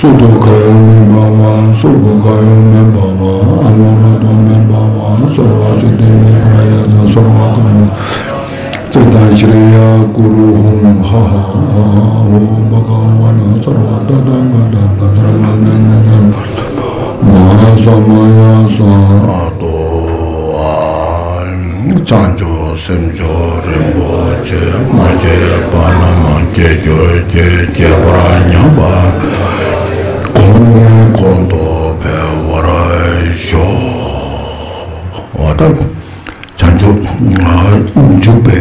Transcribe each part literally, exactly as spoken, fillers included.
སུ་དུ་ཁ་ཡོ་མེ་བྷ་ཝ། སུ་བུ་ཁ་ཡོ་མེ་བྷ་ཝ། ཨ་ནུ་ར་དོ་མེ་བྷ་ཝ། སརྦ་སི་ཏི་མེ་པྲ་ཡ་ཛ། སརྦ་ཀརྨ་ཙི་ཏང་ཤྲེ་ཡ་ཀུ་རུ་ཧཱུྃ་ཧ་ཧ་ཨ་ཧ་ཨོ་བྷ་ག་ཝ་ན་སརྦ་ཏ་ཐཱ་ག་ཏ་ན་དྷརྨ་ན་ན་དྷརྨ་ས་མ་ཡ་ས་ཏོ། བྱང་ཆུབ་སེམས་མཆོག་རིན་པོ་ཆེ། མ་སྐྱེས་པ་རྣམས་སྐྱེ་གྱུར་ཅིག་སྐྱེས་པར་སྙམ་པ། གོང་ནས་གོང་དུ་འཕེལ་བར་ཤོག་འོ་ད་བྱང་ཆུབ་འཇུག་པའི་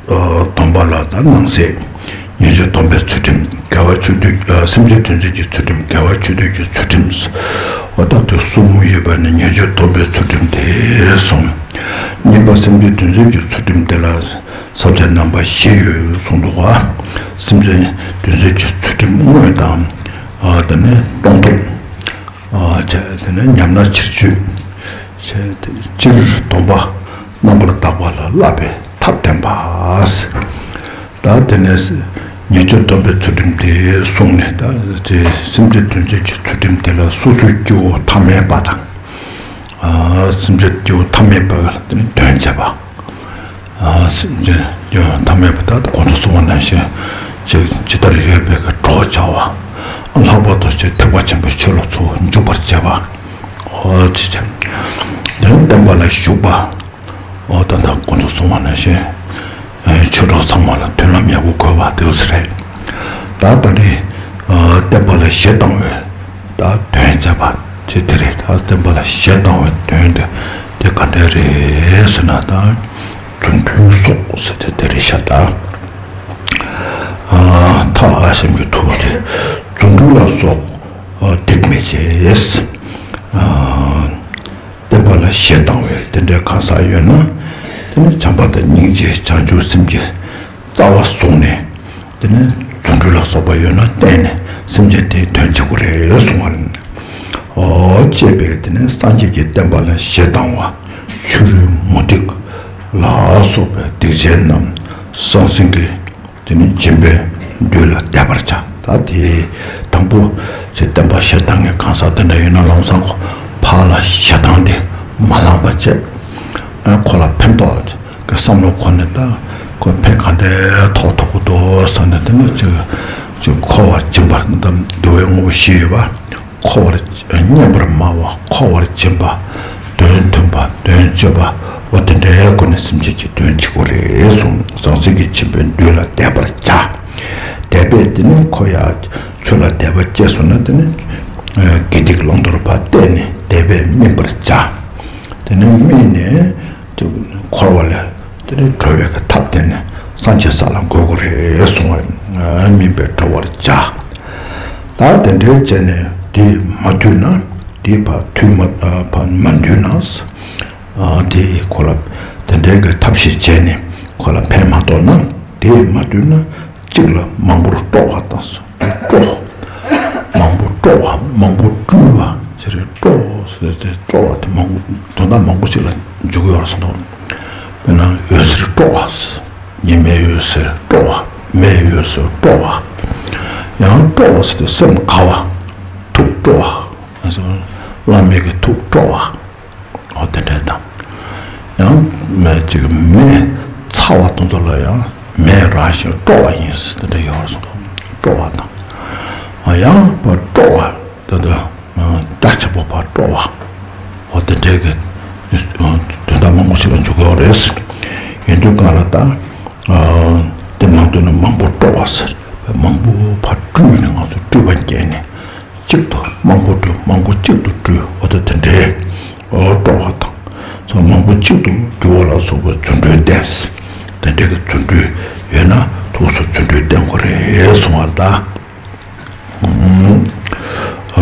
སྡོམ་པ་ལ་ད་ནང་གསེས། ཉེས་སྤྱོད་སྡོམ་པའི་ཚུལ་ཁྲིམས། དགེ་བ་ཆོས་སྡུད། ཨ། སེམས་ཅན་དོན་བྱེད་ཀྱི་ཚུལ་ཁྲིམས། དགེ་བ་ཆོས་སྡུད་ཀྱི་ཚུལ་ཁྲིམས། འོ་ད་དེ་གསུམ་ཡོད་པ་ནི་ཉེས་སྤྱོད་སྡོམ་པའི་ཚུལ་ཁྲིམས་དེ་གསུམ། གཉིས་པ་སེམས་ཅན་དོན་བྱེད་ཀྱི་ཚུལ་ཁྲིམས་དེ་ལ་ས་བཅད་རྣམ་པ་བཞི་ཡོད་གསུངས་འདུག་ག་སེམས་ཅན་དོན་བྱེད་ཀྱི་ཚུལ་ཁྲིམས་དངོས་དང་། ཨ། དེ་ནས་སྤོང་ཐབས། ཨ། བྱས། དེ་ནས་ཉམས་ན་ཕྱིར་བཅོས། བྱས། དེ་སྤྱིར་སྡོམ་པ་རྣམ་པར་དག་པ་ལ་བསླབ་པའི་ཐབས་བསྟན་པ། ད་དེ་ནས་ཉེས་སྤྱོད་སྡོམ་པའི་ཚུལ་ཁྲིམས་དེ་གསུངས་ནས། ད་དེ་སེམས་ཅན་དོན་བྱེད་ཀྱི་ཚུལ་ཁྲིམས་དེ་ལ་སོ་སོའི་སྐྱེ་བོ་ཐ་མལ་པ་དང་། ཨ། སེམས་ཅན་སྐྱེ་བོ་ཐ་མལ་པ་ལ་དེ་ནས་དོན་བྱེད་པ། ཨ། སེམས་ཅན་སྐྱེ་བོ་ཐ་མལ་པ་དག་གོང་དུ་གསུངས་པ་ནང་བཞིན་ཅིག་ཇི་ལྟར་ཡོད་པའི་གི་གྲོགས་བྱ་བ། ལྷག་པར་དུ་ཅིག་ཐེག་པ་ཆེན་པོའི་ཆོས་ལ་ཚུར་འཇུག་པར་བྱེད་པ། ཨོ་ཅི་ཅི། དེ་ནས་བསྟན་པ་ལ་ཞུགས་པ། ཨོ་ད་ལྟ་གོང་དུ་གསུངས་པ་ནང་བཞིན། ཨེ། ཆོས་གྲོགས་ཚང་མ་ལ་མདུན་ལམ་ཡག་པོ་བཀོད་པ་དེ་ཚོ་རེད། ད་ད་ནི། ཨ། བསྟན་པ་ལ་གཞི་བཏང་བའི་ད་དོན་བྱེད་པ་ཅིག་དེ་རེད། ད་བསྟན་པ་ལ་གཞི་བཏང་བའི་དོན་དེ་དེ་ག་འདྲ་རེད་ཟེར་ན། ད་རྫུ་འཕྲུལ་སོགས་ཟེར་དེ་དེ་རེད་ཤག་ད། ཨ། ཐ་ཨ་ཞབས་ཀྱུ་ཐུ་དེ། རྫུ་འཕྲུལ་ལ་སོགས་སྡིག་མི་བྱེད། ཨ། བསྟན་པ་ལ་གཞི་བཏང་བའི་དེ་འདྲའི་གང་ཟག་ཡོད་ན། དེ་ནི་བྱམས་པ་དང་སྙིང་རྗེ་བྱང་ཆུབ་སེམས་ཀྱི་རྩ་བ་བཟུང་ནས། དེ་ནི་རྫུ་འཕྲུལ་ལ་སོགས་པ་ཡོད་ན་བསྟན་ནས་སེམས་ཅན་དེའི་དོན་བྱེད་དགོས་རེད་གསུངས་པ་རེད། ཨོ་ཅེས་པས་དེ་ནི་སངས་རྒྱས་ཀྱི་བསྟན་པ་ལ་གཞི་བཏང་བ། ཕྱི་རོལ་མུ་སྟེགས་ལ་སོགས་པའི་སྡིག་ཅན་རྣམས་ཟང་ཟིང་གི། དེ་ནི་སྦྱིན་པས་འདུལ་ལ་འདེབས་པར་བྱ། ད་དེ་དང་པོ་ཅིག་བསྟན་པ་གཞི་བཏང་མཁན་གང་ཟག་དེ་འདྲ་ཡོད་ན་ལམ་སང་ཁོ་ཕར་ལ་གཞི་བཏང་སྟེ་མ་ལངས་པ་བྱས། ཨ། ཁོ་ལ་ཕན་ཐོགས་ཀྱི་བསམ་བློ་འཁོར་ནས། ད་ཁོ་ཕན་ག་འདྲའི་ཐོགས་ཐུབ་ཀྱི་འདུག་བསམ་ནས། དེ་ནི་ཅིག་ཅིག་འཁོར་བ་སྦྱིན་པ་དང་འདུལ་བའི་དངོས་པོ་བཞི་ཡོད་པ། འཁོར་བར་བསྙེན་པར་སྨྲ་བ། འཁོར་བར་སྦྱིན་པ། དོན་མཐུན་པ། དོན་སྤྱོད་པ། འོ་དེ་འདྲའི་སྒོ་ནས་སེམས་ཅན་གྱི་དོན་བྱེད་དགོས་རེད་གསུངས། ཟང་ཟིང་གི་སྦྱིན་པས་འདུལ་ལ་འདེབས་པར་བྱ། འདེབས་པས་དེ་ནི་ཁོ་ཡང་ཆོས་ལ་དད་པ་སྐྱེས་སོང་ན། དེ་ནི་དགེ་སྡིག་བླང་དོར་ཕར་བལྟས་ནས་འདེབས་པས་སྨིན་པར་བྱ། དེ་ནི་སྨིན་ནས་འཁོར་བ་ལས་དེ་ནི་གྲོལ་བའི་གི་ཐབས་བསྟན་ནས་སངས་རྒྱས་ས་ལ་འགོད་དགོས་རེད་གསུངས་པ་རེད། སྨིན་པས་གྲོལ་བར་བྱ། ད་དེ་འདྲའི་བྱས་ནས་དེ་མ་ཐུལ་ན། དེ་ཕར་ཐུལ་མ། ཕར་མ་འདུལ་ན། ཨ། དེ་ཁོ་ལ་དེ་འདྲའི་གི་ཐབས་ཤེས་བྱས་ནས་ཁོ་ལ་ཕན་མ་ཐོགས་ན། དེ་མ་ཐུལ་ན་གཅིག་ལ་མང་པོར་སྤྲོ་བ་དང་། སྤྲོ། མང་པོ་སྤྲོ་བ། མང་པོ་སྤྲུལ་བ་ཟེར། སྤྲོ་ཟེར་ཏེ་སྤྲོ་བ་དེ་མང་པོ་དོན་དག་མང་པོ་ཞིག་ལ་འཇུག་གི་ཡོད་རེད་གསུངས་འདུག་དཔེར་ན་འོད་ཟེར་སྤྲོ་བ། ཉི་མའི་འོད་ཟེར་སྤྲོ་བ། མེའི་འོད་ཟེར་སྤྲོ་བ། ཡང་སྤྲོ་བ་ཟེར་དུས་སེམས་དགའ་བ། ཐུགས་སྤྲོ་བ། བླ་མའི་གི་ཐུགས་སྤྲོ་བ། འོ་དེ་འདྲ་དང་། ཡང་མེ་གཅིག་མེ་ཚ་བ་དེ་ཚོ་ལ་ཡང་མེ་རང་བཞིན་སྤྲོ་བ་ཡིན་ཟེར་དེ་འདྲ་ཡོད་རེད་གསུངས་འདུག་སྤྲོ་བ་དང་། ཡང་སྤྲོ་བ་དེ་འདྲ། རྒྱ་ཆེན་པོ་ཕར་སྤྲོ་བ། འོ་དེ་འདྲའི་གི་དོན་དག་མང་པོ་ཞིག་ལ་འཇུག་གི་ཡོད་རེད། ཡིན་དུས་གང་ལ་ད། དེ་མང་དུ་ནི་མང་པོ་སྤྲོ་བ་ཟེར། མང་པོ་ཕར་སྤྲུལ་ནས་ང་ཚོ་སྤྲུལ་པ་སྐྱེས་ནས། གཅིག་ཏུ་མང་པོ་སྤྲུལ། མང་པོ་གཅིག་ཏུ་སྤྲུལ། འོ་ད་དེ་འདྲའི་སྤྲོ་བ་དང་། ཚོ་མང་པོ་གཅིག་ཏུ་འགྱུར་བ་ལ་སོགས་པའི་རྫུ་འཕྲུལ་བསྟན། དེ་འདྲའི་གི་རྫུ་འཕྲུལ་ཡོད་ན་ཐུགས་སུ་རྫུ་འཕྲུལ་བསྟན་དགོས་རེད་གསུངས་པ་རེད་ད།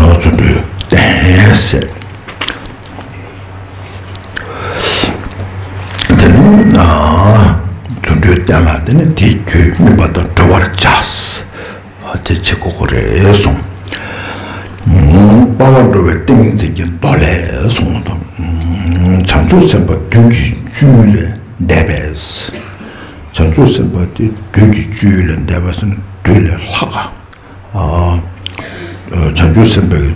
རྫུ་འཕྲུལ་བསྟན་ཟེར། དེ་ནི་རྫུ་འཕྲུལ་བསྟན་ལ། དེ་ནི་དེའི་རྒྱུས་དམིགས་པ་དང་གྲོལ་བར་བྱ། དེ་བྱེད་དགོས་ཀྱི་རེད་གསུངས། དཔའ་བར་འགྲོ་བའི་ཏིང་ངེ་འཛིན་གྱི་མདོ་ལས་གསུངས་དང་། བྱང་ཆུབ་སེམས་དཔའ་བདུད་ཀྱི་བཅུད་ལས་འདས་པས། བྱང་ཆུབ་སེམས་དཔའ་དེ་བདུད་ཀྱི་བཅུད་ལས་འདས་པ་ཟེར་ན་བདུད་ལས་ལྷག་ག་ཨ། བྱང་ཆུབ་སེམས་དཔའི་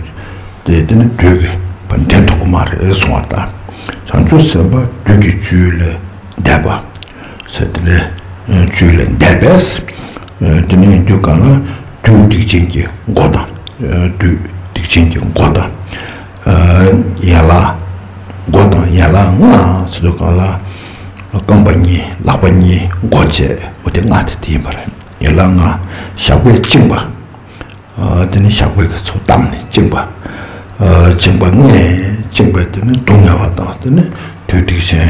དེ་དེ་ནི་བདུད་ཀྱི་བ་འདྲེན་ཐུབ་ཀྱི་མ་རེད་གསུང་བ་ལྟར། བྱང་ཆུབ་སེམས་དཔའ་བདུད་ཀྱི་བཅུད་ལས་འདས་པ་ཟེར་དེ་ལས་བཅུད་ལས་འདས་པས། དེ་ནི་ཡིན་དུས་གང་ལ་བདུད་སྡིག་ཅན་གྱི་མགོ་དང་། བདུད་སྡིག་ཅན་གྱི་མགོ་དང་། ཡན་ལག་མགོ་དང་ཡན་ལག་ལྔ་ཟེར་དུས་གང་ལ་རྐང་པ་གཉིས་ལག་པ་གཉིས་མགོ་བཅས་འོ་དེ་ལྔ་དེ་དེ་ཡིན་པ་རེད། ཡན་ལག་ལྔ་ཞགས་པས་བཅིངས་པ། དེ་ནི་ཞགས་པའི་གི་ཚུལ་བསྡམས་ནས་བཅིངས་པ། བཅིངས་པ་ལྔས་བཅིངས་པས་དེ་ནི་སྡུག་བསྔལ་བ་དང་དེ་ནི་བདུད་སྡིག་ཅན་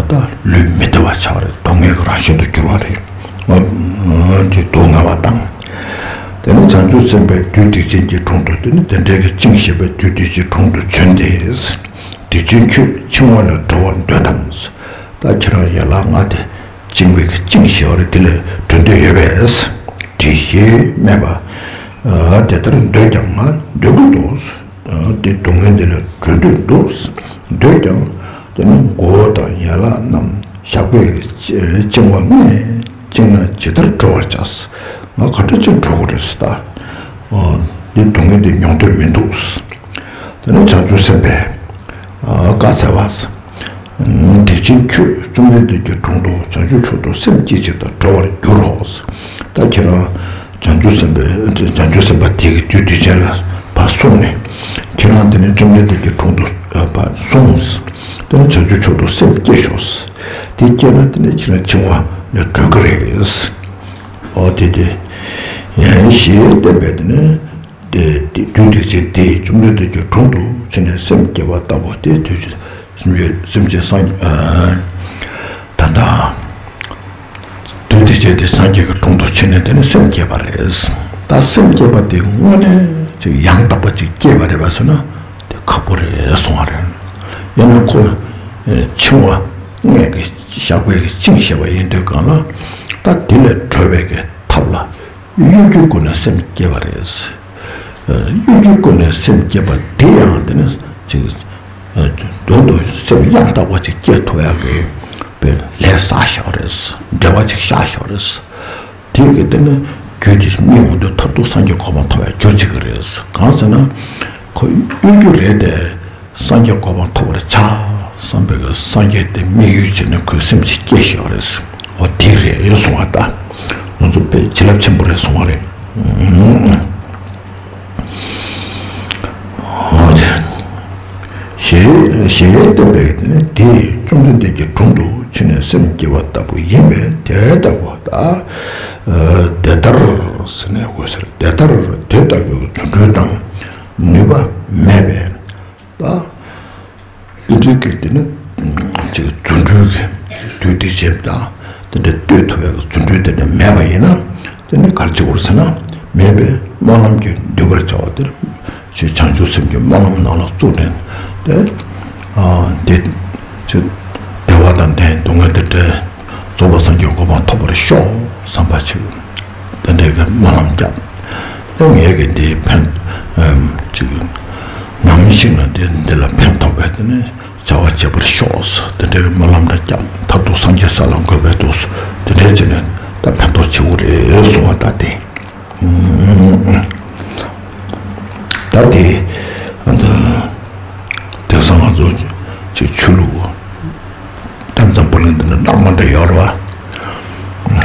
ད་ལུས་མི་བདེ་བ་ཆགས་རེད། སྡུག་བསྔལ་གྱི་རང་བཞིན་དུ་གྱུར་བ་རེད། དེ་སྡུག་བསྔལ་བ་དང་། དེ་ནི་བྱང་ཆུབ་སེམས་དཔའི་བདུད་སྡིག་ཅན་གྱི་དྲུང་དུ་དེ་ནི་དེ་འདྲའི་གི་བཅིངས་ཞེས་པའི་བདུད་སྡིག་ཅན་དྲུང་དུ་བྱོན་ཏེ། སྡིག་ཅན་ཁྱོད་འཆིང་བ་ལས་གྲོལ་བར་འདོད་དམ། ད་ཁྱེད་རང་ཡན་ལག་ལྔ་དེ་བཅིངས་པའི་གི་བཅིངས་ཞེས་པ་རེད། དེ་ལས་གྲོལ་འདོད་ཡོད་པས། དྲིས་ཞེས་སྨྲས་པ། དེ་ལྟར་འདོད་ཀྱང་ང་འདོད་ཀྱི་འདུག་དེ་སྡུག་བསྔལ་དེ་ལས་གྲོལ་འདོད་འདུག་འདོད་ཀྱང་དེ་ནི་མགོ་བོ་དང་ཡན་ལག་རྣམས་ཞགས་པས་བཅིངས་པ་ལྔས་བཅིངས་ན་ཇི་ལྟར་གྲོལ་བར་བྱ། ང་ག་འདྲ་ཅིག་གྲོལ་དགོས་རེད་ཟེར་ད། འདི་སྡུག་བསྔལ་འདི་མྱོང་འདོད་མི་འདུག་དེ་ནས་བྱང་ཆུབ་སེམས་དཔས་བཀའ་སྩལ་པ། སྡིག་ཅན་ཁྱོད་བཅོམ་ལྡན་འདས་ཀྱི་དྲུང་དུ་བྱང་ཆུབ་མཆོག་ཏུ་སེམས་བསྐྱེད་ཅིག་དང་གྲོལ་བར་འགྱུར་རོ། ད་ཁྱེད་རང་བྱང་ཆུབ་སེམས་དཔའ་བྱང་ཆུབ་སེམས་དཔའ་དེ་གི་བདུད་སྡིག་ཅན་ལ་ཕར་སོང་ནས་ཁྱེད་རང་དེ་ནས་བཅོམ་ལྡན་འདས་ཀྱི་དྲུང་དུ་ཕར་སོང་། དེ་ནས་བྱང་ཆུབ་མཆོག་ཏུ་སེམས་བསྐྱེད་ཤོག་དེ་བསྐྱེད་ན་དེ་ནས་ཁྱེད་རང་འཆིང་བ་ལས་གྲོལ་གི་རེད། ཨོ་དེ་དེ་ཡང་ཞེས་བསྟན་པས་དེ་ནས། དེ་དེ་བདུད་སྡིག་ཅན་དེས་བཅོམ་ལྡན་འདས་ཀྱི་དྲུང་དུ་ཕྱིན་ནས་སེམས་བསྐྱེད་པ་ལྟ་བུ་དེ་དུས་ཀྱི་སེམས་ཅན་སེམས་ཅན་སངས་ཨ་ད་ལྟ་བདུད་སྡིག་ཅན་དེ་སངས་རྒྱས་ཀྱི་དྲུང་དུ་ཕྱིན་ནས་དེ་ནི་སེམས་བསྐྱེད་པ་རེད། ད་སེམས་བསྐྱེད་པ་དེ་དངོས་གནས་ཅིག་ཡང་དག་པ་ཅིག་སྐྱེས་པ་རེད་པ་ཟེར་ན་དེ་ཁག་པོ་རེད་གསུང་བ་རེད། ཡང་ན་ཁོ་འཆིང་བ་ལྔས་ཀྱི་ཞགས་པས་ཀྱི་བཅིངས་བཞག་པ་ཡིན་དུས་གང་ལ་ད་དེ་ལས་གྲོལ་བའི་གི་ཐབས་ལ། གཡོ་སྒྱུའི་སྒོ་ནས་སེམས་བསྐྱེད་པ་རེད། གཡོ་སྒྱུའི་སྒོ་ནས་སེམས་བསྐྱེད་པ་དེ་ཡང་དེ་ནི་ཅིག་དོན་དུ་སེམས་ཡང་དག་པ་ཅིག་སྐྱེ་ཐུབ་ཡག་གི་ལས་བསགས་བཞག་རེད། འབྲེལ་བ་ཅིག་བཞག་བཞག་རེད། དེ་གི་དེ་ནི་རྒྱུད་དེ་རྙེད་འོང་དུས་མཐར་ཐུག་སངས་རྒྱས་གོ་འཕང་ཐོབ་ཡག་རྒྱུ་གཅིག་གི་རེད། གང་ཟེར་ན་ཁོ་གཡོ་སྒྱུ་རེད་དེ། སངས་རྒྱས་གོ་འཕང་ཐོབ་པར་བྱ། བསམ་པའི་སངས་རྒྱས་དེ་དམིགས་ཡུལ་བྱས་ནས་ཁོའི་སེམས་ཀྱི་སྐྱེ་བཞག་རེད། འོ་དེ་རེད་གསུང་བ་ལྟ། ང་ཚོ་དཔེ་བྱིན་རླབས་ཆེན་པོ་རེད་གསུང་བ་རེད། འོ་དེ། ཞེས་ཞེས་བསྟན་པའི་དེ་ནི་དེས་བཅོམ་ལྡན་འདས་ཀྱི་དྲུང་དུ་ཕྱིན་ནས་སེམས་བསྐྱེད་པ་ལྟ་བུ་ཡིན་པས་དེ་ལྟ་བུ་ལྟ། དེ་ལྟར་ཟེར་ནས་འོད་ཟེར་དེ་ལྟར་དེ་ལྟ་བུའི་རྫུ་འཕྲུལ་དང་ནུས་པ་མེད་པས། ད། དེ་འདྲའི་གི་དེ་ནི་ཅིག་རྫུ་འཕྲུལ་གྱི་བདུད་སྡིག་ཅན་དང་དེ་འདྲ་གཏོད་ཐུབ་ཡག་གི་རྫུ་འཕྲུལ་དེ་འདྲ་མེད་པ་ཡིན་ན་དེ་ནི་ག་རེ་བྱེད་དགོས་ཟེར་ན་མེད་པའི་སྨོན་ལམ་གྱིས་འདུལ་བར་བྱ་བ་དེ་ནི་ཞེས་བྱང་ཆུབ་སེམས་ཀྱི་སྨོན་ལམ་ནང་ལ་བཙུགས་ནས་དེ་དེ་ཅིག་བདེ་བ་དང་ལྡན་སྡུག་བསྔལ་དེ་འདྲའི་རྫོགས་པ་སངས་རྒྱས་གོ་འཕང་ཐོབ་པར་ཤོག་བསམ་པ་ཅིག་དེ་འདྲའི་གི་སྨོན་ལམ་བརྒྱབ། ཨེ་ངས་ཀྱི་འདིའི་ཕན་ཨམ་ཅིག་ནམ་ཞིག་ན་འདི་འདི་ལ་ཕན་ཐོགས་པའི་དེ་ནས་བྱ་བ་བྱེད་པར་ཤོག་དེ་འདྲའི་སྨོན་ལམ་འདྲ་བརྒྱབ། མཐར་ཐུག་སངས་རྒྱས་ས་ལ་འགོད་པའི་དུས་དེ་འདྲའི་བྱས་ནས་ད་ཕན་ཐོགས་ཆེ་བོ་རེད་གསུང་བ་ད་དེ། ད་དེ་ཨ་ད་དེང་སང་ང་ཚོ་ཅིག་ཆོས་ལུགས་ཏན་ཙམ་པོ་ལེན་འདི་འདྲ་མ་འདྲ་ཡོད་རེད་བ།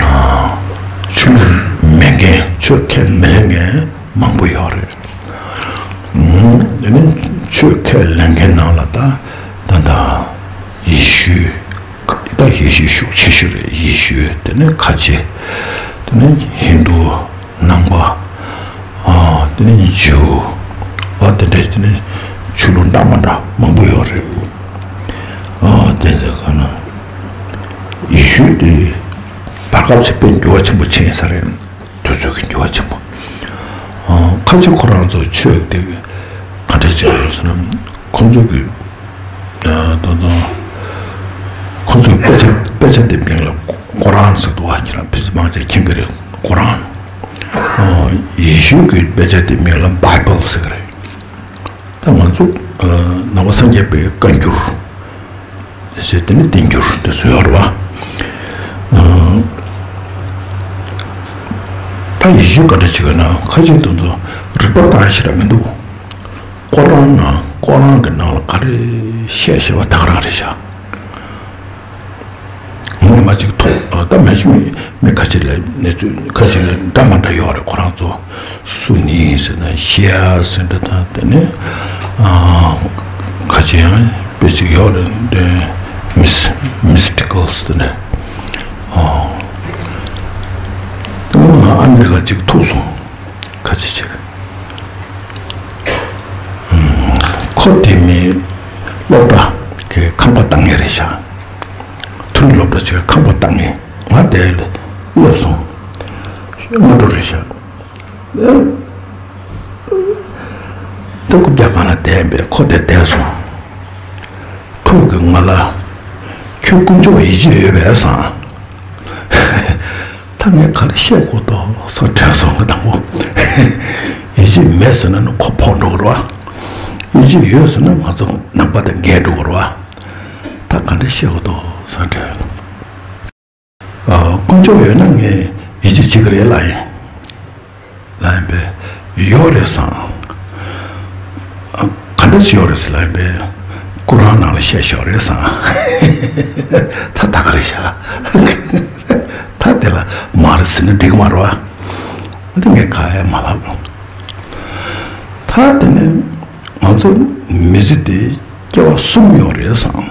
ཆོས་ལུགས་མེད་མཁན་ཆོས་ཁས་མི་ལེན་མཁན་མང་པོ་ཡོད་རེད། དེ་ནི་ཆོས་ཁས་ལེན་མཁན་ནང་ལ་ད་ད་ད་ཡེ་ཤུ་ད་ཡེ་ཤུ་ཤུགས་ཆེ་ཤོས་རེད། ཡེ་ཤུ་དེ་ནི་ཁ་ཆེ་དེ་ནི་ཧིན་རྡུ། ནང་པ། ཨ་དེ་ནས་ཇིའུ། ཨ་དེ་འདྲ་དེ་ནས་ཆོས་ལུགས་འདྲ་མི་འདྲ་མང་པོ་ཡོད་རེད། ཨ་དེ་འདྲ་ག་ན་ཡེ་ཤུ་དེ་བར་སྐབས་སུ་དཔེ་འགྱུར་བ་ཆེན་པོ་ཕྱིན་ས་རེད། དུས་ཚོད་ཀྱི་འགྱུར་བ་ཆེན་པོ། ཨ་ཁ་ཅིག་ཁོ་རང་ཚོ་ཆོས་དེ་ག་འདྲ་བྱས་ཡོད་ཟེར་ན་ཁོང་ཚོ་གི་ད་དུང་ཁོ་ཚོའི་དཔེ་ཆ་དཔེ་ཆ་དེ་མིང་ལ་ཀོ་རཱན་ཟེར་འདུག་བ། ཁྱེད་རང་ཕལ་ཆེར་མང་ཆེ་མཁྱེན་གྱི་རེད། ཀོ་རཱན། ཡེ་ཤུ་གི་དཔེ་ཆ་དེ་མིང་ལ་བྷའི་བལ་ཟེར་གྱི་རེད། ད་ང་ཚོ་ནང་པ་སངས་རྒྱས་པའི་བཀའ་འགྱུར་ཟེར་དེ་ནི་བསྟན་འགྱུར་དེ་ཚོ་ཡོད་རེད་བ། ད་ཡེ་ཤུ་ག་འདྲ་བྱེད་ཀྱི་ན་ཁ་ཅིག་དེ་ཚོ་ རིག་པ་བཏང་ཞེ་དྲག་མི་འདུག་ཁོ་རང་ནང་ཁོ་རང་གི་ནང་ལ་ག་རེ་བཤད་བཤད་པ་ད་ག་རང་རེད་ཤག་ངས་མ་ཅིག་ཐོག་ད་མ་གཞི་མི་མི་ཁ་ཅིག་ལ་གནས་ཚུལ་ཁ་ཅིག་ལ་འདྲ་མ་འདྲ་ཡོད་རེད། ཁོ་རང་ཚོ་སུ་ནི་ཟེར་ན་ཤེ་ཡར་ཟེར་འདྲ་དང་དེ་ནས་ཁ་ཅིག་ཡང་དཔེ་ཅིག་ཡོད་རེད། དེ་མིས་མིས་ཊི་ཀལ་ཟེར་ནས་ཨ་མི་རི་ཀ་ཅིག་ཐུག་སོང་། ཁ་ཅིག་ཅིག་ཁོ་དེ་མི་སློབ་གྲྭ་གི་ཁང་པ་བཏང་མཁན་རེད་ཤག་མཐོ་རིམ་སློབ་གྲྭ་ཅིག་གི་ཁང་པ་བཏང་མཁན། ང་དེ་ལ་སླེབས་སོང་། སྔ་དྲོ་རེད་ཤག་ད་རྐུབ་བཀྱག་སྒང་ལ་བསྡད་པས་ཁོ་དེ་བསྡད་སོང་། ཁོས་ཀྱིས་ང་ལ། ཁྱོད་དཀོན་མཆོག་ཡིད་ཆེས་ཡོད་པས་བསམ། ད་ངས་ག་རེ་བཤད་དགོས་འདུག་བསམ་དྲན་སོང་། ང་དང་པོ་ཡིད་ཆེས་མེད་ཟེར་ན་ནི་ཁོ་ཕོག་འགྲོ་གི་རེད་བ། ཡིད་ཆེས་ཡོད་ཟེར་ན་ང་ཚོ་ནང་པ་དང་འགལ་འགྲོ་གི་རེད་བ། ད་ག་འདྲ་བཤད་དགོས་འདུག་བསམ་དྲན། ཨ། དཀོན་མཆོག་ཡོད་ན་ངས་ཡིད་ཆེས་བྱེད་ཀྱི་རེད་ལབ་ཡིན། ལབ་ཡིན་པས། ཡོད་རེད་བསམ། ཨ། ག་འདྲ་ཅིག་ཡོད་རེད་ཟེར་ལབ་ཡིན་པས། ཀུ་རང་ནང་ལ་བཤད་ཤོག་རེད་བསམ། ད་ད་ག་རེད་ཤག་ད་དེ་ལ་མ་རེད་ཟེར་ན་འགྲིག་གི་མ་རེད་བ། དེ་ངས་ག་ཡང་མ་ལབ། ད་དེ་ནས་ང་ཚོ་མི་ཚེ་འདི་སྐྱེ་བ་གསུམ་ཡོད་རེད་བསམ།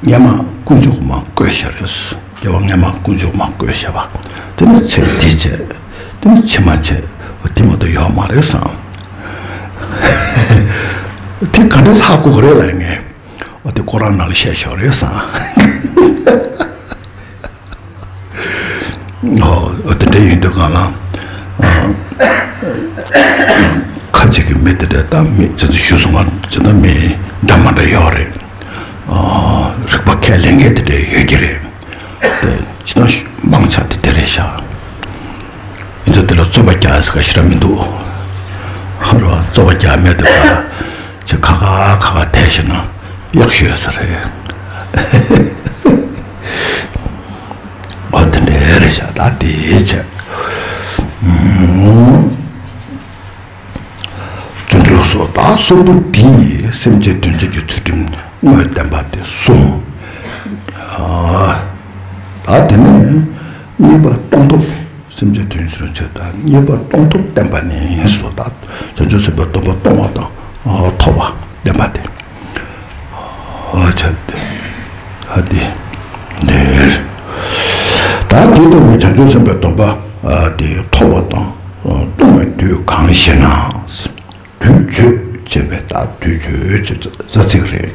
སྔ་མ་དཀོན་མཆོག་མར་བསྐོས་བཞག་རེད། སྐྱེ་བ་སྔ་མ་དཀོན་མཆོག་མར་བསྐོས་བཞག་པ། དེ་ནི་ཚེ་འདི་བྱས། དེ་ནི་ཕྱི་མ་བྱས། འོ་དེ་མ་གཏོགས་ཡོད་མ་རེད་བསམ། དེ་ག་འདྲས་ཧ་གོ་གི་རེད་ལབ་ངས། འོ་དེ་ཁོ་རང་ནང་ལ་བཤད་ཤོག་རེད་བསམ། འོ་འོ་དེ་འདྲ་ཡིན་དུས་གང་ལ། ཨ། ཁ་ཅིག་གི་མི་དེ་འདྲ་ད་མི་ཅི་ཙམ་ཞུས་སོང་ང་ཅི་ད་མི་འདྲ་མ་འདྲ་ཡོད་རེད། ཨ། རིག་པ་ཁས་ལེན་མཁན་དེ་འདྲ་ཡོད་ཀྱི་རེད། དེ་ཅི་ད་མང་ཆེ་དེ་དེ་རེད་ཤག་ཡིན་ཚུལ་དེ་ལ་རྩོད་པ་རྒྱག་ཡ་ཟེར་ག་ཞེ་དྲག་མི་འདུག་ཧ་རོ་རྩོད་པ་རྒྱག་མེད་དུ་ག་ཅི་ཁ་ཁ་ཁ་ཁ་དེ་བྱས་ན་ཡག་ཤོས་ས་རེད། འོ་དེ་འདྲ་རེད་ཤག་ད་དེ་བྱས། བརྩོན་འགྲུས་སོ། ད་གསུམ་པོ་འདི་ཡིས་སེམས་ཅན་དོན་བྱེད་ཀྱི་ཚུལ་ཁྲིམས་དངོས་བསྟན་པ་སྟེ་གསུམ། ཨ། ད་དེ་ནས་གཉིས་པ་སྟོང་ཐོབ། སེམས་ཅན་དོན་བྱེད་ཚུལ་དང་གཉིས་པ་སྟོང་ཐོབ་བསྟན་པ་ནི་སོ། ད་བྱང་ཆུབ་སེམས་དཔའི་སྡོམ་པ་སྟོང་བ་དང་། ཨ། ཐོབ་པ་བསྟན་པ་སྟེ། ཨ་ཆ། ཨ་དེ། འདིར། ད་དེ་ལྟ་བུའི་བྱང་ཆུབ་སེམས་དཔའི་སྡོམ་པ། ཨ་དེ་ཐོབ་པ་དང་། ཨ་གཏོང་བའི་དུས་གང་ཞེ་ན། དུས་མཆོད་ཅེས་པའི་ད་དུས་མཆོད་ཅེས་རྩ་ཚིག་རེད།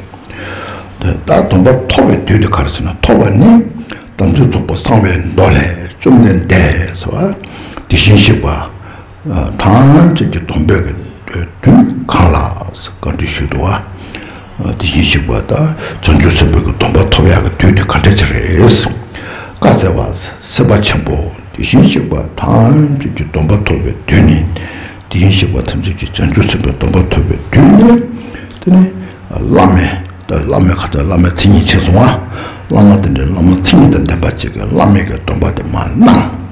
དེ་ད་སྡོམ་པ་ཐོབ་པའི་དུས་དེ་ག་རེ་ཟེར་ན། ཐོབ་པ་ནི་དམ་ཚིག་རྫོགས་པ་གསང་བའི་མདོ་ལས། བཅོམ་ལྡན་འདས་ཟེར་བ་དེ་བཞིན་གཤེགས་པ། ཐམས་ཅད་ཀྱི་སྡོམ་པའི་གི་དུས་གང་ལགས་བཀའ་འདྲི་ཞུས་འདུག་བ། དེ་བཞིན་གཤེགས་པ་དང་བྱང་ཆུབ་སེམས་དཔའི་གི་སྡོམ་པ་ཐོབ་ཡག་གི་དུས་དེ་ག་འདྲ་ཅིག་རེད། བཀའ་སྩལ་པ། སེམས་དཔའ་ཆེན་པོ། དེ་བཞིན་གཤེགས་པ་ཐམས་ཅད་ཀྱི་སྡོམ་པ་ཐོབ་པའི་དུས་ནི། དེ་བཞིན་གཤེགས་པ་ཐམས་ཅད་ཀྱི་བྱང་ཆུབ་སེམས་དཔའི་སྡོམ་པ་ཐོབ་པའི་དུས་ནི། དེ་ནི་བླ་མས། ད་བླ་མའི་ཁ་ཚ་བླ་མའི་མཚན་ཉིད་ཕྱིན་སོང་བ། བླ་མ་དེ་འདྲའི་བླ་མ་མཚན་ཉིད་དང་ལྡན་པ་ཅིག་གིས་བླ་མའི་གི་སྡོམ་པ་དེ་མར་གནང་།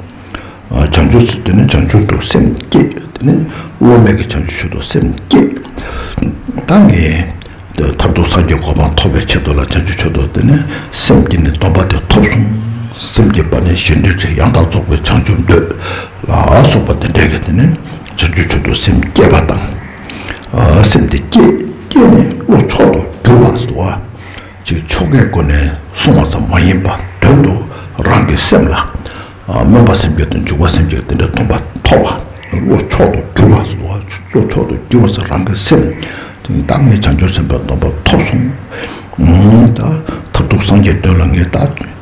བྱང་ཆུབ་སེམས། དེ་ནས་བྱང་ཆུབ་ཏུ་སེམས་བསྐྱེད། དེ་ནས་བློ་མེད་ཀྱི་བྱང་ཆུབ་མཆོག་ཏུ་སེམས་བསྐྱེད། ད་ངས་མཐར་ཐུག་སངས་རྒྱས་གོ་འཕང་ཐོབ་པའི་ཆེད་དུ་ལ་བྱང་ཆུབ་མཆོག་ཏུ། དེ་ནས་སེམས་བསྐྱེད་ནས་སྡོམ་པ་དེ་ཐོབ་སོང་། སེམས་བསྐྱེད་པ་ནི་གཞན་དོན་ཆེད། ཡང་དག་རྫོགས་པའི་བྱང་ཆུབ་འདོད། ལ་སོགས་པ་དེ་འདྲ་གི། དེ་ནས་བྱང་ཆུབ་མཆོག་ཏུ་སེམས་བསྐྱེད་པ་དང་། སེམས་དེ་བསྐྱེད། བསྐྱེད་ནས་བློ་མཆོག་ཏུ་གྱུར་པ་སོགས། ཅིག་ཆོ་གའི་སྒོ་ནས་གསུངས་པ་ཙམ་མ་ཡིན་པར་དོན་དུ་རང་གི་སེམས་ལ། ཨ། སྨོན་པ་སེམས་བསྐྱེད་དང་འཇུག་པ་སེམས་བསྐྱེད་དེ་འདྲའི་སྡོམ་པ་ཐོབ་པ། བློ་མཆོག་ཏུ་གྱུར་པ་སོགས། བློ་མཆོག་ཏུ་གྱུར་པ་སོགས་རང་གི་སེམས། ད་ངས་བྱང་ཆུབ་སེམས་དཔའི་སྡོམ་པ་ཐོབ་སོང་། ཨང་། ད་མཐར་ཐུག་སངས་རྒྱས་དོན་ལ་ངས་ད་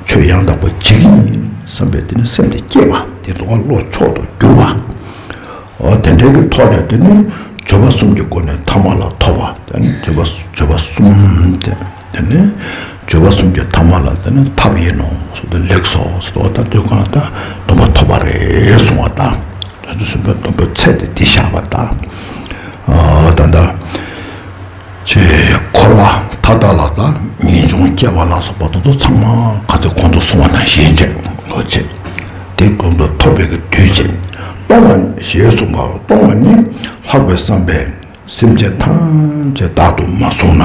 ཆོས་ཡང་དག་པ་བྱེད་ཀྱི་ཡིན་བསམ་པའི་དེ་ནི་སེམས་དེ་བསྐྱེད་པ་དེ་འདུག་བ། བློ་མཆོག་ཏུ་གྱུར་པ། འོ་དེ་འདྲའི་གི་ཐོག་ནས་དེ་ནི་སྦྱོར་བ་གསུམ་གྱི་སྒོ་ནས་ཐ་མ་ལ་ཐོབ་པ། དེ་ནི་སྦྱོར་བ། སྦྱོར་བ་གསུམ་དེ། དེ་ནི་སྦྱོར་བ་གསུམ་གྱི་ཐ་མ་ལ་དེ་ནི་ཐབས་ཡིན་ནོ་ཟེར་དུས་ལེགས་སོ་ཟེར་དུས། ད་དུས་གང་ལ་ད་སྡོམ་པ་ཐོབ་པ་རེད་གསུང་བ། ད་དེ་ཚོ་གསུམ་པའི་སྡོམ་པའི་ཚད་དེ་འདི་བཞག་པ་ད། ཨ། ད་ད། ཅེས་འཁོར་བ་མཐའ་དག་ལ་དང་ངེས་འབྱུང་སྐྱེ་བ་ལ་སོགས་པ་དེ་ཚོ་ཚང་མ་ག་ཚོད་གོང་དུ་སོང་བ་དང་གཞན་བྱས། འོ་བྱས། དེ་གོང་དུ་ཐོབ་པའི་གི་དུས་བྱས། གཏོང་བ་ཞེས་གསུངས་པ། གཏོང་བ་ནི་ལྷག་པའི་བསམ་པས་སེམས་ཅན་ཐམས་ཅད་བདག་ཏུ་མ་བཟུང་ན།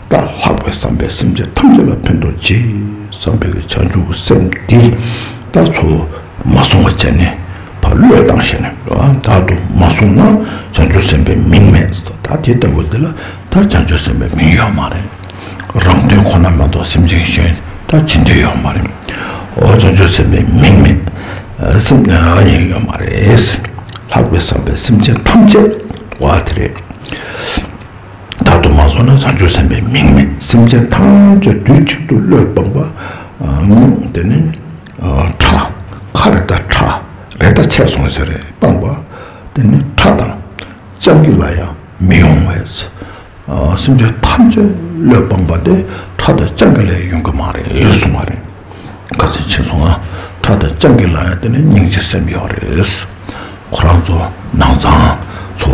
ད་ལྷག་པའི་བསམ་པས་སེམས་ཅན་ཐམས་ཅད་ལ་ཕན་ཐོགས་ཆེ་བསམ་པའི་བྱང་ཆུབ་སེམས་འདི་ད་ཚུར་མ་བཟུང་བ་བྱས་ནས་ཕར་བློས་བཏང་ཞེས་ནས་བདག་ཏུ་མ་བཟུང་ན་བྱང་ཆུབ་སེམས་དཔའི་མིང་མེད། ད་དེ་ལྟ་བུ་འདི་ལ་ད་བྱང་ཆུབ་སེམས་དཔའི་མིང་ཡོད་མ་རེད། རང་དོན་ཁོ་ན་མ་གཏོགས་སེམས་ཅན་གཞན་ད་བྱེད་འདོད་ཡོད་མ་རེད། འོ་བྱང་ཆུབ་སེམས་དཔའི་མིང་མེད། སེམས་ཡང་ཡོད་མ་རེད། ལྷག་པའི་བསམ་པས་སེམས་ཅན་ཐམས་ཅད་བ་དེ་རེད། བདག་ཏུ་མ་བཟུང་ན་བྱང་ཆུབ་སེམས་དཔའི་མིང་མེད། སེམས་ཅན་ཐམས་ཅད་དུས་གཅིག་ཏུ་བློས་སྤངས་པ། ཨ་དེ་ནི་ཨ་ཁྲ་ཁ་རེ་ད་ཁྲ་རེ་ད་ཆད་སོང་ཟེར་རེད་སྤངས་པ། དེ་ནི་ཁྲ་དང་སྤྱང་ཀི་ལ་ཡང་མི་གཡོང་བས། ཨ་སེམས་ཅན་ཐམས་ཅད་བློས་སྤངས་པ་དེ་ཁྲ་དང་སྤྱང་ཀི་ལས་ཡོང་གི་མ་རེད་གསུངས་པ་རེད། ཁ་ཚིག་ཕྱིན་སོང་ང་། ཁྲ་དང་སྤྱང་ཀི་ལ་ཡང་དེ་ནི་སྙིང་རྗེ་སེམས་ཡོད་རེད། ཁོ་རང་ཚོ་ནང་ཚང་ཚོ་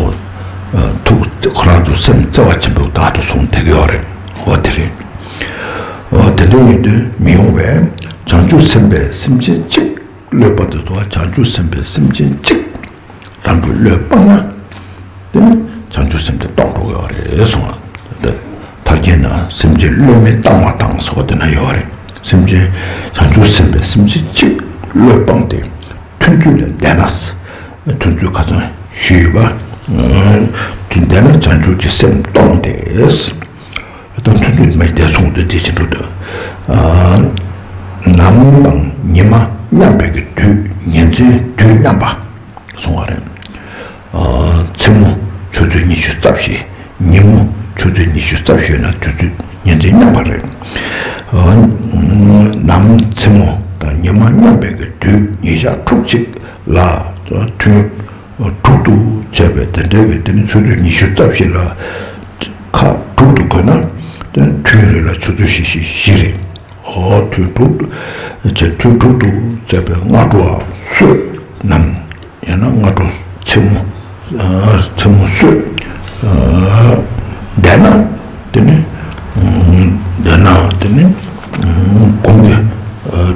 ཨ་ཐུགས་ཁོ་རང་ཚོ་སེམས་བརྩེ་བ་ཆེན་པོ་བདག་ཏུ་བཟུང་བསྡད་ཀྱི་ཡོད་རེད། འོ་དེ་རེད། འོ་དེ་འདྲ་ཡིན་དུས་མི་གཡོང་བས། བྱང་ཆུབ་སེམས་དཔས་སེམས་ཅན་གཅིག་བློས་སྤངས་ཏེ་འདུག་བ། བྱང་ཆུབ་སེམས་དཔས་སེམས་ཅན་གཅིག་རང་གི་བློས་སྤངས་ན། དེ་ནི་བྱང་ཆུབ་སེམས་དེ་སྟོང་འགྲོ་གི་ཡོད་རེད་གསུངས་པ། དེ་ཐར་རྒྱན་ན་སེམས་ཅན་བློས་མི་བཏང་བ་དང་ཟེར་བ་དེ་ན་ཡོད་རེད། སེམས་ཅན་བྱང་ཆུབ་སེམས་དཔས་སེམས་ཅན་གཅིག་བློས་སྤངས་ཏེ་ཐུན་ཚོད་ལ་བསྡད་ན། ཐུན་ཚོད་ཁ་སང་ཞུས་ཡོད་པ། དུས་བསྡད་ན་བྱང་ཆུབ་ཀྱི་སེམས་སྟོང་སྟེ། ད་ཐུན་ཚོད་མ་བསྡད་སོང་དུས་དེ་ཕྱིན་འགྲོ་དུས། ནམ་དང་ཉི་མ་མཉམ་པའི་གི་དུས་ཉིན་མཚན་དུས་མཉམ་པ་གསུང་བ་རེད། མཚན་མོ་ཆུ་ཚོད་ཉི་ཤུ་རྩ་བཞི། ཉིན་མོ་ཆུ་ཚོད་ཉི་ཤུ་རྩ་བཞི་ཡོད་ན་དུས་ཚོད་ཉིན་མཚན་མཉམ་པ་རེད། ནམ་མཚན་མོ་དང་ཉི་མ་མཉམ་པའི་གི་དུས་ཉིན་ཞག་ཕྲུགས་གཅིག་ལ་ཐུན་དྲུག་ཏུ་བྱས་པའི་དེ་འདྲའི་གི་དེ་ནི་ཆུ་ཚོད་ཉི་ཤུ་རྩ་བཞི་ལ་ཁ་དྲུག་ཏུ་བགོས་ན་དེ་ནི་ཐུན་རེ་ལ་ཆུ་ཚོད་བཞི་བཞི་བཞི་རེད། འོ་དུས་དྲུག་ཏུ་བྱས་དུས་དྲུག་ཏུ་བྱས་པའི་སྔ་དྲོའམ་གསོལ་ནམ་ཡང་ན་སྔ་དྲོ་མཚན་མོ་མཚན་མོ་གསོལ་བསྡད་ན་དེ་ནི་བསྡད་ན་དེ་ནི་གུང་གི་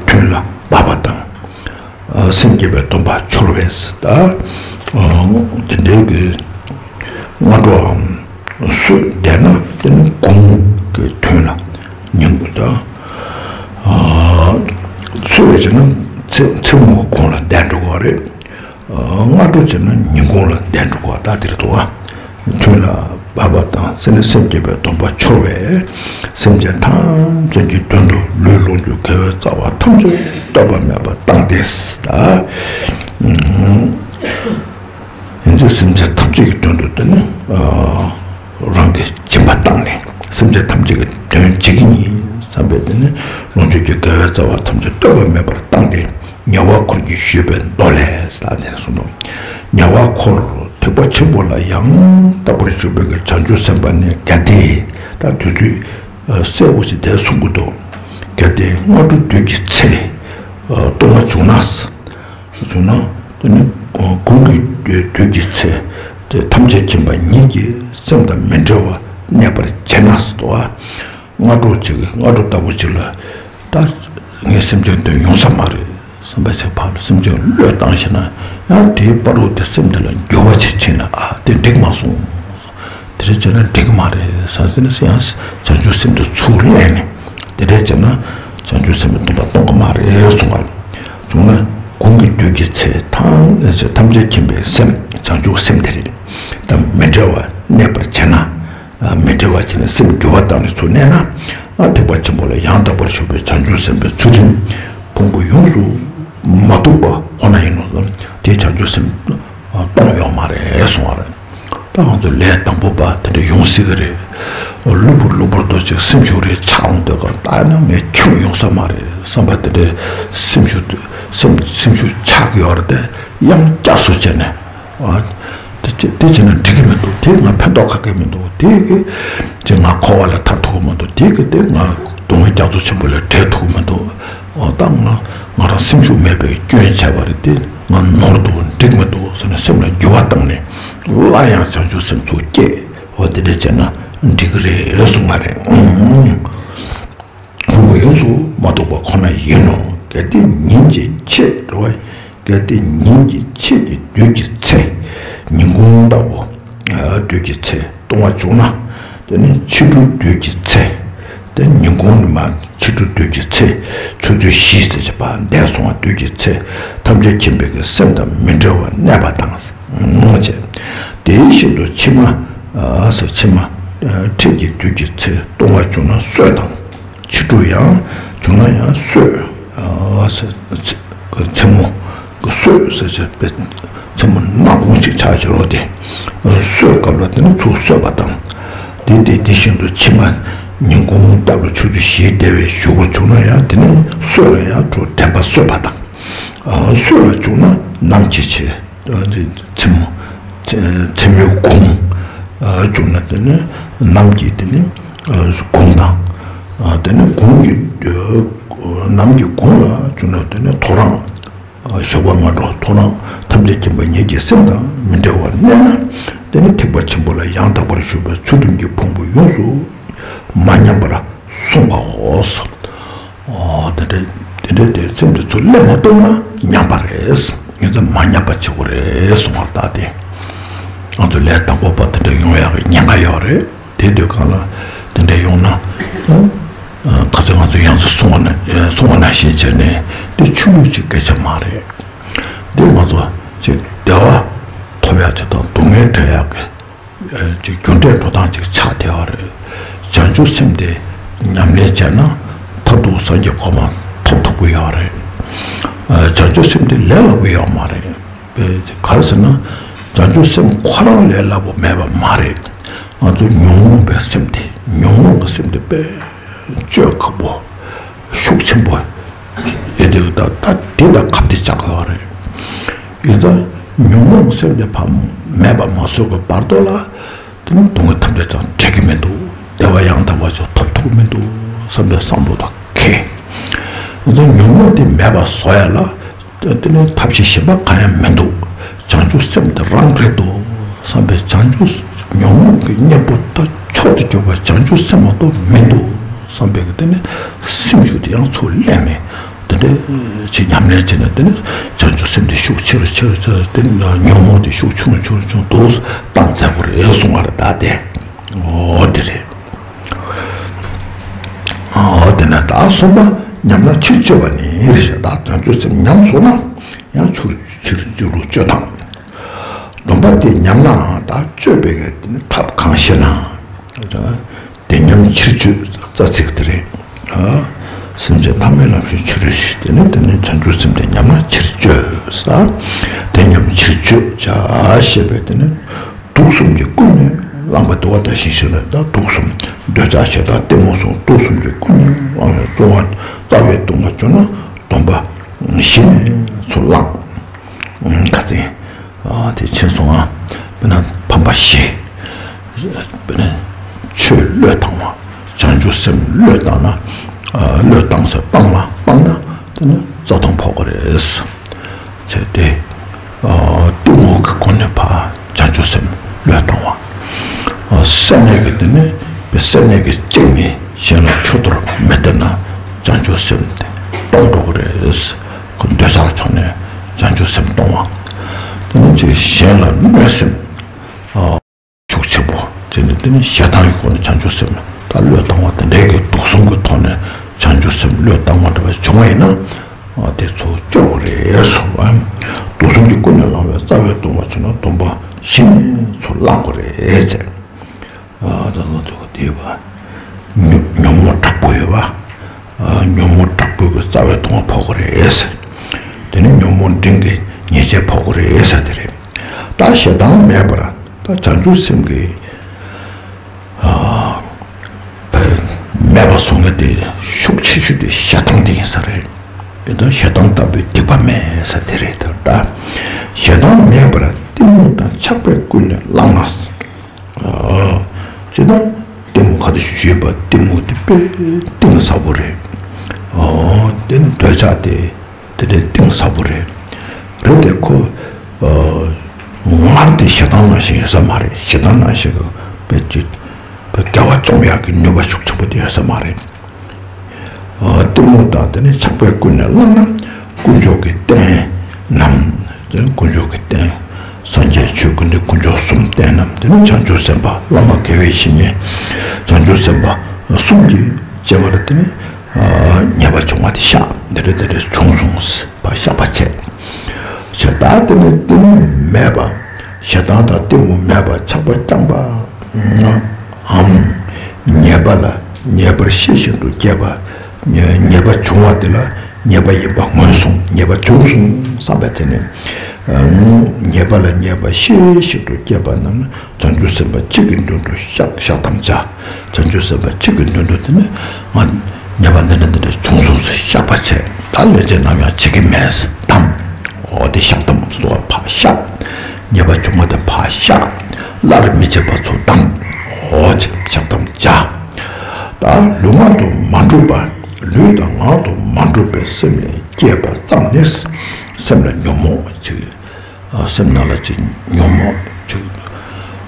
ཐུན་ལ་བབ་པ་དང་། སེམས་བསྐྱེད་པའི་སྡོམ་པ་འཆོར་བས། ད་དེ་འདྲའི་གི་སྔ་དྲོའམ་གསོལ་བསྡད་ན་དེ་ནི་གུང་གི་ཐུན་ལ་ཉིན་གུང་དང་། གསོལ་བ་བྱས་ན་མཚན་མཚན་མོ་གུང་ལ་བསྡད་འགྲོ་གི་རེད། སྔ་དྲོ་བྱས་ན་ཉིན་གུང་ལ་བསྡད་འགྲོ་གི་ད་དེ་རེད་དོ། ཐུན་ལ་བབ་པ་དང་སེམས་སེམས་བསྐྱེད་པའི་སྡོམ་པ་འཆོར་བས། སེམས་ཅན་ཐམས་ཅད་ཀྱི་དོན་དུ་ལུས་ལོངས་སྤྱོད་དགེ་བའི་རྩ་བ་ཐམས་ཅད་ལྟོས་པ་མེད་པར་བཏང་སྟེ། ད་ཡིན་ཚེ་སེམས་ཅན་ཐམས་ཅད་ཀྱི་དོན་དུ་དེ་ནི་རང་གི་སྦྱིན་པ་བཏང་ནས་སེམས་ཅན་ཐམས་ཅད་ཀྱི་དོན་བྱེད་ཀྱི་ཡིན་བསམ་པའི་དེ་ནི་ལོངས་སྤྱོད་ཀྱི་དགེ་བའི་རྩ་བ་ཐམས་ཅད་ལྟོས་པ་མེད་པར་བཏང་སྟེ། ཉེ་བར་འཁོར་གྱིས་ཞུས་པའི་མདོ་ལས་ཟེར་ནས་གསུངས་འདུག་ཉེ་བར་འཁོར་ཐེག་པ་ཆེན་པོ་ལ་ཡང་དག་པར་ཞུགས་པའི་བྱང་ཆུབ་སེམས་དཔའ་ནི་གལ་ཏེ་ད་དུས་ཚོད་གསལ་པོ་ཞིག་དེ་གསུང་གི་འདུག་གལ་ཏེ་སྔ་དྲོ་དུས་ཀྱི་ཚེ་ལྟུང་བ་བྱུང་ན། བྱུང་ན་དེ་ནི་གུང་གི་དུས་ཀྱི་ཚེ་དེ་ཐམས་ཅད་མཁྱེན་པ་ཉིད་ཀྱི་སེམས་དང་མི་འབྲལ་བར་གནས་པར་བྱས་ན་ཟེར་འདུག་བ། སྔ་དྲོ་གཅིག་གི་སྔ་དྲོ་ལྟ་བུ་གཅིག་ལ་ད་ངས་སེམས་ཅན་དོན་ཡོང་ས་མ་རེད་བསམ་པ་ཞིག་ཕར་ལ་སེམས་ཅན་བློས་བཏང་ཞེ་ན་ཡང་དེའི་བར་དུ་དེ་སེམས་དེ་ལ་འགྱུར་བ་ཞིག་ཕྱིན་ན་ཨ་དེ་འགྲིག་མ་སོང་། དེ་འདྲ་བྱས་ན་འགྲིག་གི་མ་རེད་བསམ་ཟིན་ན་ཡང་བྱང་ཆུབ་སེམས་དེ་ཚུར་ལེན་ནས་དེ་འདྲ་བྱས་ན་བྱང་ཆུབ་སེམས་དེ་སྟོང་པ་སྟོང་གི་མ་རེད་གསུངས་པ་རེད། བྱུང་ན་གུང་གི་དུས་ཀྱི་ཚེ་ཐམས་ཅད་མཁྱེན་པའི་སེམས་བྱང་ཆུབ་སེམས་དེ་རེད། ད་མི་འབྲལ་བར་གནས་པར་བྱས་ན། མི་འབྲལ་བར་བྱས་ནས་སེམས་འགྱུར་བ་བཏང་ནས་ཚུར་གནས་ན། ཐེག་པ་ཆེན་པོ་ལ་ཡང་དག་པར་ཞུགས་པའི་བྱང་ཆུབ་སེམས་དཔའི་ཚུལ་ཁྲིམས་ཕུང་པོ་ཡོངས་སུ་མ་གཏོགས་པ་ཁོ་ན་ཡིན་ནོ། དེ་བྱང་ཆུབ་སེམས་སྟོང་ཡོད་མ་རེད་གསུང་བ་རེད། ད་ང་ཚོ་ལས་དང་པོ་པ་དེ་འདྲ་ཡོང་སྲིད་གི་རེད། གློ་བུར་གློ་བུར་དུ་ཅིག་སེམས་ཤུགས་རེ་ཆག་འོང་དུས་ཀ་ད་ནི་ངས་ཁྱོན་ཡོང་ས་མ་རེད་བསམ་པ་དེ་འདྲའི་སེམས་ཤུགས་སེམས་སེམས་ཤུགས་ཆག་ཡོད་རེད་དེ་ཡང་བསྐྱར་གསོ་བྱས་ནས། དེ་བྱས་དེ་བྱས་ན་འགྲིག་གི་མི་འདུག་དེ་ང་ཕན་ཐོགས་ག་གེ་མི་འདུག་དེ་གི་ཅིག་ང་འཁོར་བ་ལས་ཐར་ཐུབ་ཀྱི་མི་འདུག་དེ་གི་དེ་ང་སྡུག་བསྔལ་རྒྱ་མཚོ་ཆེན་པོ་ལས་བྲལ་ཐུབ་ཀྱི་མི་འདུག་འོ་ད་ང་ང་རང་སེམས་ཤུགས་མེད་པའི་སྐྱོན་བྱས་པ་རེད་དེ་ང་ནོར་འདུག་འགྲིག་མི་འདུག་ཟེར་ནས་སེམས་ལ་འགྱུར་བ་བཏང་ནས་སླར་ཡང་བྱང་ཆུབ་སེམས་ཚུར་སྐྱེ། འོ་དེ་འདྲ་བྱས་ན་འགྲིག་གི་རེད་གསུངས་པ་རེད། ཕུང་པོ་ཡོངས་སུ་མ་གཏོགས་པ་ཁོ་ན་ཡིན་ནོ། གལ་ཏེ་ཉིན་གྱི་ཕྱེད་འགྲོ་བ་ གལ་ཏེ་ཉིན་གྱི་ཕྱེད་ཀྱི་དུས་ཀྱི་ཚེ། ཉིན་གུང་ལྟ་བུ་དུས་ཀྱི་ཚེ་སྟོང་བ་བྱུང་ན། དེ་ནི་ཕྱི་དྲོའི་དུས་ཀྱི་ཚེ། དེ་ཉིན་གུང་ནི་མ་ཕྱི་དྲོའི་དུས་ཀྱི་ཚེ། ཆུ་ཚོད་བཞི་ཟེར་བྱས་པ་འདས་སོང་བ་དུས་ཀྱི་ཚེ། ཐམས་ཅད་མཁྱེན་པའི་གི་སེམས་དང་མི་འབྲལ་བར་གནས་པ་དང་། ཅེས། དེའི་ཤིན་ཏུ་ཕྱི་མ། ཨ་ཟེར་ཕྱི་མ། ཨ་ཕྱེད་ཀྱི་དུས་ཀྱི་ཚེ་སྟོང་བ་བྱུང་ན་སྲོད་དང་། ཕྱི་དྲོ་ཡང་བྱུང་ན་ཡང་སྲོད། ཨ་ཟེར་ཚེ་མཚན་མོ་གི་སྲོད་ཟེར་བྱས་པའི་མཚན་མོ་ནམ་གུང་ཞིག་ཆགས་བཞག་རོགས་ཏེ། སྲོད་སྐབས་ལ་དེ་ནི་ཚུར་སྲོད་པ་དང་། དེ་དེ་དེ་བཞིན་དུ་ཕྱི་མ་ཉིན་གུང་ལྟ་བུ་ཆུ་ཚོད་བཞིའི་འདས་པའི་གཞུག་གུ་བྱུང་ན་ཡང་དེ་ནི་སྲོད་ལ་ཡང་དྲོ་དྲན་པ་གསོས་པ་དང་། ཨ་སྲོད་ལ་བྱུང་ན་ནམ་གྱི་ཆེ། མཚན་མོ། མཚན་མོའི་གུང་། བྱུང་ན་དེ་ནི་ནམ་གྱི་དེ་ནི་གུང་དང་། དེ་ནི་གུང་གི་ནམ་གྱི་གུང་ལ་བྱུང་ན་དེ་ནི་ཐོ་རངས། ཞོགས་པ་སྔ་དྲོ་ཐོ་རངས་ཐམས་ཅད་མཁྱེན་པ་ཉིད་ཀྱི་སེམས་དང་མི་འབྲལ་བར་གནས་ན། དེ་ནི་ཐེག་པ་ཆེན་པོ་ལ་ཡང་དག་པར་ཞུགས་པའི་ཚུལ་ཁྲིམས་ཀྱི་ཕུང་པོ་ཡོངས་སུ་མ་ཉམས་པར་སྲུང་བའོ། ཨོ། དེ་འདྲའི་དེ་འདྲའི་དེ་སེམས་དེ་ཚུར་སླེབས་མ་ཐུབ་ན་ཉམས་པ་རེད། ངེད་ཚོ་མ་ཉམས་པ་བྱེད་དགོས་རེད་གསུང་བར་བརྟག་སྟེ། ང་ཚོ་ལས་དང་པོ་པ་དེ་འདྲ་ཡོང་ཡག་གི་ཉེན་ཁ་ཡོད་རེད། དེ་དུས་གང་ལ་དེ་འདྲ་ཡོང་ན། ཨ་ག་ཚོད་ང་ཚོ་ཡང་སེ་གསུང་བ་ན་གསུང་བ་ནང་བཞིན་བྱས་ནས་དེ་ཆུ་ལུད་ཅིག་སྐད་ཆ་མ་རེད། དེ་ང་ཚོ་ཅིག་བདེ་བ་ཐོབ་ཡག་ཅིག་དང་སྡུག་བསྔལ་བྲལ་ཡག་གི་ཅིག་རྒྱུ་འབྲས་འགྲོ་སྟངས་ཅིག་ཆགས་བསྡད་པ་རེད། བྱང་ཆུབ་སེམས་དེ་ཉམས་ལེན་བྱས་ན་མཐར་ཐུག་སངས་རྒྱས་གོ་འཕང་ཐོབ་ཐུབ་ཀྱི་ཡོད་རེད། བྱང་ཆུབ་སེམས་དེ་ལས་སླ་པོ་ཡོད་མ་རེད། ག་རེ་ཟེར་ན། བྱང་ཆུབ་སེམས་ཁོ་རང་ལས་སླ་པོ་མེད་པ་མ་རེད། ང་ཚོ་ཉོན་མོངས་པའི་སེམས་དེ་ཉོན་མོངས་ཀྱི་སེམས་དེ་དཔེ་སྤྱོད་ཁག་པོ། ཤུགས་ཆེན་པོ་ཡོད་དེ་ད་ད་དེ་དང་ཁ་གཏད་བཅག་དགོས་པ་རེད། ཡིན་ཙང་ཉོན་མོངས་སེམས་དེ་ཕར་མེད་པ་མ་བཟོ་གི་བར་དོ་ལ་དེ་ནི་སྡུག་བསྔལ་ཐམས་ཅད་ཀྱང་འཕྲད་ཀྱི་མི་འདུག་བདེ་བ་ཡང་དག་པ་ཞིག་ཐོབ་ཐུབ་ཀྱི་མི་འདུག་བསམ་པའི་བསམ་བློ་དང་ཁེ། ཡིན་ཙང་ཉོན་མོངས་དེ་མེད་པ་བཟོ་ཡ་ལ་དེ་ནི་ཐབས་ཤེས་གཞན་པ་གང་ཡང་མི་འདུག་བྱང་ཆུབ་སེམས་དེ་རང་རེད་འདུག་བསམ་པའི་བྱང་ཆུབ་ཉོན་མོངས་ཀྱི་གཉེན་པོ་ད་མཆོག་ཏུ་གྱུར་པ་བྱང་ཆུབ་སེམས་མ་གཏོགས་མི་འདུག་བསམ་པའི་གི་དེ་ནི་སེམས་ཤུགས་དེ་ཡང་ཚུར་ལེན་ནས་དེ་འདྲ་ཅིག་ཉམས་ལེན་བྱས་ནས་དེ་ནི་བྱང་ཆུབ་སེམས་དེ་ཤུགས་ཆེ་རུ་ཆེ་རུ་ཆེ་རུ་དེ་ནི་ཉོན་མོངས་དེ་ཤུགས་ཆུང་རུ་ཆུང་རུ་ཆུང་དུ་བཏང་ཚར་བ་རེད་གསུང་བ་རེད། ད་དེ་འོ་དེ་རེད། འོ་དེ་ནས་ད་གསུམ་པ་ཉམས་ན་ཕྱིར་བཅོས་པ་ནི་རེད་ཤག་ད་བྱང་ཆུབ་སེམས་ཉམས་སོང་ན་ཡང་ཕྱིར་ཕྱིར་བཅོས་ལུགས་བཅོས་དང་། སྡོམ་པ་དེ་ཉམས་ནའང་ད་བཅོས་པའི་གི་དེ་ནི་ཐབས་གང་ཤེས་ན། དེ་ཉམས་ཕྱིར་བཅོས་རྩ་ཚིག་དེ་རེད། ཨ། སེམས་ཅན་ཐ་མལ་ལམ་ཞིག་ཕྱིར་བཅོས་ཤིག་དེ་ནི་དེ་ནི་བྱང་ཆུབ་སེམས་དེ་ཉམས་ན་ཕྱིར་བཅོས་ས། དེ་ཉམས་ཕྱིར་བཅོས་བྱ་ཞེས་པའི་དེ་ནི་དུག་གསུམ་གྱིས་ཀུན་ནས་བསླངས་པ་དུ་བ་དང་བཞིན་ཞིག་ནི་ད་དུག་གསུམ་འདོད་ཆགས་ཞེ་སྡང་གཏི་མུག་གསུམ་དུག་གསུམ་གྱིས་ཀུན་ནས་བསླངས་ནས་བཙོང་བ་རྩ་བའི་ལྟུང་བ་བྱུང་ན་སྡོམ་པ་བཞི་ནས་ཚུར་བླངས། ཁ་ཚིག་ཨ་དེ་ཕྱིན་སོང་ང་། དཔེར་ན་ཕམ་པ་བཞི། དཔེར་ན་ཆོས་བློས་བཏང་བ། བྱང་ཆུབ་སེམས་བློས་བཏང་ན། ཨ་བློས་བཏང་ཟེར་སྤངས་ལ་སྤངས་ན་དེ་ནི་རྩ་ལྟུང་ཕོག་གི་རེད། བྱས་ཏེ། ཨ་གཏི་མུག་གི་སྒོ་ནས་ཕར་བྱང་ཆུབ་སེམས་བློས་བཏང་བ། ཨ་སེམས་ནས་ཀྱི་དེ་ནི་པའི་སེམས་ནས་ཀྱི་གཅིག་ནི་གཞན་ལ་ཆུད་དོར་མི་བསྟེན་ན་བྱང་ཆུབ་སེམས་དེ་སྟོང་འགྲོ་གི་རེད། ཁོ་འདོད་ཆགས་ཕྱོགས་ནས་བྱང་ཆུབ་སེམས་སྟོང་བ། དེ་ནི་ཅིག་གཞན་ལ་གནོད་སེམས་ཨ་ཤུགས་ཆེན་པོ་བྱས་ནས་དེ་ནི་ཞེ་སྡང་གི་སྒོ་ནས་བྱང་ཆུབ་སེམས་ད་བློས་བཏང་བ་དེ་འདྲའི་གི་དུག་གསུམ་གྱི་ཐོག་ནས་བྱང་ཆུབ་སེམས་བློས་བཏང་བ་འདྲ་བ་བྱུང་བ་ཡིན་ན། ཨ་དེ་ཚོ་སྐྱོ་བོ་རེད་གསུངས་པ། དུག་གསུམ་གྱིས་ཀུན་ནས་བསླངས་པའི་རྩ་བའི་ལྟུང་བ་བྱུང་ན་སྡོམ་པ་བཞི་ནས་ཚུར་བླང་དགོས་རེད་ཟེར། ཨ་ད་ང་ཚོ་ག་དེ་བ། ཉོན་ཉོན་མོངས་དྲག་པོ་ཡོད་པ། ཨ་ཉོན་མོངས་དྲག་པོའི་གི་རྩ་བའི་ལྟུང་བ་ཕོག་གི་རེད་ཟེར། དེ་ནི་ཉོན་མོངས་འབྲིང་གི་ཉེས་བྱས་ཕོག་གི་རེད་ཟེར་དེ་རེད། ད་ཞེ་སྡང་མེད་པར་ད་བྱང་ཆུབ་སེམས་ཀྱི་ཨ་མེད་པ་སོང་ན་དེ་ཤུགས་ཆེ་ཤོས་དེ་ཞེ་སྡང་དེ་ཡིན་ས་རེད། དེ་དང་ཞེ་སྡང་ལྟ་བུའི་སྡིག་པ་མེད་ས་དེ་རེད་ད། ཞེ་སྡང་མེད་པར་གཏི་མུག་དང་ཆགས་པས་ཀུན་ནས་བསླངས་ན། ཨ་ཅེ་ན་གཏི་མུག་ག་དུ་ཞུས་པ་གཏི་མུག་དེ་དཔེ་གཏིང་ཟབ་པོ་རེད། ཨོ་དེ་ནི་འདོད་ཆགས་དེ། དེ་འདྲའི་གཏིང་ཟབ་པོ་རེད། རེད་དེ་ཁོ། ཨ་སྔར་དེ་ཞེ་སྡང་ནང་བཞིན་ཡོད་ས་མ་རེད། ཞེ་སྡང་ནང་བཞིན་གྱི་དཔེ་ཅིག་དཔེ་དགེ་བ་བཅོམ་ཡག་གི་ནུས་པ་ཤུགས་ཆེན་པོ་དེ་ཡོད་ས་མ་རེད། ཨ་གཏི་མུག་དང་དེ་ནི་ཆགས་པས་ཀུན་ནས་བསླངས་ན་དཀོན་མཆོག་གི་རྟེན། རྣམས། དེ་ནི་དཀོན་མཆོག་གི་རྟེན། སངས་རྒྱས་ཆོས་ཀུན་འདུས་དཀོན་མཆོག་གསུམ་རྟེན་རྣམས། དེ་ནི་བྱང་ཆུབ་སེམས་དཔའ་བླ་མ་དགེ་བའི་བཤེས་གཉེན། བྱང་ཆུབ་སེམས་དཔའ་གསུམ་གྱི་སྤྱན་སྔར་དེ་ནི་ཉེས་པ་བྱུང་བ་དེ་བཤགས། འདི་འདྲ་འདི་འདྲ་བྱུང་སོང་ཟེར་བ་བཤགས་པ་བྱས། བྱས་ད་དེ་ནི་གཏི་མུག་མེད་པ། ཞེ་སྡང་དང་གཏི་མུག་མེད་པ། ཆགས་པ་རྐྱང་པའམ། ཉེས་པ་ལ་ཉེས་པར་ཤེས་བཞིན་དུ་སྐྱེས་པ། ཉེས་པ་བྱུང་བ་དེ་ལ་ཉེས་པ་ཡིན་པ་ངོས་བཟུང་། ཉེས་པ་བྱུང་སོང་བསམ་པ་བྱས་ནས། ཉེས་པ་ལ་ཉེས་པ་ཤེས་བཞིན་དུ་སྐྱེས་པ་རྣམས་བྱང་ཆུབ་སེམས་དཔའ་གཅིག་གི་མདུན་དུ་བཤགས། བཤགས་དམ་བཅའ། བྱང་ཆུབ་སེམས་དཔའ་གཅིག་གི་མདུན་དུ་དེ་ནི་ང་ཉེས་པ་འདི་འདྲ་འདི་འདྲ་བྱུང་སོང་ཟེར་བཤགས་པ་བྱས། ད་ལན་ཅན་ནམ་ཡང་བྱེད་ཀྱི་མེད་ཟེར་དམ། འོ་དེ་བཤགས་དམ་སོགས་ཕར་བཤགས། ཉེས་པ་བྱུང་བ་དེ་ཕར་བཤགས། སླར་མི་བྱེད་པ་ཚུལ་དང་། འོ་ཅེས་བཤགས་དམ་བཅའ། ད་ལུས་ངག་ཏུ་མ་གྲུབ་པ། ལུས་དང་ངག་ཏུ་མ་གྲུབ་པའི་སེམས་ལས་སྐྱེས་པ་ཙམ་ནི་སེམས་ལ་ཉོན་མོངས་ཅིག་སེམས་ནང་ལ་ཅིག་ཉོན་མོངས་ཅིག་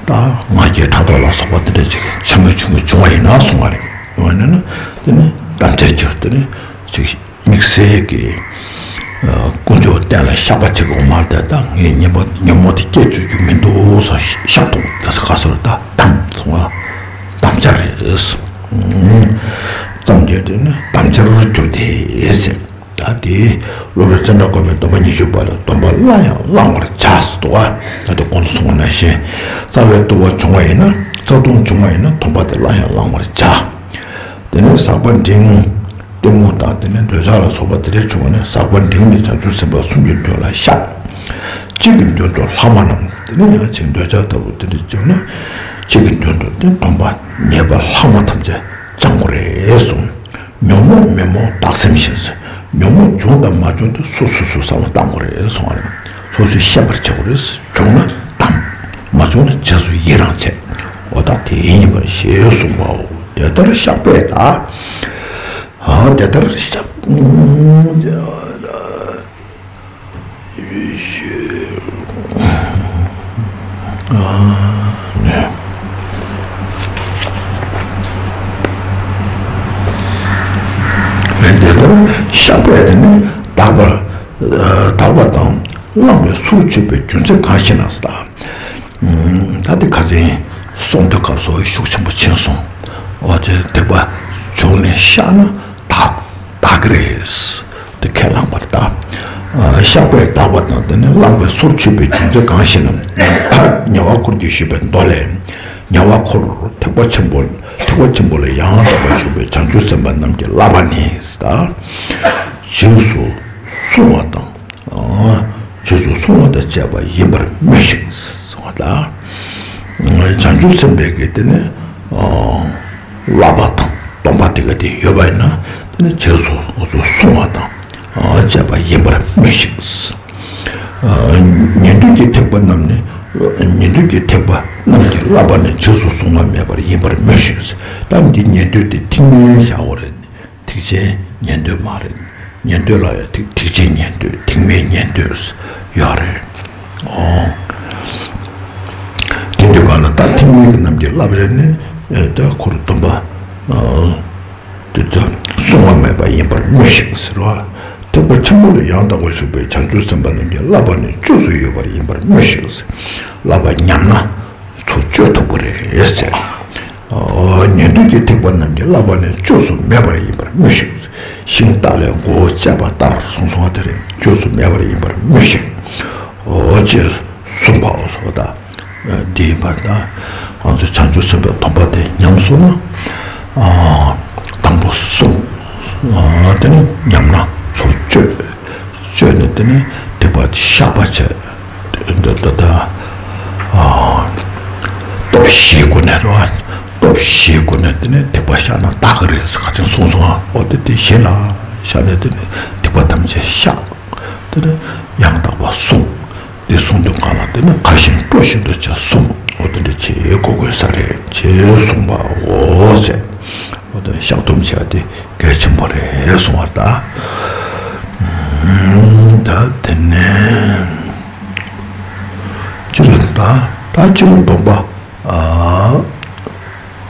ད་ང་རྒྱལ་ཕྲག་དོག་ལ་སོགས་པ་འདི་འདྲ་ཅིག་ཆེན་མོ་ཆུང་ངུ་བྱུང་བ་ཡིན་ན་གསུང་བ་རེད། འོ་ན་ན་དེ་ནི་དམ་བཅའ་གྱུར། དེ་ནི་ཅིག་དམིགས་བསལ་གྱི་དཀོན་མཆོག་རྟེན་ལ་བཤགས་པ་བྱེད་དགོས་མ་རེད། ད་ངས་ཉོན་མོངས་ཉོན་མོངས་དེ་སྐྱེ་བཅུག་རྒྱུ་མི་འདུག་ཟེར་བཤགས་ཐུབ། ད་ས་ཁ་སོར་ད་དམ་སོང་བ་དམ་བཅའ་རེད། ཙམ་གྱིས་དེ་ནི་དམ་བཅའ་རུ་གྱུར་ཏེ་ཟེར། ད་དེ་སློབ་དཔོན་ཙནྡྲ་གོ་མིའི་སྡོམ་པ་ཉི་ཤུ་པ་ལ་སྡོམ་པ་བླང་ཡང་བླང་བར་བྱ་ཟེར་འདུག་བ། ད་དེ་གོང་དུ་གསུངས་པ་ནང་བཞིན་རྩ་བའི་རྟུལ་བ་བྱུང་བ་ཡིན་ན། རྩ་ལྟུང་བྱུང་བ་ཡིན་ན་སྡོམ་པ་དེ་བླང་ཡང་བླང་བར་བྱ། དེ་ནས་ཟག་པ་འབྲིང་གཏི་མུག་དང་དེ་ནས་འདོད་ཆགས་ལ་སོགས་པ་དེ་འདྲ་བྱུང་བ་ནི་ཟག་པ་འབྲིང་ནི་བྱང་ཆུབ་སེམས་དཔའ་གསུམ་གྱི་མདུན་ལ་བཤགས། གཅིག་གི་མདུན་དུ་ལྷག་མ་རྣམས། དེ་ནས་ཡང་ཅིག་འདོད་ཆགས་ལྟ་བུ་དེ་འདྲ་བྱུང་ན་གཅིག་གི་མདུན་དུ་དེ་སྡོམ་པ་ཉེས་པ་ལྷག་མ་ཐམས་ཅད་བཅང་དགོས་རེད་གསུངས། ཉོན་མོངས་མི་རྨོངས་བདག་སེམས་ཤིང་། ཉོན་མོངས་བྱུང་དང་མ་བྱུང་དེ་སོ་སོ་སོ་བསམ་བློ་བཏང་དགོས་རེད་གསུང་བ་རེད། སོ་སོས་ཤེས་པར་བྱེད་དགོས་རེད། བྱུང་ན་དམ། མ་བྱུང་ན་རྗེས་སུ་ཡི་རང་བྱེད། འོ་ད་དེ་ཡིན་པར་ཤེས་གསུངས་པའོ། དེ་ལྟར་བཤགས་པས་ད། ཨ་དེ་ལྟར་བཤགས། དེ་ལྟར་བཤགས་པས་དེ་ནི་དག་པ་དག་པ་དང་བླངས་པའི་ཚུལ་འཆོས་པའི་རྒྱུ་མཚན་གང་ཞེ་ན་ཟེར། ད་དེ་ཁ་སང་གསུང་དུས་སྐབས་སུ་ཤུགས་ཆེན་པོ་ཕྱིན་སོང་། འོ་དེ་སྡིག་པ་བྱུང་ནས་བཤགས་ན་དག་དག་གི་རེད། དེ་ཁས་བླངས་པར་གདའ། བཤགས་པས་དག་པ་དང་དེ་ནི་བླངས་པའི་ཚུལ་འཆོས་པའི་རྒྱུ་མཚན་གང་ཞེ་ན། ཉེ་བར་འཁོར་གྱིས་ཞུས་པའི་མདོ་ལས། ཉེ་བར་འཁོར་ཐེག་པ་ཆེན་པོ་ཐེག་པ་ཆེན་པོ་ལ་ཡང་དག་པར་ཞུགས་པའི་བྱང་ཆུབ་སེམས་དཔའ་རྣམས་ཀྱི་བསླབ་པ་ནི་ཟེར། རྗེས་སུ་བསྲུང་བ་དང་། རྗེས་སུ་བསྲུང་བ་དང་བཅས་པ་ཡིན་པར་སྨོས་ཤིག་གསུངས་པ་ལ། བྱང་ཆུབ་སེམས་དཔའི་གི་དེ་ནི་བསླབ་པ་དང་སྡོམ་པ་དེ་ག་དེ་ཡོད་པ་ཡིན་ན་དེ་ནི་རྗེས་སུ་འུ་ཚོ་བསྲུང་བ་དང་བཅས་པ་ཡིན་པར་སྨོས་ཤིག་ཉན་ཐོས་ཀྱི་ཐེག་པ་རྣམས་ནི། ཉན་ཐོས་ཀྱི་ཐེག་པ་རྣམས་ཀྱི་བསླབ་པ་ནི་རྗེས་སུ་བསྲུང་བ་མེད་པར་ཡིན་པར་སྨོས་ཤིག་ད་འདི་ཉན་ཐོས་དེ་ཐེག་དམན་བཞག་པ་རེད། ཐེག་ཆེན་ཉན་ཐོས་མ་རེད། ཉན་ཐོས་ལ་ཡང་ཐེག་ཐེག་ཆེན་ཉན་ཐོས་ཐེག་དམན་ཉན་ཐོས་ཡོད་རེད། ཨོ། དེ་འདྲའི་སྒང་ལ་ད་ཐེག་དམན་གྱི་རྣམས་ཀྱི་བསླབ་བྱ་ནི་ད་ཁོ་རང་སྡོམ་པ་དེ་ཚོ་བསྲུང་བ་མེད་པ་ཡིན་པར་སྨོས་ཤིག་ཟེར་བ། ཐེག་པ་ཆེན་པོ་ལ་ཡང་དག་པར་ཞུགས་པའི་བྱང་ཆུབ་སེམས་དཔའ་རྣམས་ཀྱི་བསླབ་པ་ནི་བཅོས་སུ་ཡོད་པར་ཡིན་པར་སྨོས་ཤིག་བསླབ་པ་ཉམས་ན། ཚུར་གཅོད་ཐུབ་པ་རེད་ཟེར། ཉན་ཐོས་ཀྱི་ཐེག་པ་རྣམས་ཀྱི་བསླབ་པ་ནི་བཅོས་སུ་མེད་པར་ཡིན་པར་སྨོས་ཤིག་ཤིང་རྟ་ལས་མགོ་བོ་བཅད་པ་ལྟར་གསུངས་སོང་བ་དེ་རེད། བཅོས་སུ་མེད་པར་ཡིན་པར་སྨོས་ཤིག་ཅེས་གསུངས་པའོ། སོ་ད་འདི་ཡིན་པར་ད་ང་ཚོས་བྱང་ཆུབ་སེམས་དཔའི་སྡོམ་པ་དེ་ཉམས་སོང་ན། དང་པོ་བསྲུང་། དེ་ནས་ཉམས་ན་ཚུར་གཅོད། བཅོས་ནས་དེ་ནས་སྡིག་པ་བཤགས་པ་བྱས། འདི་ལྟ་སྟོབས་བཞིའི་སྒོ་ནས་རེད་བ། སྟོབས་བཞིའི་སྒོ་ནས་དེ་ནས་སྡིག་པ་བཤགས་ན་དག་གི་རེད་ཟེར་ཁ་ཚོན་གསུངས་སོང་ཨ། འོ་དེ་དེ་བཞི་ལ་བཞག་ནས་དེ་ནས་སྡིག་པ་ཐམས་ཅད་བཤགས། དེ་ནས་ཡང་དག་པ་བསྲུང་། དེ་གསུངས་དུས་གང་ལ་དེ་ནས་ཁ་ཞེ་སྤྲོ་བཞིན་དུ་བྱས་གསུངས། འོ་དེ་འདྲ་བྱེད་དགོས་དགོས་ས་རེད་ཅེས་གསུངས་པའོ་ཟེར། འོ་དེ་བཤགས་སྡོམ་བྱས་ཏེ། གལ་ཆེན་པོ་རེད་གསུང་བ་ད། ད་དེ་ནས་སྤྱིར་ད་ད་སྤྱིར་སྡོམ་པ་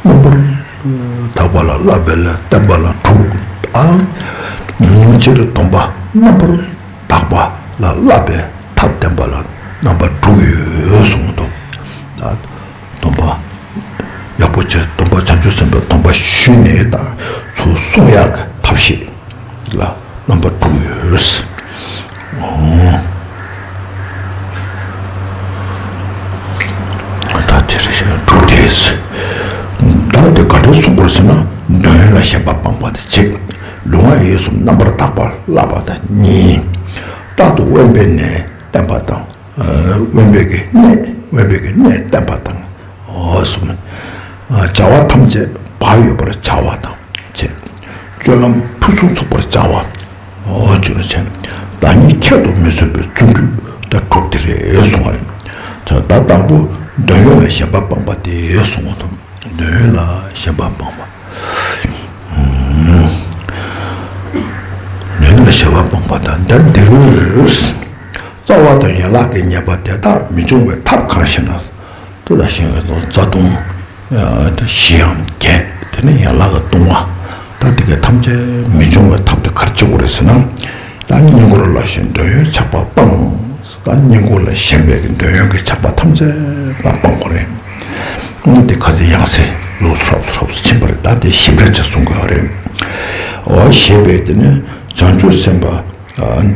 རྣམ་པར་དག་པ་ལ་བསླབ་པའི་ལས་བསྟན་པ་ལ་དྲུག་ཨ། སྤྱིར་སྡོམ་པ་རྣམ་པར་དག་པ། ལ་བསླབ་པའི་ཐབས་བསྟན་པ་ལ་རྣམ་པ་དྲུག་ཡོད་གསུངས་འདུག། ད་སྡོམ་པ་ཡག་པོ་བྱས། སྡོམ་པ་བྱང་ཆུབ་སེམས་དཔའི་སྡོམ་པ་ཞུས་ནས་ད་ཚུར་སྲུང་ཡག་གི་ཐབས་ཤེས་ལ་རྣམ་པ་དྲུག་ཡོད། ད་དེ་རེད། དྲུག་སྟེ། ད་དེ་ག་འདྲ་གསུངས་པར་ཟེར་ན། འདོད་ཡོན་ལ་ཞེན་པ་སྤངས་པ་དེ་གཅིག། ལུས་ངག་ཡིད་གསུམ་རྣམ་པར་དག་པ་བསླབ་པ་དང་གཉིས། རྟག་ཏུ་དབེན་པའི་གནས་བསྟེན་པ་དང་། དབེན་པའི་གི་གནས། དབེན་པའི་གི་གནས་བསྟེན་པ་དང་། འོ་གསུམ། བྱ་བ་ཐམས་ཅད་བག་ཡོད་པར་བྱ་བ་དང་བཅས། སྤྱོད་ལམ་ཕུན་སུམ་ཚོགས་པར་བྱ་བ། འོ་བཅུ་ནི་བྱས། བདག་ཉིད་ཁྱད་དུ་མི་གསོད་པའི་བརྩོན་འགྲུས་ད་དྲུག་དེ་རེད་གསུང་བ་རེད། ད་དང་པོ་འདོད་ཡོན་ལ་ཞེན་པ་སྤངས་པ་དེ་གསུང་བ་དང་། འདོད་ཡོན་ལ་ཞེན་པ་སྤངས་པ། འདོད་ཡོན་ལ་ཞེན་པ་སྤངས་པ་དང་ལྡན་འདིར། རྩ་བ་དང་ཡན་ལག་གི་ཉེས་པ་དེ་དག་མི་འབྱུང་བའི་ཐབས་གང་ཞེ་ན། དེ་དག་ཞེས་པའི་རྩ་ལྟུང་། ད་བཞི་ཡང་བརྒྱད། དེ་ནི་ཡན་ལག་གི་ལྟུང་བ། ད་དེ་ག་ཐམས་ཅད་མི་འབྱུང་བའི་ཐབས་དེ་ག་རེ་བྱེད་དགོས་རེད་ཟེར་ན། ད་སྙིང་པོར་བསླབ་ཞིང་འདོད་ཡོན་ཆགས་པ་སྤངས། ད་སྙིང་པོ་ལ་ཞེན་པའི་གི་འདོད་ཡོན་གྱི་ཆགས་པ་ཐམས་ཅད་ལ་སྤང་དགོས་རེད། འོ་དེ་ཁ་ཚིག་ཡང་སེ་ལོགས་སུ་ཧྲོབ་ཧྲོབ་སུ་ཕྱིན་པ་རེད། ད་དེ་ཞིབ་ཕྲ་ཅིག་གསུང་དགོས་རེད། འོ་ཞེས་པས་དེ་ནི་བྱང་ཆུབ་སེམས་དཔའ་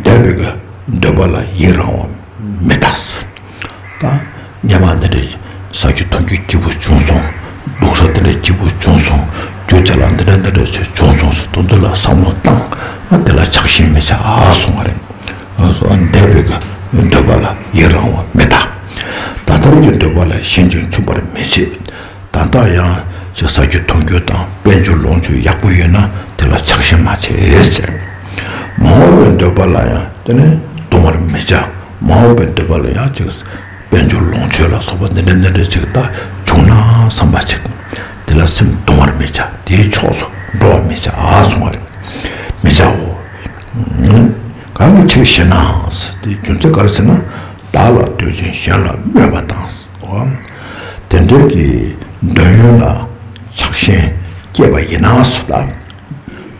འདས་པའི་གི་འདོད་པ་ལ་ཡི་རང་བ་མི་གདའ། ད་སྔོན་མ་འདི་འདྲའི་ཟ་རྒྱུ་འཐུང་རྒྱུ་སྐྱིད་པོ་བྱུང་སོང་། སྡུག་ས་འདི་འདྲའི་སྐྱིད་པོ་བྱུང་སོང་། རྒྱུ་ཅ་ལག་འདི་འདྲ་འདི་འདྲ་ཞིག་བྱུང་སོང་ཟེར་དོན་དུ་ལ་བསམ་བློ་བཏང་། ཨ་དེ་ལ་ཆགས་ཞེན་མི་བྱ་ཨ་གསུང་བ་རེད། ཨ་སོ་ཨ་འདས་པའི་གི་འདོད་པ་ལ་ཡི་རང་བ་མི་གདའ། ད་ལྟར་གྱི་འདོད་པ་ལ་ཞེན་ཅིང་ཆུང་བར་མི་བྱེད། ད་ལྟ་ཡང་ཅིག་ཟ་རྒྱུ་འཐུང་རྒྱུ་དང་དཔལ་འབྱོར་ལོངས་སྤྱོད་ཡག་པོ་ཡོད་ན་དེ་ལ་ཆགས་ཞེན་མ་བྱེད་ཟེར། མ་འོངས་པའི་འདོད་པ་ལ་ཡང་དེ་ནི་གདུང་བར་མི་བྱ། མ་འོངས་པའི་འདོད་པ་ལ་ཡང་ཅིག་དཔལ་འབྱོར་ལོངས་སྤྱོད་ལ་སོགས་པ་འདི་འདྲ་འདི་འདྲ་ཅིག་ད་བྱུང་ན་བསམ་པ་ཅིག་དེ་ལ་སེམས་གདུང་བར་མི་བྱ། དེའི་ཕྱོགས་སུ་འགྲོ་བར་མི་བྱ་ཨ་གསུང་བ་རེད། མི་བྱའོ། གང་གི་ཕྱིར་ཞེ་ན། དེའི་རྒྱུ་མཚན་ག་རེ་ཟེར་ན། བདག་ལ་འདོད་ཅིང་གཞན་ལ་སྨོད་པ་དང་། དེ་འདྲའི་གི་འདོད་ཡོན་ལ་ཆགས་ཞེན་སྐྱེས་པ་ཡིན་ན་སོ། ད་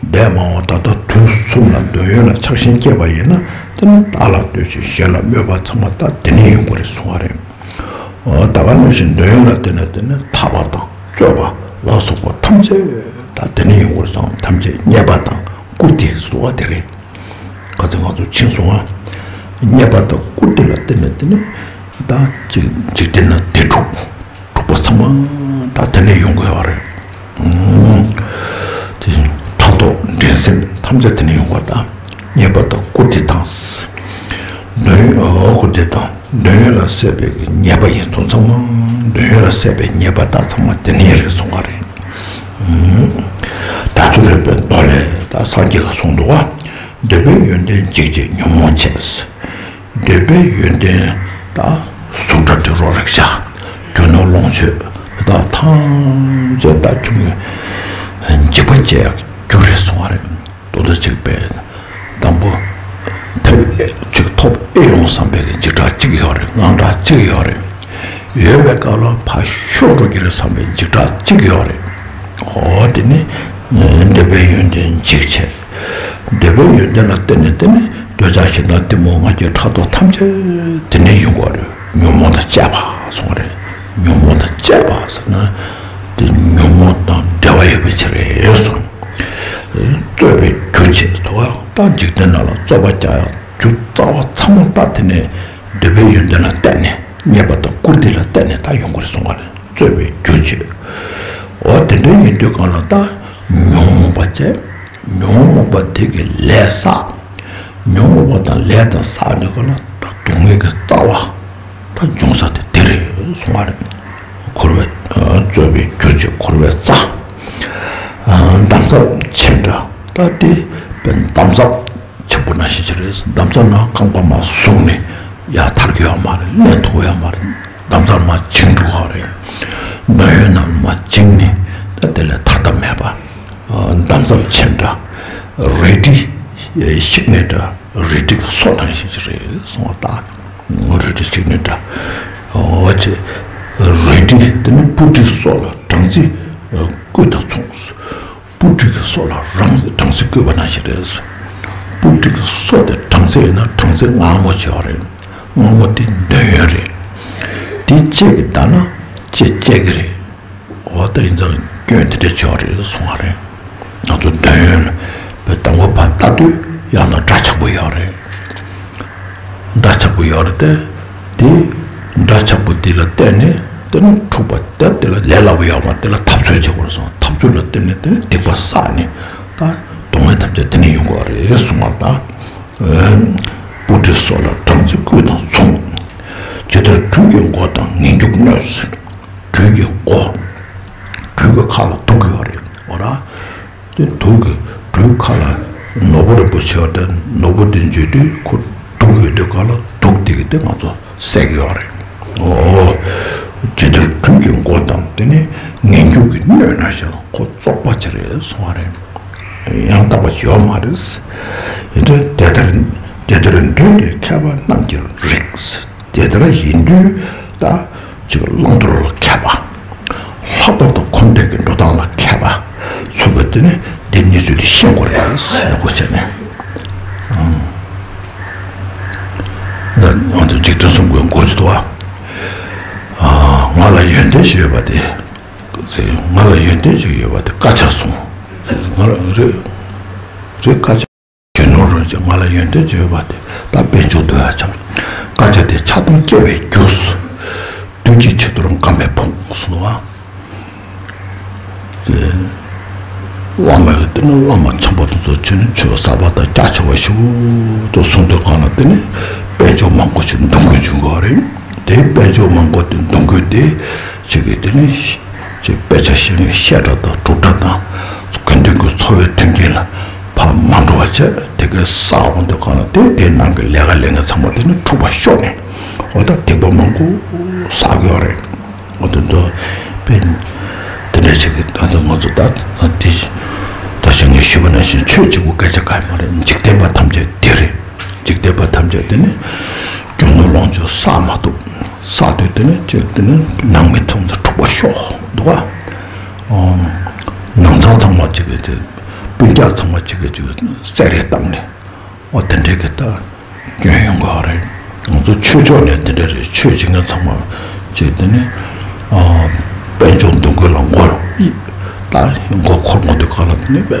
འདས་མ་འོངས་ད་ལྟ་དུས་གསུམ་ལ་འདོད་ཡོན་ལ་ཆགས་ཞེན་སྐྱེས་པ་ཡིན་ན། དེ་ནི་བདག་ལ་འདོད་ཅིང་གཞན་ལ་སྨོད་པ་ཚང་མ་ད་དེ་ནས་ཡོང་གི་རེད་གསུང་བ་རེད། འོ་ད་ག་ནང་བཞིན་འདོད་ཡོན་ལ་བརྟེན་ནས་དེ་ནི་འཐབ་པ་དང་རྩོད་པ་ལ་སོགས་པ་ཐམས་ཅད་ད་དེ་ནས་ཡོང་གི་རེད་གསུང་། ཐམས་ཅད་རྙེད་པ་དང་བཀུར་སྟི་ཟེར་བ་དེ་རེད། ཁ་ཚིག་ང་ཚོ་ཕྱིན་སོང་ང་། རྙེད་པ་དང་བཀུར་སྟི་ལ་བརྟེན་ནས་དེ་ནི་ད་ཅིག་འཇིག་རྟེན་ན་བདེ་སྒྲུབ་སྒྲུབ་པ་ཚང་མ་ད་དེ་ནས་ཡོང་དགོས་པ་རེད། དེ་ཕྲག་དོག་འགྲན་སེམས་ཐམས་ཅད་དེ་ནས་ཡོང་བ་དང་། རྙེད་པ་དང་བཀུར་སྟི་དང་། འདོད་ཡོན་བཀུར་སྟི་དང་། འདོད་ཡོན་ལ་སྲེད་པའི་ཉེས་པ་ཡིན་སོང་ཚང་མ། འདོད་ཡོན་ལ་སྲེད་པའི་ཉེས་པ་དག་ཚང་མ་དེ་ནས་རེད་གསུང་བ་རེད། དལ་འབྱོར་རོལ་པའི་མདོ་ལས་ད་སངས་རྒྱས་ཀྱིས་གསུངས་འདུག་བ། འདོད་པའི་ཡོན་ཏན་འཇིགས་བྱེད་ཉོན་མོངས་ཆེ། འདོད་པའི་ཡོན་ཏན་དག་གཟུགས་སྒྲ་དྲི་རོ་རེག་བྱ། རྒྱུ་ནོར་ལོངས་སྤྱོད་དག་ཐམས་ཅད་དག་ཁྱོད་ཀྱི་འཇིགས་པ་སྐྱེ་ཡག་རྒྱུ་རེད་གསུང་བ་རེད། དོན་དག་གཅིག་པས། དང་པོ། ཐབས་གཅིག་ཐོབ་ཨེ་ཡོང་བསམ་པའི་འཇིགས་སྐྲག་གཅིག་ཡོད་རེད། དངངས་སྐྲག་གཅིག་ཡོད་རེད། ཡོད་པའི་སྐབས་ལ་ཕར་ཤོར་འགྲོ་གི་རེད་བསམ་པའི་འཇིགས་སྐྲག་གཅིག་ཡོད་རེད། འོ་དེ་ནི་འདོད་པའི་ཡོན་ཏན་འཇིགས་བྱེད། འདོད་པའི་ཡོན་ཏན་ལ་བརྟེན་ནས་བརྟེན་ནས་འདོད་ཆགས་ཞེ་སྡང་གཏི་མུག་ང་རྒྱལ་ཕྲག་དོག་ཐམས་ཅད་དེ་ནས་ཡོང་གི་རེད། ཉོན་མོངས་དང་བཅས་པ་གསུངས་རེད། ཉོན་མོངས་དང་བཅས་པ་ཟེར་ན་དེ་ཉོན་མོངས་དང་འབྲེལ་བ་ཡོད་པའི་ཕྱིར་རེད་གསུངས། རྩོད་པའི་རྒྱུ་བྱེད་དོ། ད་འཇིག་རྟེན་ནང་ལ་རྩོད་པ་རྒྱག་ཡག་རྒྱུ་རྩ་བ་ཚང་མ་ད་དེ་ནས་འདོད་པའི་ཡོན་ཏན་ལ་བརྟེན་ནས་རྙེད་པ་དང་བཀུར་སྟི་ལ་བརྟེན་ནས་ད་ཡོང་གི་རེད་གསུང་བ་རེད། རྩོད་པའི་རྒྱུ་བྱེད། འོ་དེ་འདྲ་ཡིན་དུས་གང་ལ་ད་ཉོན་མོངས་པ་བྱས། ཉོན་མོངས་པ་དེ་གི་ལས་བསགས། ཉོན་མོངས་པ་དང་ལས་དང་བསགས་འདི་ག་ལ་ད་སྡུག་བསྔལ་གྱི་རྩ་བ་ད་འབྱུང་ས་དེ་དེ་རེད་གསུང་བ་རེད། འཁོར་བའི་རྩོད་པའི་རྒྱུ་བྱེད་འཁོར་བའི་རྩ། འདམ་རྫབ་ཆེ་འདྲ་ད་དེ་འདམ་རྫབ་ཆེན་པོ་ནང་བཞིན་ཅིག་རེད། འདམ་རྫབ་ནང་རྐང་པ་མར་ཟུག་ནས་ཡར་ཐར་གི་ཡོད་མ་རེད། ལེན་ཐུབ་ཡོད་མ་རེད། འདམ་རྫབ་མར་བྱིང་འགྲོ་གི་རེད། འདོད་ཡོན་རྣམས་མར་བྱིང་ནས་ད་དེ་ལས་ཐར་ཐབས་མེད་པ། འདམ་རྫབ་ཆེ་འདྲ། རལ་གྲི་ཤིག་ནི་འདྲ། རལ་གྲི་གི་སོ་ནང་བཞིན་ཅིག་རེད་གསུང་བ་ལྟར། རལ་གྲི་ཤིག་ནི་འདྲ། འོ་ཅེ། རལ་གྲི་དེ་ནི་སྤུ་གྲིའི་སོ་ལ་སྦྲང་རྩི་བསྐོལ་དང་མཚུངས། སྤུ་གྲིའི་སོ་ལ་སྦྲང་སྦྲང་རྩི་བསྐོལ་བ་ནང་བཞིན་རེད། སྤུ་གྲིའི་སོ་དེ་སྦྲང་རྩི་ཡིན་ན་སྦྲང་རྩི་མངར་མོ་བྱེད་པ་རེད། མངར་མོ་དེ་འདོད་ཡོན་རེད། དེ་ལྕེ་གིས་བལྟས་ན་ལྕེ་སྐྱེ་གི་རེད། འོ་ད་ཡིན་ཙང་སྐྱོན་དེ་འདྲ་བྱེད་པ་རེད་གསུང་བ་རེད། ང་ཚོ་འདོད་ཡོན་པའི་དང་པོ་ཕར་ལྟ་དུས་ཡང་ན་འདྲ་ཆགས་པོ་ཡོད་རེད། འདྲ་ཆགས་པོ་ཡོད་རེད་དེ། དེ་འདྲ་ཆགས་པོ་དེ་ལ་བརྟེན་ནས་དེ་ནི་འཁྲུག་པ་དེ་དེ་ལ་ལས་སླ་པོ་ཡོད་མ་རེད། དེ་ལ་འཐབ་རྩོད་བྱེད་དགོས་རེད་གསུངས། འཐབ་རྩོད་ལ་བརྟེན་ནས་དེ་ནི་སྡིག་པ་བསགས་ནས་ད་སྡུག་བསྔལ་ཐམས་ཅད་དེ་ནས་ཡོང་དགོས་རེད་གསུངས་པ་དང་། སྤུ་གྲིའི་སོ་ལ་སྦྲང་རྩི་བསྐུས་དང་མཚུངས། ཇི་ལྟར་སྦྲུལ་གྱི་མགོ་དང་ངན་སྐྱུགས་སྣོད། སྦྲུལ་གྱི་མགོ། སྦྲུལ་གྱི་ཁ་ལ་དུག་ཡོད་རེད། འོ་ར། དེ་དུག་གི་སྦྲུལ་ཁ་ལ་ནོར་བུ་རིན་པོ་ཆེ་བ་དེ་ནོར་བུ་དེ་འཇུས་དུས་ཁོ་དུག་ཡོད་དུས་ག་ལ་དུག་དེ་གི་དེ་ང་ཚོ་བསད་ཀྱི་ཡོད་རེད། ཨོ། ཇི་ལྟར་སྦྲུལ་གྱི་མགོ་དང་དེ་ནི་ངན་སྐྱུགས་ཀྱི་སྣོད་ན་བཞིན་ཁོ་བཙོག་པ་ཅིག་རེད་གསུང་བ་རེད། ཡང་དག་པ་ཡོད་མ་རེད། ཡིན་དུས་དེ་ལྟར་དེ་ལྟར་འདོད་དུས་མཁས་པ་རྣམས་ཀྱིས་རིག། དེ་ལྟར་ཡིན་དུས་ད་ཅིག་བླང་དོར་ལ་མཁས་པ། ལྷག་པར་དུ་འཁོར་འདས་ཀྱི་འགྲོ་སྟངས་ལ་མཁས་པ་ཚོས་པ་དེ་ནི་དེ་གནས་ཚུལ་དེ་ཤེས་དགོས་རེད་ཟེར་དགོས་བྱས་ནས། ང་ཚོ་འཇིག་རྟེན་གསུམ་པོའི་མགོ་ཅིག་འདུག་ཨ། ང་ལ་ཡོན་ཏན་ཞིག་ཡོད་པ་དེ། ང་ལ་ཡོན་ཏན་ཞིག་ཡོད་པ་དེ་དཀར་ཆག་སོང་། ང་ལ་རེད། རེད་དཀར་ཆག་གཞོན་ནུ་རང་ཅག་ང་ལ་ཡོན་ཏན་ཅིག་ཡོད་པ་དེ་ད་དཔལ་འབྱོར་འདོད་ཡ་ཆགས། དཀར་ཆག་དེ་ཆགས་སྡང་སྐྱེ་བའི་རྒྱུ། བདུད་ཀྱི་ཕྱི་དོར་རྐང་པས་ཕུང་གསུངས་པ། དེ་བླ་མ་ཡི་དེ་ནི་བླ་མ་འཆམ་པོ་དེ་ཚོ་ཆོས་ནི་ཆོས་གསར་པ་དང་རྒྱ་ཆེ་བ་ཞིག་ཏུ་གསུང་དུས་གང་ལ་དེ་ནི་དཔལ་འབྱོར་མང་པོ་ཞིག་འདོན་དགོས་བྱུང་གི་རེད། དེ་དཔལ་འབྱོར་མང་པོ་དེ་འདོན་དགོས་དེ་ཅིག་གིས་དེ་ནི། ཅེས་དཔེ་ཆ་ཤེས་མཁན་བཤད་གྲྭ་དང་སྒྲུབ་གྲྭ་དང་དགེ་འདུན་གྱི་འཚོ་བའི་མཐུན་རྐྱེན་ལ་ཕར་མ་འགྲོ་བ་བྱས། དེ་གའི་ས་འོང་དུས་གང་ལ་དེ་དེའི་ནང་གི་ལས་ཀ་ལས་མཁན་ཚང་མ་དེ་ནི་འཁྲུག་པ་ཤོར་ནས་འོ་ད་སྡིག་པ་མང་པོ་བསགས་ཡོད་རེད། འོ་དེ་ཚོ་དཔེ་དེ་འདྲ་ཞིག་གི་ད་ཚོ་ང་ཚོ་ད་དེ་ད་ཞིག་ངས་ཞུས་པ་ནང་བཞིན་ཆོས་གཅིག་པུ་སྐད་ཆ་གང་ཡང་མ་རེད། འཇིག་རྟེན་པ་ཐམས་ཅད་དེ་རེད། འཇིག་རྟེན་པ་ཐམས་ཅད་དེ་ནི་རྒྱུ་ནོར་ལོངས་སྤྱོད་བསགས་མ་ཐུབ། བསགས་དུས་དེ་ནི་ཅིག་དེ་ནི་ནང་མི་ཚང་མ་འཁྲུག་པ་ཤོར་འདུག་ག་ནང་ཚང་ཚང་མ་གཅིག་གི་ཅིག་སྤུན་ཀྱག་ཚང་མ་གཅིག་གི་ཅིག་བསད་རེས་བཏང་ནས་འོ་དེ་འདྲའི་གི་ད་སྐྱོན་ཡོང་གི་རེད། ང་ཚོ་ཆོས་ཕྱོགས་ནས་དེ་འདྲ་རེད། ཆོས་བྱེད་མཁན་ཚང་མ་ཅིག་དེ་ནི་དཔལ་འབྱོར་འདོན་དགོས་ལ་མགོ་ད་མགོ་འཁོར་མ་ཐུབ་ག་ལ་དེ་ནི་དཔེ་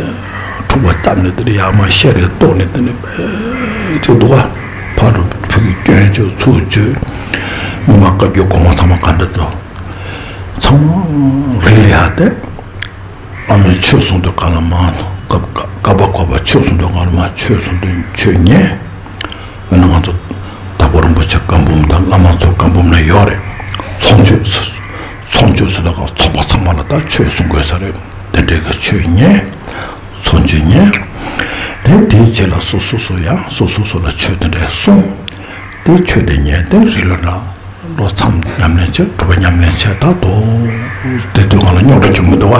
འཁྲུག་པ་བཏབ་ནས་དེ་ནི་ཡར་མར་བཤད་རེས་གཏོང་ནས་དེ་ནི་དཔེ་ཅིག་འདུག་ག་ཕར་འགྲོ་ཕ་གི་སྐྱོན་བརྗོད་ཚུར་བརྗོད། མི་མང་བཀའ་བརྒྱུད་སྒོ་མང་ཚང་མ་ག་འདྲ་འདུག་ཚང་མ་རིག་ལ་ཡག་སྟེ། ཨ་མས་ཆོས་གསུང་དུས་ག་ལ་མ་སྐབས་སྐབས་པ་བཀོད་པ་ཆོས་གསུང་དུས་ག་ལ་མ་ཆོས་གསུང་དུས་ཆོས་ཉན། ཨ་ནི་ང་ཚོ་དྭགས་པོ་རིན་པོ་ཆེ་བཀའ་འབུམ་དང་བླ་མ་ཚོ་བཀའ་འབུམ་ན་ཡོད་རེད། ཚོགས་མཆོད་ཚོགས་མཆོད་ཟེར་དུས་ག་ཚོགས་པ་ཚང་མ་ལ་ད་ཆོས་གསུང་དགོས་ས་རེད། དེ་འདྲའི་གི་ཆོས་ཉན། ཚོགས་མཆོད་ཉན། དེ་དེའི་རྗེས་ལ་སོ་སོ་སོ་ཡང་སོ་སོ་སོ་ལ་ཆོས་དེ་འདྲ་གསུང་། དེ་ཆོས་དེ་ཉན་དེ་རི་ལོ་ན་ལོ་མཚམས་ཉམས་ལེན་བྱེད། སྒྲུབ་པ་ཉམས་ལེན་བྱེད། ད་དོ་དེ་དུས་གང་ལ་རྙོག་དྲ་བྱུང་གི་འདུག་བ།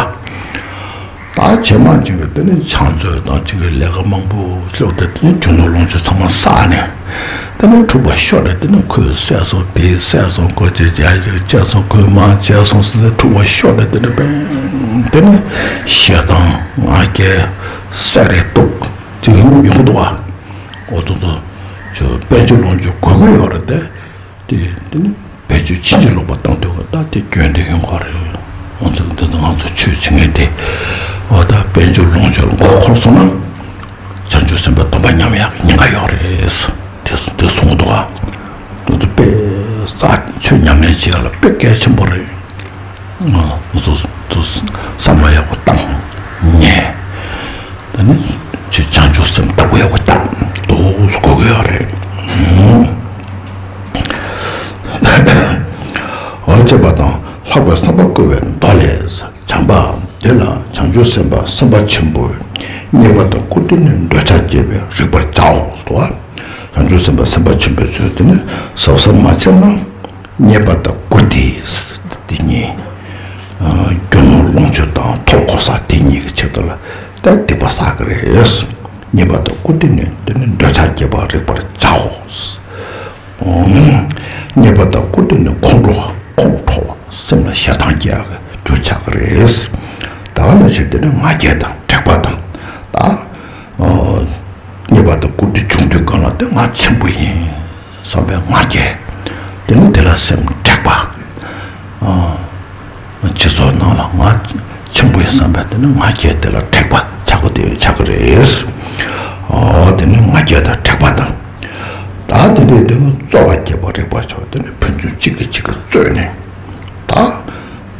ད་རྗེས་མ་ཅིག་གི་དེ་ནི་ཕྱག་མཛོད་དང་ཅིག་གི་ལས་ཀ་མང་པོ་ལྷོད་དེ་དེ་ནི་རྒྱུ་ནོར་ལོངས་སྤྱོད་ཚང་མ་བསགས་ནས་དེ་ནི་འཁྲུག་པ་ཤོར་ནས་དེ་ནི་ཁོས་བསད་སོང་། དེས་བསད་སོང་། ཁོ་ཅེ་ཅེ་ཅེ་བྱས་སོང་། ཁོས་མ་བྱས་སོང་ཟེར་ཏེ་འཁྲུག་པ་ཤོར་ནས་དེ་ནི་དཔེ་དེ་ནི་ཞེ་སྡང་ང་རྒྱལ་བསད་རེས་གཏུབ་ཅིག་ཡོང་ཡོང་གི་འདུག་བ། འོ་ཙོ་ཙོ་ཅོ་དཔལ་འབྱོར་ལོངས་སྤྱོད་དགོས་ཀྱི་ཡོད་རེད་དེ། དེ་དེ་ནི་བེད་སྤྱོད་ཕྱིན་ཅི་ལོག་པ་བཏང་དུས་ད་དེ་སྐྱོན་དེ་ཡོང་གི་རེད། འོ་ཙོ་འདི་ཚོ་ང་ཚོ་ཆོས་བྱེད་མཁན་དེ་འོ་ད་དཔལ་འབྱོར་ལོངས་སྤྱོད་ལ་མགོ་འཁོར་སོང་ན་བྱང་ཆུབ་སེམས་དཔའི་སྡོམ་པ་ཉམས་ཡག་གི་ཉེན་ཁ་ཡོད་རེད། དེ་དེ་གསུངས་འདུག་ཨ། དེ་ཚོ་དཔེ་ས་ཆོས་ཉམས་ལེན་བྱེད་ཡག་ལ་དཔེ་གལ་ཆེན་པོ་རེད། ང་ཚོ་ཚོ་བསམ་བློ་ཡག་པོ་བཏང་ཉན། ད་ནི་ཆོས་བྱང་ཆུབ་སེམས་ལྟ་བུ་ཡག་པོ་བཏང་འདུག་དགོས་ཀྱི་ཡོད་རེད། འོ་བྱས་པ་དང་ལྷག་པའི་བསམ་པ་བསྐུལ་བའི་མདོ་ལས། བྱམས་པའམ་དེ་ལ་བྱང་ཆུབ་སེམས་དཔའ་སེམས་དཔའ་ཆེན་པོས་རྙེད་པ་དང་བཀུར་སྟི་ནི་འདོད་ཆགས་སྐྱེས་པས་རིག་པར་བྱའོ། བྱང་ཆུབ་སེམས་དཔའ་སེམས་དཔའ་ཆེན་པོའི་ཚུལ་དེ་ནི་གཟབ་གཟབ་མ་བྱས་ན། རྙེད་པ་དང་བཀུར་སྟི་དེ་གཉིས། རྒྱུ་ནོར་ལོངས་སྤྱོད་དང་ཐོབ་གོ་ས་དེ་གཉིས་ཀྱི་ཆེད་དུ་ལ་ད་སྡིག་པ་བསགས་ཀྱི་རེད། རྙེད་པ་དང་བཀུར་སྟི་ནི་དེ་ནི་འདོད་ཆགས་སྐྱེས་པ་རིག་པར་བྱའོ། རྙེད་པ་དང་བཀུར་སྟི་ནི་ཁོང་ཁྲོ་ཁོང་ཁྲོ་བ་སེམས་ལ་ཞེ་སྡང་སྐྱེ་ཡག་གི་རྒྱུ་ཆགས་ཀྱི་རེད། ད་ག་ནང་བཞིན་དེ་ནི་ང་རྒྱལ་དང་དྲེགས་པ་དང་ད། ཉེས་པ་དང་བཀུར་སྟི་བྱུང་དུས་གང་ལ་དེ་ང་ཆེན་པོ་ཡིན་བསམ་པའི་ང་རྒྱལ། དེ་ནི་དེ་ལ་སེམས་དྲེགས་པ། སྤྱི་ཚོགས་ནང་ལ་ང་ཆེན་པོ་ཡིན་བསམ་པའི་དེ་ནི་ང་རྒྱལ་དེ་ལ་དྲེགས་པ་ཆགས་ཀྱི་དེ་ཆགས་ཀྱི་རེད། དེ་ནི་ང་རྒྱལ་དང་དྲེགས་པ་དང་། ད་དེ་འདྲའི་དེ་ནི་རྩོད་པ་རྒྱས་པར་རིག་པར་བྱའོ། དེ་ནི་ཕན་ཚུན་གཅིག་གིས་གཅིག་གིས་རྩོད་ནས། ད་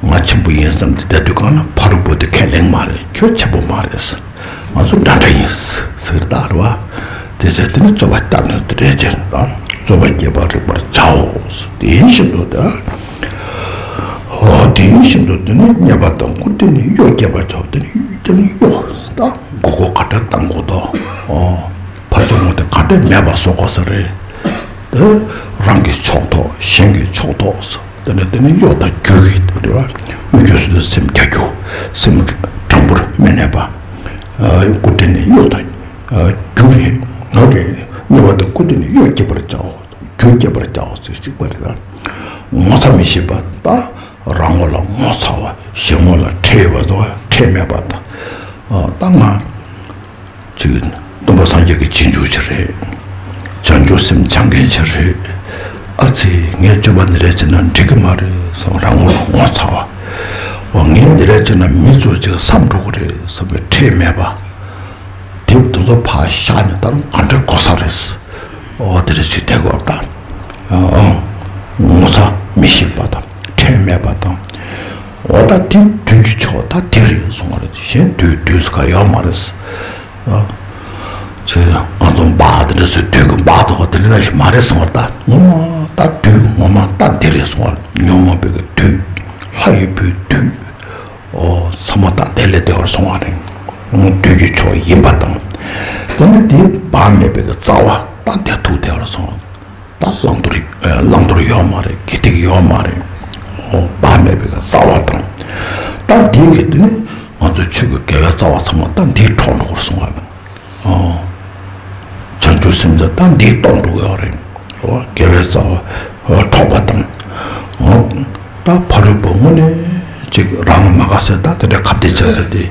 ང་ཆེན་པོ་ཡིན་བསམ་སྟེ་བསྡད་དུས་གང་ན་ཕ་རོལ་པོ་དེ་ཁས་ལེན་མ་རེད། ཁྱོད་ཆེན་པོ་མ་རེད། ང་ཚོ་འདྲ་འདྲ་ཡིན་ཟེར་ད་རེད་བ། དེ་ཚེ་དེ་ནི་རྩོད་པ་བཏབ་ནས་དེ་རེད་ཅེས་དང་རྩོད་པ་རྒྱས་པར་རིག་པར་བྱའོ། དེ་བཞིན་དུ་ད། ཨོ་དེ་བཞིན་དུ་དེ་ནི་ཉེས་པ་དང་བཀུར་སྟི་ནི་གཡོ་བསྐྱེད་པར་བྱའོ། དེ་ནི་དེ་ནི་གཡོ་ད་མགོ་སྐོར་ག་འདྲ་བཏང་དགོས་དོ། ཨོ་ཕ་ཆུང་ངུ་དེ་ག་འདྲ་མེད་པ་བཟོ་དགོས་ས་རེད། དེ་རང་གི་ཕྱོགས་གཏོགས་གཞན་གྱི་ཕྱོགས་གཏོགས། དེ་ནས་དེ་ནས་གཡོ་དང་རྒྱུ་གི་དེ་རེད་བ། དབུལ་རྒྱུ་སུ་སེམས་རྒྱ་རྒྱུ། སེམས་དྲང་པོར་མི་གནས་པ། ཨ་བཀུར་སྟི་ནི་གཡོ་དང་ཨ་རྒྱུ་རེད། ནོར་རེད། ཉེས་པ་དང་བཀུར་སྟི་ནི་གཡོ་བསྐྱེད་པར་བྱའོ། རྒྱུ་བསྐྱེད་པར་བྱའོ་ཟེར་གཅིག་པ་རེད་བ། ངོ་ཚ་མི་ཤེས་པ་དང་རང་ངོ་ལ་ངོ་ཚ་བ། གཞན་ངོ་ལ་ཁྲེལ་བ་དང་ཁྲེལ་མེད་པ་དང་། ཨ་ད་ང་ཅིག་སྟོན་པ་སངས་རྒྱས་ཀྱི་རྗེས་འཇུག་ཅིག་རེད། བྱང་ཆུབ་སེམས་འཆང་མཁན་ཅིག་རེད། ཨ་ཙི། ངས་སྤྱོད་པ་འདི་འདྲ་བྱས་ན་འགྲིག་གི་མ་རེད་བསམ་རང་ངོ་ལ་ངོ་ཚ་བ། འོ་ངས་འདི་འདྲ་བྱས་ན་མི་ཚོ་ཅིག་བསམ་འགྲོ་གི་རེད་བསམ་པའི་ཁྲེལ་མེད་པ། དེབ་དེ་ཚོ་ཕར་བཞག་ནས་ད་རུང་ག་འདྲ་དགོས་ས་རེད། འོ་དེ་འདྲ་ཞིག་དེ་གོ་ད། ཨང་། ངོ་ཚ་མི་ཤེས་པ་དང་ཁྲེལ་མེད་པ་དང་། འོ་ད་དེ་དུས་ཀྱི་ཆོག་ད་དེ་རེད་གསུང་བ་རེད། གཞན་དུས་དུས་སུ་ག་ཡོད་མ་རེད། ཨ། ཚེ་ང་ཚོ་འབའ་དེ་འདྲ་ཚོའི་དུས་ཀྱི་འབའ་དོ་དེ་འདྲ་ཞིག་མ་རེད་གསུང་བ་ད་ངོ་མ་ད་དུས་ངོ་མ་ད་འདི་རེད་གསུང་བ་ཉོན་མོངས་པའི་གི་དུས། ལྷ་ཡི་བུའི་དུས། འོ་ཚང་མ་ད་འདི་ལས་བདེ་བར་སོང་བ་རེད། དུས་ཀྱི་ཆོག་ཡིན་པ་དང་། དེ་ནི་དེ་འབའ་མེད་པའི་གི་རྩ་བ་ད་འདི་ཐུག་བདེ་བར་སོང་བ། ད་བླང་དོར་བླང་དོར་ཡོད་མ་རེད། དགེ་སྡིག་ཡོད་མ་རེད། འོ་འབའ་མེད་པའི་རྩ་བ་དང་། ད་འདི་གི་དེ་ནི་ང་ཚོ་ཆོས་ཀྱི་དགེ་བའི་རྩ་བ་ཚང་མ་ད་འདིའི་འཕྲོག་འགྲོ་བར་སོང་བ་རེད། འོ་བྱང་ཆུབ་སེམས་ཙམ་ད་འདིའི་སྟོང་འགྲོ་གི་ཡོད་རེད། འོ་དགེ་བའི་རྩ་བ་འཕྲོག་པ་དང་། འོ་ད་ཕ་རོལ་པོ་དངོས་གནས་ཅིག་རང་ལ་མ་དགའ་ཟེར་ད་དེ་འདྲ་ཁ་གཏད་བྱ་ཟེར་ཏེ་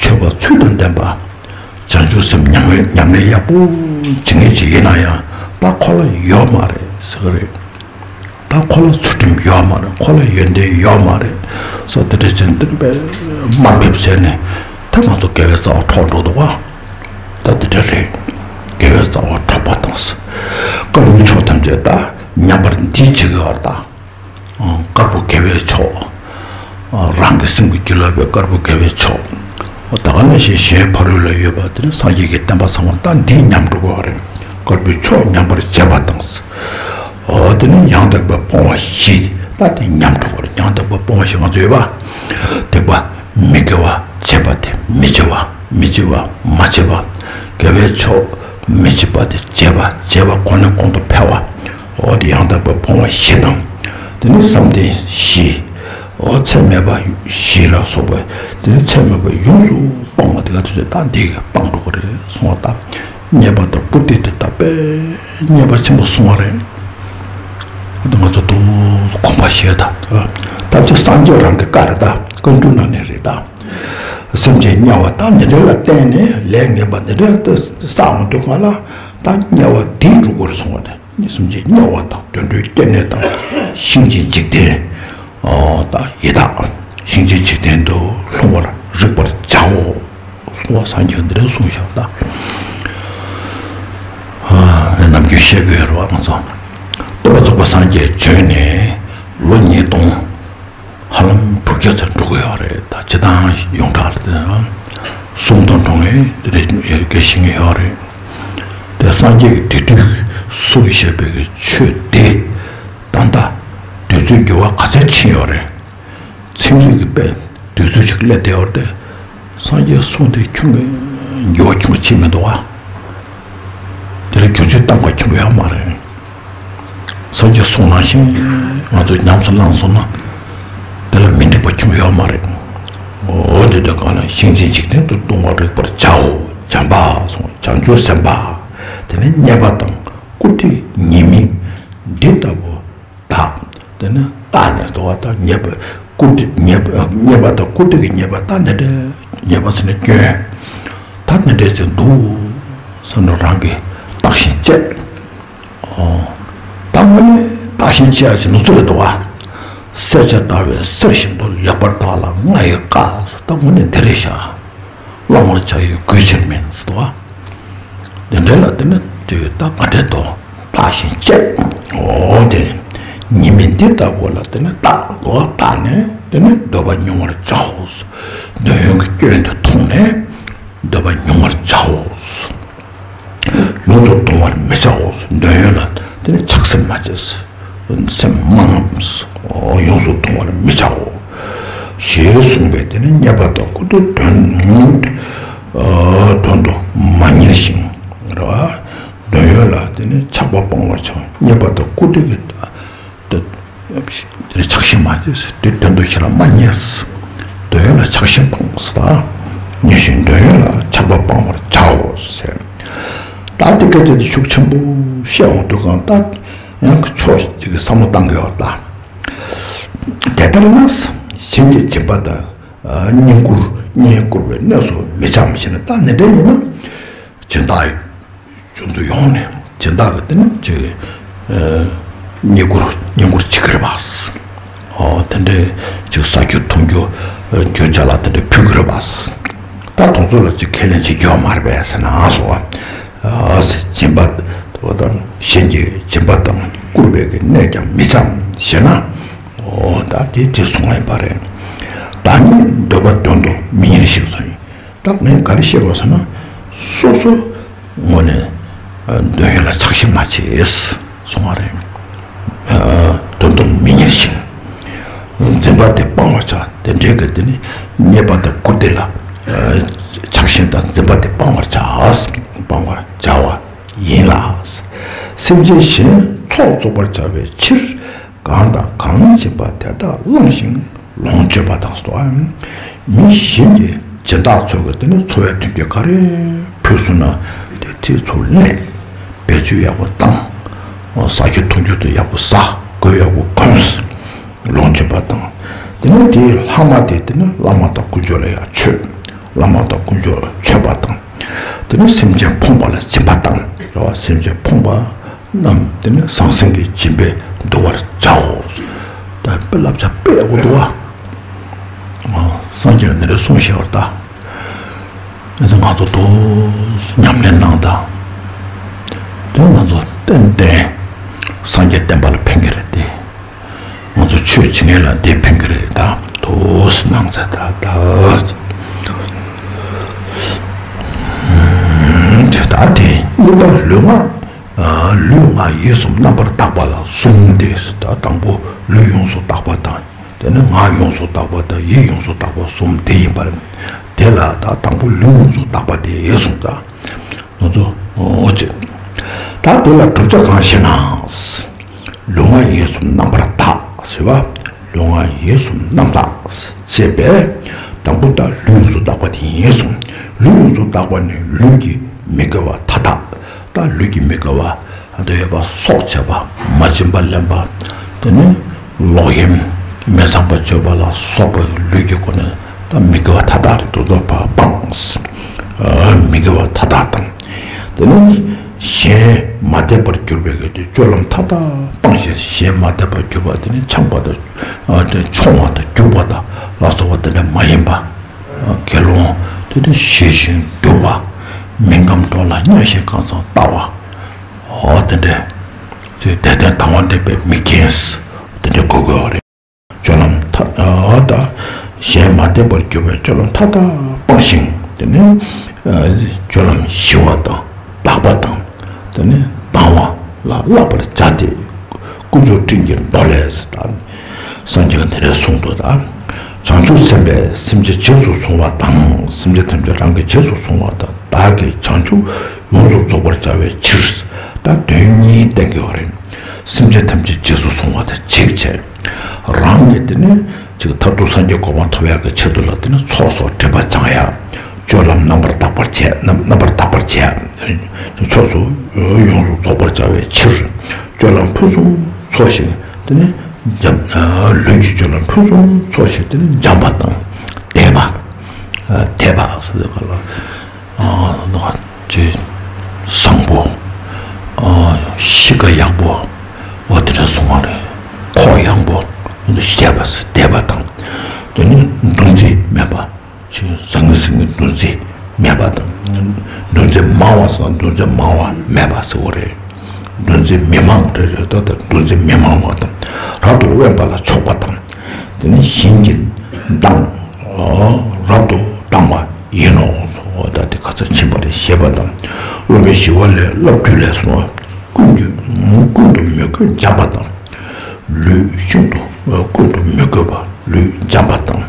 ཆོས་པ་ཚུལ་དང་ལྡན་པ། བྱང་ཆུབ་སེམས་ཉམས་ལེན་ཉམས་ལེན་ཡག་པོ་བྱེད་མཁན་ཅིག་ཡིན་ན་ཡང་ད་ཁོ་ལ་ཡོད་མ་རེད་ཟེར་གི་རེད། ད་ཁོ་ལ་ཚུལ་ཁྲིམས་ཡོད་མ་རེད། ཁོ་ལ་ཡོན་ཏན་ཡོད་མ་རེད། སོ་དེ་འདྲ་བྱས་འདི་འདྲ་དམའ་འབེབས་བྱས་ནས་ད་ང་ཚོ་དགེ་བའི་རྩ་བ་འཕྲོག་འགྲོ་འདུག་བ། ད་དེ་འདྲ་རེད། དགེ་བའི་རྩ་བ་འཕྲོག་པ་དང་། དཀར་པོའི་ཕྱོགས་ཐམས་ཅད་ད་ཉམས་པར་འདི་བྱེད་ཀྱི་ཡོད་ད། དཀར་པོ་དགེ་བའི་ཕྱོགས། རང་གི་སེམས་ཀྱི་སྒྱུ་ལུས་པའི་དཀར་པོ་དགེ་བའི་ཕྱོགས། ད་ག་ནང་བཞིན་གཞན་ཕ་རོལ་ལ་ཡོད་པ་དེ་ནི་སངས་རྒྱས་ཀྱི་བསྟན་པ་ཚང་མ་ད་འདི་ཉམས་འགྲོ་དགོས་པ་རེད། དཀར་པོའི་ཕྱོགས་ཉམས་པར་བྱེད་པ་དང་། འོ་དེ་ནི་ཡང་དག་པའི་སྤོང་བ་བཞི་ད་དེ་ཉམས་འགྲོ་དགོས་རེད། ཡང་དག་པའི་སྤོང་བ་བཞི་ང་ཚོ་ཡོད་པ། སྡིག་པ་མི་དགེ་བ་བྱེད་པ་དེ་མི་བྱེད་པ་མི་བྱེད་པ་མ་བྱེད་པ། དགེ་བའི་ཕྱོགས་མི་བྱེད་པ་དེ་བྱེད་པ་བྱེད་པ་གོང་ནས་གོང་དུ་འཕེལ་བ། འོ་དེ་ཡང་དག་པའི་སྤོང་བ་བཞི་དང་། དེ་ནི་བསམ་གཏན་བཞི། འོ་ཚད་མེད་པ་བཞི་ལ་སོགས་པ། དེ་ནི་ཚད་མེད་པ་ཡོངས་སུ་སྤངས་པ་དེ་ག་དུས་ཚོད་ད་འདི་གི་སྤངས་འགྲོ་གི་རེད་གསུང་བ་ད། ཉེས་པ་དང་བཀུར་སྟི་དེ་ད་དཔེ་ཉེས་པ་ཆེན་པོ་གསུང་བ་རེད། ཨ་ད་ང་ཚོ་དུ་དགོངས་པ་བཞེས་ད། ད་ཅི་སངས་རྒྱས་རང་གི་བཀའ་རེད་ད། བཀའ་འགྲོ་ནང་ནས་རེད་ད། སེམས་ཅན་དམྱལ་བ་ད་འདི་འདྲ་ལ་བརྟེན་ནས་ལས་ངན་པ་འདི་འདྲ་ད་བསགས་འོང་དུས་གང་ལ་ད་དམྱལ་བ་འདི་འགྲོ་དགོས་རེད་གསུང་བ་དེ། སེམས་ཅན་དམྱལ་བ་དང་དུད་འགྲོའི་སྐྱེ་གནས་དང་། གཤིན་རྗེའི་འཇིག་རྟེན། ཨོ་ད་ཡི་དྭགས། གཤིན་རྗེའི་འཇིག་རྟེན་དུ་ལྷུང་བར་རིག་པར་བྱའོ། གསུང་བ་སངས་རྒྱས་འདི་འདྲ་གསུངས་བཞག་ད། ཨ་ནམ་རྒྱུན་བཤད་དགོས་རེད་བ་ང་ཚོ། སྟོན་པ་རྫོགས་པ་སངས་རྒྱས་བྱོན་ནས་ལོ་ཉིས་སྟོང་། ཧ་ལམ་དྲུག་བརྒྱ་ཙམ་འགྲོ་གི་ཡོད་རེད། ད་སྤྱིར་བཏང་ཡོངས་གྲགས་ལ་དེ་གསུང་དང་འགྲོ་ངེས་དེ་འདྲ་ཡོད་དགེ་ཞིག་ཡོད་རེད། དེ་སངས་རྒྱས་ཀྱི་དེ་དུས་སུ་བཤད་པའི་ཆོས་དེ་ད་ལྟ་དུས་ཚོད་འགྱུར་བ་ག་ཚད་ཕྱིན་ཡོད་རེད། ཚན་རིག་གི་དཔེ་དུས་ཚོད་ཅིག་སླེབས་བསྡད་ཡོད་རེད། སངས་རྒྱས་གསུང་དེ་ཁྱོན་གྱིས་འགྱུར་བ་ཁྱོན་གྱིས་ཕྱིན་མི་འདུག་བ། དེ་ལ་བསྒྱུར་བཅོས་བཏང་བ་ཁྱོན་གྱིས་ཡོད་མ་རེད། སངས་རྒྱས་གསུང་ནང་བཞིན་ང་ཚོས་ཉམས་སུ་བླངས་སོང་ན་དེ་ལ་མི་འགྲིག་པ་ཁྱོན་གྱིས་ཡོད་མ་རེད། འོ་དེ་དུས་གང་ལ་གཤིན་རྗེའི་འཇིག་རྟེན་དུ་ལྟུང་བར་རིག་པར་བྱའོ། བྱམས་པ་གསུངས། བྱང་ཆུབ་སེམས་དཔའ། དེ་ནས་ཉེས་པ་དང་བཀུར་སྟི་ཉེས་དམིགས་འདི་ལྟ་བུ་དག་དེ་ནི་བརྟགས་ནས་དོ་བ་དང་ཉེས་པ་བཀུར་སྟི་ཉེས་པ་ཉེས་པ་དང་བཀུར་སྟི་གི་ཉེས་པ་ད་འདི་འདྲའི་ཉེས་པ་ཟེར་ན་སྐྱོན་ད་འདི་འདྲའི་ཟེར་འདུག་བསམ་བློ་རང་གིས་བརྟགས་ཤིང་དཔྱད། ཨོ། ད་དངོས་གནས་བརྟགས་ཤིང་དཔྱད་ཡ་ཅིག་ནུས་ཚོད་རེད་འདུག་བ། བསད་བྱ་བདའ་བའི་གསེར་བཞིན་དུ། ལེགས་པར་བརྟགས་ལ་ང་ཡི་བཀའ། ད་དངོས་གནས་འདི་རེད་ཤག་བླང་བར་བྱ་ཡི་གུས་ཕྱིར་མིན་ཟེར་འདུག་བ། དེ་འདྲ་ལ་དེ་ནི་དེ་ད་ག་འདྲས་འདུག་བརྟགས་ཤིང་དཔྱད། ཨོ་དེ་ཉེས་དམིགས་འདི་ལྟ་བུ་ལ་དེ་ནི་བརྟགས་འདུག་བ། བརྟགས་ནས་དེ་ནི་འདོད་པ་ཉུང་བར་བྱའོ། འདོད་ཡོན་གྱི་སྐྱོན་དེ་མཐོང་ནས་འདོད་པ་ཉུང་བར་བྱའོ། ཡོངས་སུ་གདུང་བར་མི་བྱའོ། འདོད་ཡོན་ལ་དེ་ནི་ཆགས་སེམས་མ་བྱེད། སེམས་མ་རྔམས། ཡོངས་སུ་གདུང་བར་མི་བྱའོ། ཞེས་གསུངས་པས་དེ་ནི་རྙེད་པ་དང་བཀུར་སྟི་དོན་དོན་དུ་མ་གཉེར་ཞིང་། རེད་བ། འདོད་ཡོན་ལ་དེ་ནི་ཆགས་པ་སྤང་བར་བྱའོ། རྙེད་པ་དང་བཀུར་སྟི་གི་ད་དེར་ཆགས་ཞེན་མ་བྱེད། དེ་དོན་དུ་ཤེས་ལ་མ་ཉེས། འདོད་ཡོན་ལ་ཆགས་ཞེན་སྤངས་ཟེར། ཉེས་ཤིང་འདོད་ཡོན་ལ་ཆགས་པ་སྤང་བར་བྱའོ་ཟེར། ད་དེ་སྐད་ཆ་དེ་ཤུགས་ཆེན་པོ་བཤད་འོང་དུས་གང་ལྟར་ཡང་ཕྱོགས་གཅིག་གི་བསམ་བློ་བཏང་དགོས་པ་ལ། དེ་ལྟར་ན་གཞན་གྱི་སྦྱིན་པ་དང་བསྙེན་བཀུར་བསྙེན་བཀུར་བའི་གནས་སུ་མི་འབྱམས་ཞེ་ན། ད་ནི་འདྲ་ཡིན་ན་སྦྱིན་བདག་ཡོངས་སུ་ཡོང་ནས་སྦྱིན་བདག་གི་དེ་ནི་ཅིག་བསྙེན་བཀུར་བསྙེན་བཀུར་བྱེད་ཀྱི་རེད་པ། ཨོ་དེ་འདྲའི་ཅིག་ཟ་རྒྱུ་འཐུང་རྒྱུ་རྒྱུ་ཆ་ལ་དེ་འདྲ་ཕུལ་གྱི་རེད་པ། ད་དེ་ཚོ་ལ་ཅིག་ཁས་ལེན་བྱེད་རྒྱུ་ཡོད་མ་རེད་པས་ཟེར་ན་སོ། སྦྱིན་པ་གཞན་གྱི་སྦྱིན་པ་དང་བཀུར་བའི་གི་གནས་ཀྱང་མི་འབྱམས་ཞེ་ན། ཨོ་ད་དེ་དེ་གསུངས་པ་ཡིན་པ་རེད། བདག་ཉིད་འདོད་པ་དོན་དུ་མི་གཉེར་ཞིང་གསུངས་ཡིན། ད་ངས་ག་རེ་བཤད་དགོས་ཟེར་ན། སོ་སོ་དངོས་གནས་འདོད་ཡོན་ལ་ཆགས་ཞེན་མ་བྱེད་གསུང་བ་རེད། དོན་དུ་མི་གཉེར་ཞིང་། འཛིན་པ་དེ་སྤང་བར་བྱ། དེ་འདྲའི་གི་དེ་ནི་རྙེད་པ་དང་བཀུར་སྟི་ལ་ཆགས་ཞེན་དང་འཛིན་པ་དེ་སྤང་བར་བྱ། སྤང་བར་བྱ་བ་ཡིན་ལ། སེམས་ཅན་གཞན་ཚོགས་རྫོགས་པར་བྱ་བའི་ཕྱིར། གང་དང་གང་བྱིན་པ་དེ་དག་བླངས་ཤིང་ལོངས་སྤྱོད་པ་དང་སོ། མི་གཞན་གྱི་སྦྱིན་བདག་ཚོ་གི་དེ་ནི་འཚོ་བའི་མཐུན་རྐྱེན་ག་རེ་ཕུལ་སོང་ན་དེ་དེ་ཚོ་ལེན། བེད་སྤྱོད་ཡག་པོ་བཏང་། ཟ་རྒྱུ་འཐུང་རྒྱུ་དེ་ཡག་པོ་ཟ། གོས་ཡག་པོ་གོན། ལོངས་སྤྱོད་པ་དང་། དེ་ནི་དེའི་ལྷག་མ་དེ་དེ་ནི་བླ་མ་དང་དཀོན་མཆོག་ལ་ཡང་མཆོད། བླ་མ་དང་དཀོན་མཆོག་ལ་མཆོད་པ་དང་། དེ་ནི་སེམས་ཅན་ཕོངས་པ་ལ་སྦྱིན་པ་དང་རེད་བ། སེམས་ཅན་ཕོངས་པ་རྣམས་དེ་ནི་ཟང་ཟིང་གི་སྦྱིན་པས་འདུལ་བར་བྱའོ། ད་དཔེ་བསླབ་བྱ་དཔེ་ཡག་པོ་འདུག་བ། སངས་རྒྱས་ཀྱིས་འདི་འདྲ་གསུངས་བཞག་པ་རེད་ད། ཨེ་ཙི་ང་ཚོ་ཏོག་ཙམ་ཉམས་ལེན་གནང་དང་། དེ་ང་ཚོ་ཏན་ཏན་སངས་རྒྱས་བསྟན་པ་ལ་ཕན་གྱི་རེད་དེ། ང་ཚོ་ཆོས་བྱེད་མཁན་ལ་དེ་ཕན་གྱི་རེད་ད། ཏོག་ཙམ་གནང་ཚེ་ད་ད། དེ་ད་དེ་གཉིས་པ་ལུས་ངག་ལུས་ངག་ཡིད་གསུམ་རྣམ་པར་དག་པ་ལ་གསུམ་སྟེ། ད་དང་པོ་ལུས་ཡོངས་སུ་དག་པ་དང་། དེ་ནས་ངག་ཡོངས་སུ་དག་པ་དང་ཡིད་ཡོངས་སུ་དག་པ་གསུམ་དེ་ཡིན་པར། དེ་ལ་ད་དང་པོ་ལུས་ཡོངས་སུ་དག་པ་དེ་ཡིན་གསུངས་ད། ང་ཚོ་ཨོ་ཅེ། ད་དེ་ལ་བསྒྲུབ་བྱ་གང་ཞེ་ན། ལུས་ངག་ཡིད་གསུམ་རྣམ་པར་དག་ཟེར་བ། ལུས་ངག་ཡིད་གསུམ་རྣམ་དག་ཅེས་པས། དང་པོ་ད་ལུས་ཡོངས་སུ་དག་པ་དེ་ཡིན་གསུངས། ལུས་ཡོངས་སུ་དག་པ་ནི་ལུས་ཀྱི་མི་དགེ་བ་མཐའ་དག་ད་ལུས་ཀྱི་མི་དགེ་བ་འདི་ཡོད་པ་སྲོག་བཅད་པ། མ་བྱིན་པ་ལེན་པ། དེ་ནས་ལོག་གཡེམ། མི་ཚངས་པར་སྤྱོད་པ་ལ་སོགས་པའི་ལུས་ཀྱི་སྒོ་ནས་ད་མི་དགེ་བ་མཐའ་དག་རེད་དོ། ད་སྤངས། མི་དགེ་བ་མཐའ་དག་དང་། དེ་ནས་གཞན་མ་དད་པར་གྱུར་པའི་གི་དེ་སྤྱོད་ལམ་མཐའ་དག་སྤངས་ཤིང་། གཞན་མ་དད་པར་གྱུར་པ་དེ་ནི་འཆང་བ་དང་། མཆོང་བ་དང་རྒྱུག་པ་དང་ལ་སོགས་པ་དེ་འདྲ་མ་ཡིན་པ། དགེ་སློང་དེ་དེ་ཞི་ཞིང་དུལ་བ། མི་ཁོམ་གྲོགས་ལ་མཉམ་ཞིང་གང་ཚང་ལྟ་བ། འོ་དེ་འདྲ། དེ་དད་ལྡན་དང་བ་འདྲེན་པའི་མི་རྒན། དེ་འདྲ་དགོས་དགོས་པ་རེད། སྤྱོད་ལམ་མཐའ་དག་གཞན་མ་དད་པར་གྱུར་པའི་སྤྱོད་ལམ་མཐའ་དག་སྤངས་ཤིང་། དེ་ནས་སྤྱོད་ལམ་ཞི་བ་དང་དག་པ་དང་། དེ་ནས་དང་བ་ལ་བསླབ་པར་བྱ་སྟེ། དཀོན་མཆོག་སྤྲིན་གྱི་མདོ་ལས་ཟེར་ད། སངས་རྒྱས་ཀྱིས་འདི་འདྲ་གསུངས་འདུག་ད། བྱང་ཆུབ་སེམས་དཔས་སེམས་ཅན་རྗེས་སུ་བཟུང་བ་དང་། སེམས་ཅན་ཐམས་ཅད་རང་གི་རྗེས་སུ་བཟུང་བ་དང་། བདག་གིས་བྱང་ཆུབ་ཡོངས་སུ་རྫོགས་པར་བྱ་བའི་ཕྱིར། ད་དོན་གཉིས་བསྟན་གྱི་ཡོད་རེད། སེམས་ཅན་ཐམས་ཅད་རྗེས་སུ་བཟུང་བ་དང་གཅིག་བྱས། རང་གི་དེ་ནི་ཅིག་མཐར་ཐུག་སངས་རྒྱས་གོ་འཕང་ཐོབ་ཡག་གི་ཆེད་དུ་ལ་དེ་ནི་ཚོགས་སོགས་སྒྲིབ་པ་སྦྱང་ཡག་སྤྱོད་ལམ་རྣམ་པར་དག་པར་བྱས། རྣམ་རྣམ་པར་དག་པར་བྱས། ཕྱོགས་སུ་ཡོངས་སུ་རྫོགས་པར་བྱ་བའི་ཕྱིར། སྤྱོད་ལམ་ཕུན་སུམ་ཚོགས་ཤིང་དེ་ནི་འཇམ། ལུས་ཀྱི་སྤྱོད་ལམ་ཕུན་སུམ་ཚོགས་ཤིང་དེ་ནི་འཇམ་པ་དང་དད་པ། དད་པ་ཟེར་དུས་ག་ལ། ཅེས་ བཟང་པོ། ཨ། གཤིས་ཀ་ཡག་པོ། འོ་དེ་འདྲ་གསུངས་པ་རེད། ཁོག་ཡངས་པོ། འདི་བདེ་བ་བདེ་བ་དང་། དེ་ནི་འདུ་འཛི་མེད་པ། ཅིག་ཟང་ངེ་ཟིང་ངེ་འདུ་འཛི་མེད་པ་དང་། འདུ་འཛི་མང་བ་སོགས་འདུ་འཛི་མང་བ་མེད་པ་ཟེར་བ་རེད། འདུ་འཛི་མི་མང་རེ་རེ་ད་ལྟ་འདུ་འཛི་མི་མང་བ་དང་། རབ་ཏུ་དབེན་པ་ལ་ཕྱོགས་པ་དང་། དེ་ནི་གཞན་གྱིས་བཏང་། རབ་ཏུ་བཏང་བ་ཡིན་ནོ། ད་དེ་ཁ་ཚ་ཕྱིན་པ་རེད་ཞེས་པ་དང་། སློབ་མའི་ཞི་བ་ལས་བསླབ་བཏུས་ལས་སོ། ཀུན་གྱི་ཀུན་ཏུ་མི་དགོས་འཇམ་པ་དང་། ལུས་ཤིན་ཏུ་ཀུན་ཏུ་མི་དགོས་པ་ལུས་འཇམ་པ་དང་།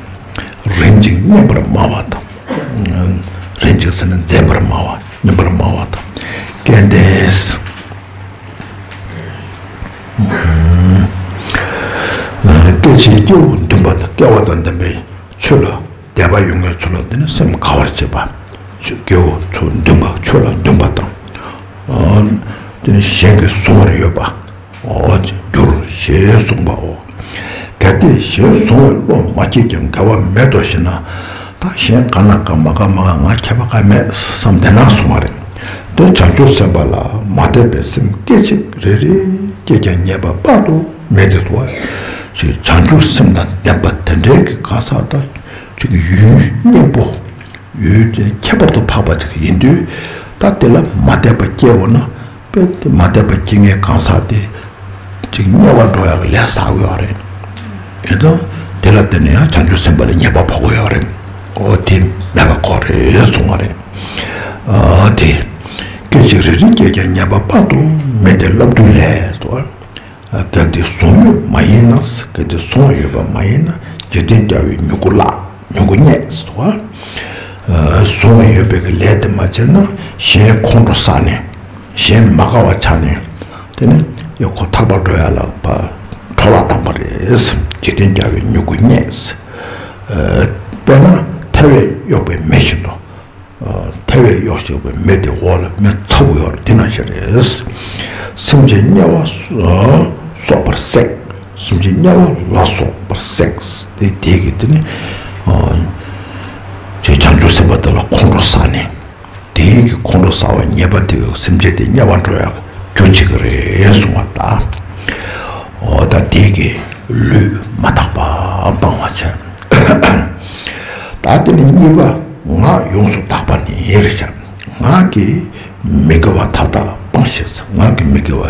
རིན་ཆེན་རྙེད་པར་སྨྲ་བ་དང་། རིན་ཆེན་ཟེར་ན་མཛེས་པར་སྨྲ་བ་རྙེད་པར་སྨྲ་བ་དང་། སྐལ་ལྡན། སྐད་ཅིག་སྐྱེ་བོ་འདུན་པ་དང་སྐལ་བ་དང་ལྡན་པའི་ཆོས་ལ་དད་པ་ཡོད་མཁན་ཚོ་ལ་དེ་ནི་སེམས་དགའ་བར་བྱེད་པ། སྐྱེ་བོ་ཚོ་འདུན་པ་ཆོས་ལ་འདུན་པ་དང་། དེ་ནི་གཞན་གྱིས་བཟུང་བར་ཡོད་པ། འོ་འགྱུར་ཞེས་གསུངས་པའོ། གལ་ཏེ་གཞན་བཟུང་བའི་བློ་མ་སྐྱེས་ཀྱང་འགལ་བ་མེད་དོ་ཞེ་ན། ད་གཞན་དགའ་ན་དགའ་མ་དགའ་མ་དགའ་ང་ཁྱད་པར་གང་མེད་བསམ་བསྡད་ན་གསུངས་པ་རེད། དེ་བྱང་ཆུབ་སེམས་དཔའ་ལ་མ་དད་པའི་སེམས་སྐད་ཅིག་རེ་རེ་སྐྱེས་ཀྱང་ཉེས་པ་དཔག་ཏུ་མེད་དེ་འདུག་བ། ཅིག་བྱང་ཆུབ་སེམས་དང་ལྡན་པ་དེ་འདྲའི་གི་གང་ཟག་དང་ཅིག་ཡུལ་གཉེན་པོ། ཡུལ་དེ་ཁྱད་པར་དུ་འཕགས་པ་ཅིག་ཡིན་དུས། ད་དེ་ལ་མ་དད་པ་སྐྱེ་འོ་ན། དཔེ་དེ་མ་དད་པ་སྐྱེ་མཁན་གང་ཟག་དེ་ཅིག་དམྱལ་བར་འགྲོ་ཡག་ལས་བསགས་ཡོད་རེད། ཡིན་ཙང་དེ་ལ་བརྟེན་ནས་ཡང་བྱང་ཆུབ་སེམས་དཔའ་ལ་ཉེས་པ་ཕོག་གི་ཡོད་རེད། འོ་དེ་མེད་པ་ཁོ་རེད་གསུངས་པ་རེད། ཨ་དེ། སྐད་ཅིག་རེ་རེ་སྐྱེས་ཀྱང་ཉེས་པ་དཔག་ཏུ་མེད་དེ་བསླབ་བཏུས་ལས་སོ། གལ་ཏེ་བཟུང་ཡོད་མ་ཡིན་ན། གལ་ཏེ་བཟུང་བ་ཡོད་པ་མ་ཡིན་ན་འཇིག་རྟེན་བསྐྱལ་བའི་མྱུ་གུ་བརླག་མྱུ་གུ་རྙེད་ཟེར་བ། བཟུང་བ་ཡོད་པའི་གི་ལས་དེ་མ་བྱས་ན་གཞན་ཁོང་ཁྲོ་ཟ་ནས་གཞན་མ་དགའ་བ་ཆགས་ནས། དེ་ནི་ཡ་ཁོ་ཐར་པར་འགྲོ་ཡ་ལ་ཕར་འཕྲོ་བརླག་བཏང་པ་རེད། འཇིག་རྟེན་བསྐྱལ་བའི་མྱུ་གུ་རྙེད། དཔེར་ན་ཐལ་བས་གཡོགས་པའི་མེ་བཞིན་དུ། ཐལ་བས་གཡོགས་བྱས་པའི་མེ་དེ་འོག་ལ་མེ་ཚ་པོ་ཡོད་རེད། དེ་ནང་བཞིན་རེད། སེམས་ཅན་དམྱལ་བ་སོ་སོག་པར་བསྲེག་སེམས་ཅན་དམྱལ་བ་ལ་སོགས་པར་བསྲེག་དེ་དེ་གི་དེ་ནི། ཅེས་བྱང་ཆུབ་སེམས་དཔའ་དེ་ལ་ཁོང་ཁྲོ་ཟ་ནས། དེའི་གི་ཁོང་ཁྲོ་ཟ་བ་ཉེས་པ་དེ་གི་སེམས་ཅན་དེ་དམྱལ་བར་འགྲོ་ཡག་རྒྱུ་བྱེད་ཀྱི་རེད་གསུངས་པ་ལྟ། འོ་ད་དེ་གི་ལུས་མ་དག་པ་སྤང་བ་བྱས། ད་དེ་ནི་གཉིས་པ་ངག་ཡོངས་སུ་དག་པ་ནི་རེད་བྱ། ངག་གི་མི་དགེ་བ་མཐའ་དག་སྤང་ཞེས། ངག་གི་མི་དགེ་བ་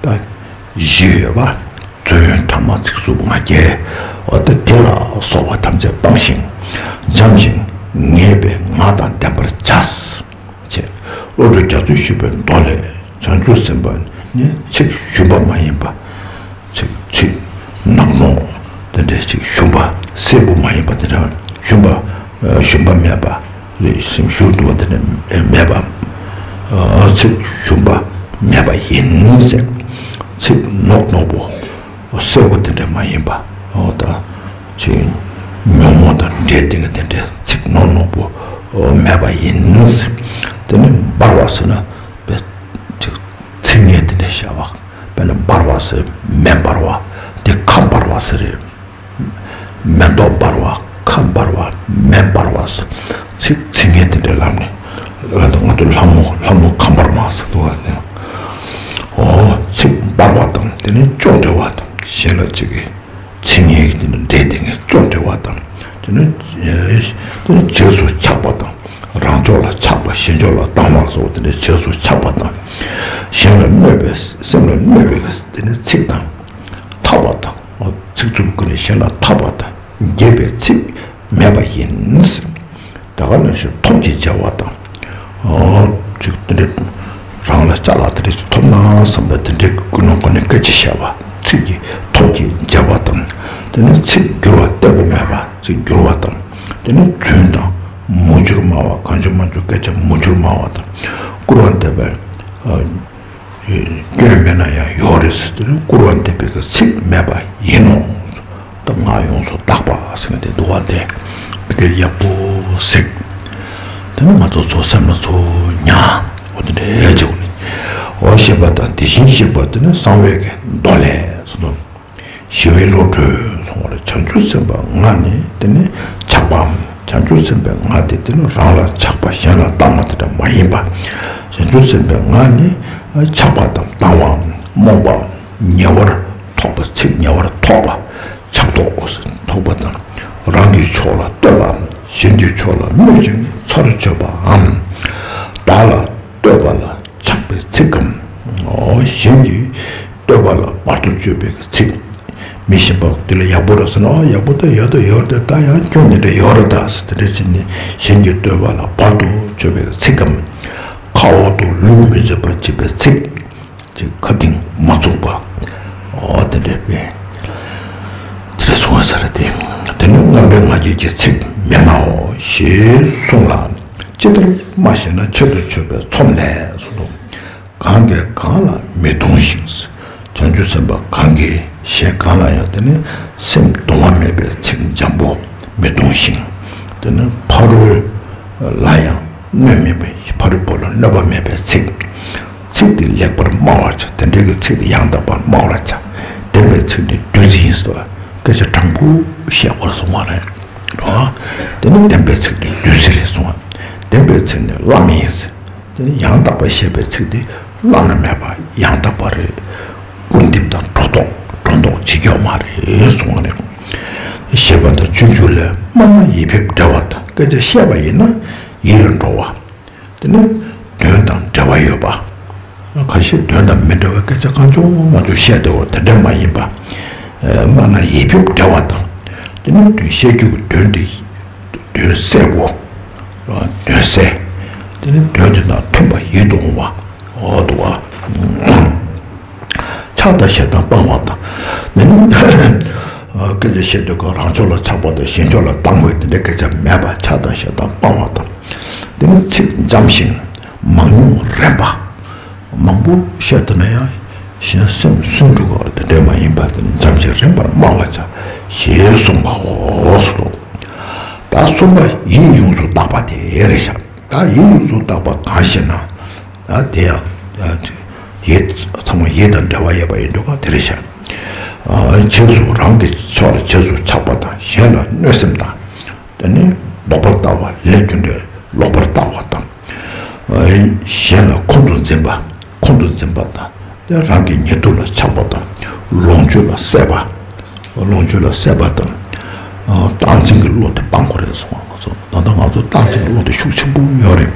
ད་བཞི་ཡོད་པ། རྫུན། ཕྲ་མ། ཚིག་རྩུབ། ང་རྒྱལ། འོ་ད་དེ་ལ་སོགས་པ་ཐམས་ཅད་སྤང་ཞིང་། འཇམ་ཞིང་ངེས་པའི་ངག་དང་ལྡན་པར་བྱ། ཅེས་བློ་གྲོས་རྒྱ་མཚོས་ཞུས་པའི་མདོ་ལས་བྱང་ཆུབ་སེམས་དཔའ་ནི་ཚིག་ཞུམ་པ་མ་ཡིན་པ། ཚིག་ཚིག་ནག་ནོག་དེ་འདྲའི་ཅིག་ཞུམ་པ་གསལ་པོ་མ་ཡིན་པ་དེ་འདྲ་ཞུམ་པ་ཞུམ་པ་མེད་པ་རེད། སེམས་ཞུམ་འདུག་པ་དེ་འདྲ་མེད་པ། ཚིག་ཞུམ་པ་མེད་པ་ཡིན་ཟེར། ཚིག་ནོག་ནོག་པོ། གསལ་པོ་དེ་འདྲ་མ་ཡིན་པ། འོ་ད་ཅིག་ཉོན་མོངས་དང་འདྲེས་ཏེ་དེ་འདྲ་ཚིག་ནོག་ནོག་པོ་མེད་པ་ཡིན། དེ་ནི་འབར་བ་ཟེར་ན་དཔེ་ཅིག་ཚིག་ངན་དེ་འདྲ་བཤད་པ། དཔེར་ན་འབར་བ་ཟེར་མེ་འབར་བ། དེ་ཁ་འབར་བ་ཟེར་རེད། མེ་ཏོག་འབར་བ། ཁ་འབར་བ། མེ་འབར་བ་ཟེར། ཚིག་ཚིག་ངན་དེ་འདྲ་ལབ་ནས། ང་ཚོ་ལྷ་མོ་ལྷ་མོ་ཁ་འབར་མ་ཟེར་འདུག་བ་ནས། འོ་ཚིག་འབར་བ་དང་དེ་ནི་ཅོ་འདྲི་བ་དང་གཞན་ལ་ཅིག་གི་ཚིག་ངན་གྱི་དེ་ནི་འདྲེས་དེ་ངན་ཅོ་འདྲི་བ་དང་། དེ་ནི་དེ་ནི་རྗེས་སུ་ཆགས་པ་དང་རང་ཕྱོགས་ལ་ཆགས་པ་གཞན་ཕྱོགས་ལ་བཏང་བ་སོགས་དེ་འདྲའི་རྗེས་སུ་ཆགས་པ་དང་། གཞན་ལ་གནོད་པའི་སེམས་ལ་གནོད་པའི་དེ་ནི་ཚིག་དང་འཐབ་པ་དང་། ཚིག་རྩུབ་ཀུན་ནས་གཞན་ལ་འཐབ་པ་དང་། དགེ་བའི་ཚིག་མེད་པ་ཡིན། ད་ག་ནང་བཞིན་ཐོབ་ཀྱི་བྱ་བ་དང་། ཨོ། ཅིག་དེ་འདྲའི་རང་ལ་ཅ་ལག་དེ་འདྲ་ཞིག་ཐོབ་ན་བསམ་པ་དེ་འདྲའི་ཀུན་སློང་སྒོ་ནས་སྐད་ཆ་བཤད་པ། ཚིག་གི་ཐོབ་ཀྱི་བྱ་བ་དང་། དེ་ནི་ཚིག་བསྒྱུར་བ་བརྟན་པོ་མེད་པ་ཚིག་བསྒྱུར་བ་དང་། དེ་ནི་རྫུན་དང་མུ་ཅོར་སྨྲ་བ་གང་བྱུང་མང་བྱུང་སྐད་ཆ་མུ་ཅོར་སྨྲ་བ་དང་། སྐུར་བ་འདེབས་པའི། སྐྱོན་མེད་ན་ཡང་ཡོད་རེད་ཟེར་དུས་སྐུར་བ་འདེབས་པའི་ཚིག་མེད་པ་ཡིན་ནོ། ད་ངག་ཡོངས་སུ་དག་པ་ཟེར་མཁན་དེ་འདུག་བ། དེ་དེ་ཡག་པོ་གཟིགས། དེ་ནི་ང་ཚོ་ཚོ་སེམས་ལ་ཚོ་ཉ། འོ་དེ་འདྲའི་བྱེད་དགོས་ནི། འོ་ཞེས་པ་དང་དེ་བཞིན་གཤེགས་པ་དེ་ནི་གསང་བའི་གི་མདོ་ལས་སུ། ཞི་བའི་བློ་གྲོས་གསུངས་པ་ལ་བྱང་ཆུབ་སེམས་དཔའ་ལྔ་ནི་དེ་ནི་ཆགས་པའམ། བྱང་ཆུབ་སེམས་དཔའི་ལྔ་དེ་དེ་ནི་རང་ལ་ཆགས་པ་གཞན་ལ་བཏང་བ་དེ་འདྲ་མ་ཡིན་པ། བྱང་ཆུབ་སེམས་དཔའི་ངག་ནི་ཆགས་པ་དང་སྡང་བ་རྨོངས་པ་ཉེ་བར་ཐོགས་པ་ཚིག་ཉེ་བར་ཐོགས་པ་ཆགས་ཐོགས་ཐོགས་པ་དང་རང་གི་ཕྱོགས་ལ་བསྟོད་པའམ་གཞན་གྱི་ཕྱོགས་ལ་སྨོད་ཅིང་ཚར་གཅོད་པའམ་བདག་ལ་བསྟོད་པ་ལ་ཆགས་པའི་ཚིག་གམ། གཞན་གྱི་བསྟོད་པ་ལ་བར་དུ་གཅོད་པའི་ཚིག་མི་གཞན་པ་དེ་ལ་ཡག་པོ་རེད་ཟེར་ན། ཨ་ཡག་པོ་ད་ཡོད་ད་ཡོད་རེད་ད། ཡང་ཁྱོད་འདི་འདྲ་ཡོད་རེད་ད་ཟེར་དེ་འདྲ་བྱས་ནས་གཞན་གྱི་བསྟོད་པ་ལ་བར་དུ་གཅོད་པའི་ཚིག་གམ། ཁ་འོག་ཏུ་ལུས་མི་བཟོད་པར་བྱེད་པའི་ཚིག་ཅིག་ཁ་གཏིང་མ་བཙུམ་པ། ཨོ་དེ་འདྲ་པས། དེ་འདྲ་གསུང་བ་ས་རེད་དེ། དེ་ནི་རྔམ་པའི་ང་རྒྱལ་གྱི་ཚིག་མི་སྨྲའོ་ཞེས་གསུངས་ལ། ཅི་ལྟར་སྨྲ་ཞེ་ན། ཆེད་དུ་གཅོད་པའི་ཚོམས་ལས་གསུངས་སོ། གང་གིས་གང་ལ་མི་གདུང་ཞིང་། བྱང་ཆུབ་སེམས་དཔའ་གང་གིས་གཞན་གང་ལ་ཡང་དེ་ནི་སེམས་གདུང་བ་མེད་པའི་ཚིག་འཇམ་པོ་མི་གདུང་ཞིང་། དེ་ནི་ཕ་རོལ་ལ་ཡང་གནོད་མེད་པའི་ཕ་རོལ་པོ་ལ་གནོད་པ་མེད་པའི་ཚིག་ཚིག་དེ་ལེགས་པར་སྨྲ་བར་བྱ། དེ་འདྲའི་གི་ཚིག་དེ་ཡང་དག་པར་སྨྲ་བར་བྱ། བདེན་པའི་ཚིག་ནི་བདུད་རྩི་ཡིན་ཟེར་བ། སྐད་ཆ་དྲང་པོ་བཤད་པར་གསུངས་པ་རེད། དེ་ནི་བདེན་པའི་ཚིག་ནི་བདུད་རྩི་རེད་གསུངས་པ། བདེན་པའི་ཚིག་ནི་བླ་མ་ཡིན་ཟེར། དེ་ནི་ཡང་དག་པར་བཤད་པའི་ཚིག་དེ་བླ་ན་མེད་པ་ཡང་དག་པ་རེད། སྐུར་འདེབས་དང་སྒྲོ་འདོགས་སྒྲོ་འདོགས་བྱེད་ཀྱི་ཡོད་མ་རེད་གསུངས་པ་རེད། ཞེས་པ་དང་སྤྱོད་འཇུག་ལས། སྨྲ་ན་ཡིད་ཕེབས་བདེ་བ་དང་། སྐད་ཆ་བཤད་པ་ཡིན་ན་ཡིད་ལ་འགྲོ་བ། དེ་ནི་དོན་དང་འབྲེལ་བ་ཡོད་པ། ཁ་ཤས་དོན་དང་མི་འབྲེལ་བའི་སྐད་ཆ་གང་བྱུང་མང་བྱུང་བཤད་བསྡད་པ་དེ་འདྲ་མ་ཡིན་པ། སྨྲ་ན་ཡིད་ཕེབས་བདེ་བ་དང་། དེ་ནི་དོན་བཤད་རྒྱུ་གི་དོན་དེ་དོན་གསལ་པོ། དོན་གསལ། དེ་ནི་དོན་དེ་དང་མཐུན་པ་ཡིད་དུ་འོང་བ། འོ་འདུག་བ། ཆགས་དང་ཞེ་སྡང་སྤང་བ་དང་། དེ་ནི་སྐད་ཆ་བཤད་དུས་སྐབས་རང་ཕྱོགས་ལ་ཆགས་པ་དང་གཞན་ཕྱོགས་ལ་སྡང་བའི་དེ་འདྲའི་སྐད་ཆ་མེད་པ། ཆགས་དང་ཞེ་སྡང་སྤང་བ་དང་། དེ་ནི་ཚིག་འཇམ་ཞིང་མང་ཉུང་རན་པ། མང་པོ་བཤད་ཐུབ་ན་ཡང་གཞན་སེམས་སུན་འགྲོ་གི་རེད། དེ་འདྲ་མ་ཡིན་པ་དེ་ནི་འཇམ་ཞིང་རན་པར་སྨྲ་བར་བྱ། ཞེས་གསུངས་པའོ། ད་གསུམ་པ་ཡིད་ཡོངས་སུ་དག་པ་དེ་རེད་ཤག་ད་ཡིད་ཡོངས་སུ་དག་པ་གང་ཞེ་ན། ད་དེ་ཡང་ཡིད་ཚང་མ་ཡིད་དང་འབྲེལ་བ་ཡོད་པ་ཡིན་འདུག་ག་དེ་རེད་ཤག་རྗེས་སུ་རང་གི་ཕྱོགས་ལ་རྗེས་སུ་ཆགས་པ་དང་། གཞན་ལ་གནོད་སེམས་དང་། དེ་ནི་ལོག་པར་ལྟ་བ། ལས་རྒྱུ་འབྲས་ལོག་པར་ལྟ་བ་དང་། གཞན་ལ་ཁོང་དུ་འཛིན་པ། ཁོང་དུ་འཛིན་པ་དང་། དེ་རང་གི་ཉེ་དུ་ལ་ཆགས་པ་དང་། ལོངས་སྤྱོད་ལ་སྲེད་པ། ལོངས་སྤྱོད་ལ་སྲེད་པ་དང་། རྟག་འཛིན་གྱི་བློ་དེ་སྤང་དགོས་རེད་གསུངས་པ། ང་ཚོ་ད་ལྟ་ང་ཚོ་རྟག་འཛིན་གྱི་བློ་དེ་ཤུགས་ཆེན་པོ་ཡོད་རེད།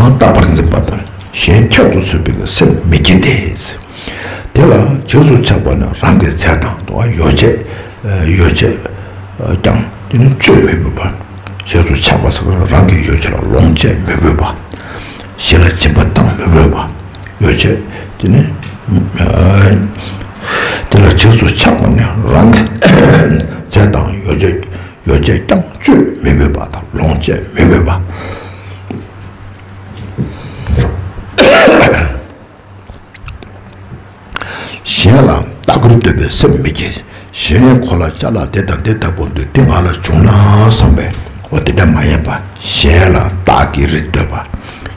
རྟག་པར་འཛིན་པ་དང་། གཞན་ཁྱད་དུ་གསོད་པའི་སེམས་མི་བགྱིད་དེ། དེ་ལ་རྗེས་སུ་ཆགས་པ་ནི་རང་གི་རྫས་དང་དུ་བ་ཡོ་བྱད། ཡོ་བྱད་ཀྱང་དེ་ནི་སྤྱོད་མི་ཕོད་པ། རྗེས་སུ་ཆགས་པ་ཟེར་བ་རང་གི་ཡོ་བྱད་ལ་ལོངས་སྤྱད་མི་ཕོད་པ། གཞན་ལ་སྦྱིན་པ་བཏང་མི་ཕོད་པ། ཡོ་བྱད་དེ་ནི། དེ་ལ་རྗེས་སུ་ཆགས་པ་ནི་རང་གི་རྫས་དང་ཡོ་བྱད་ཡོ་བྱད་ཀྱང་སྤྱོད་མི་ཕོད་པ་དང་ལོངས་སྤྱད་མི་ཕོད་པ། གཞན་ལ་བདག་གིར་འདོད་པའི་སེམས་མི་བགྱིད། གཞན་ཁོ་ལ་ཅ་ལག་དེ་དང་དེ་ལྟ་བུ་འདུག་འདི་ང་ལ་བྱུང་ན་བསམ་པའི་འོ་དེ་འདྲ་མ་ཡིན་པ། གཞན་ལ་བདག་གིར་འདོད་པ།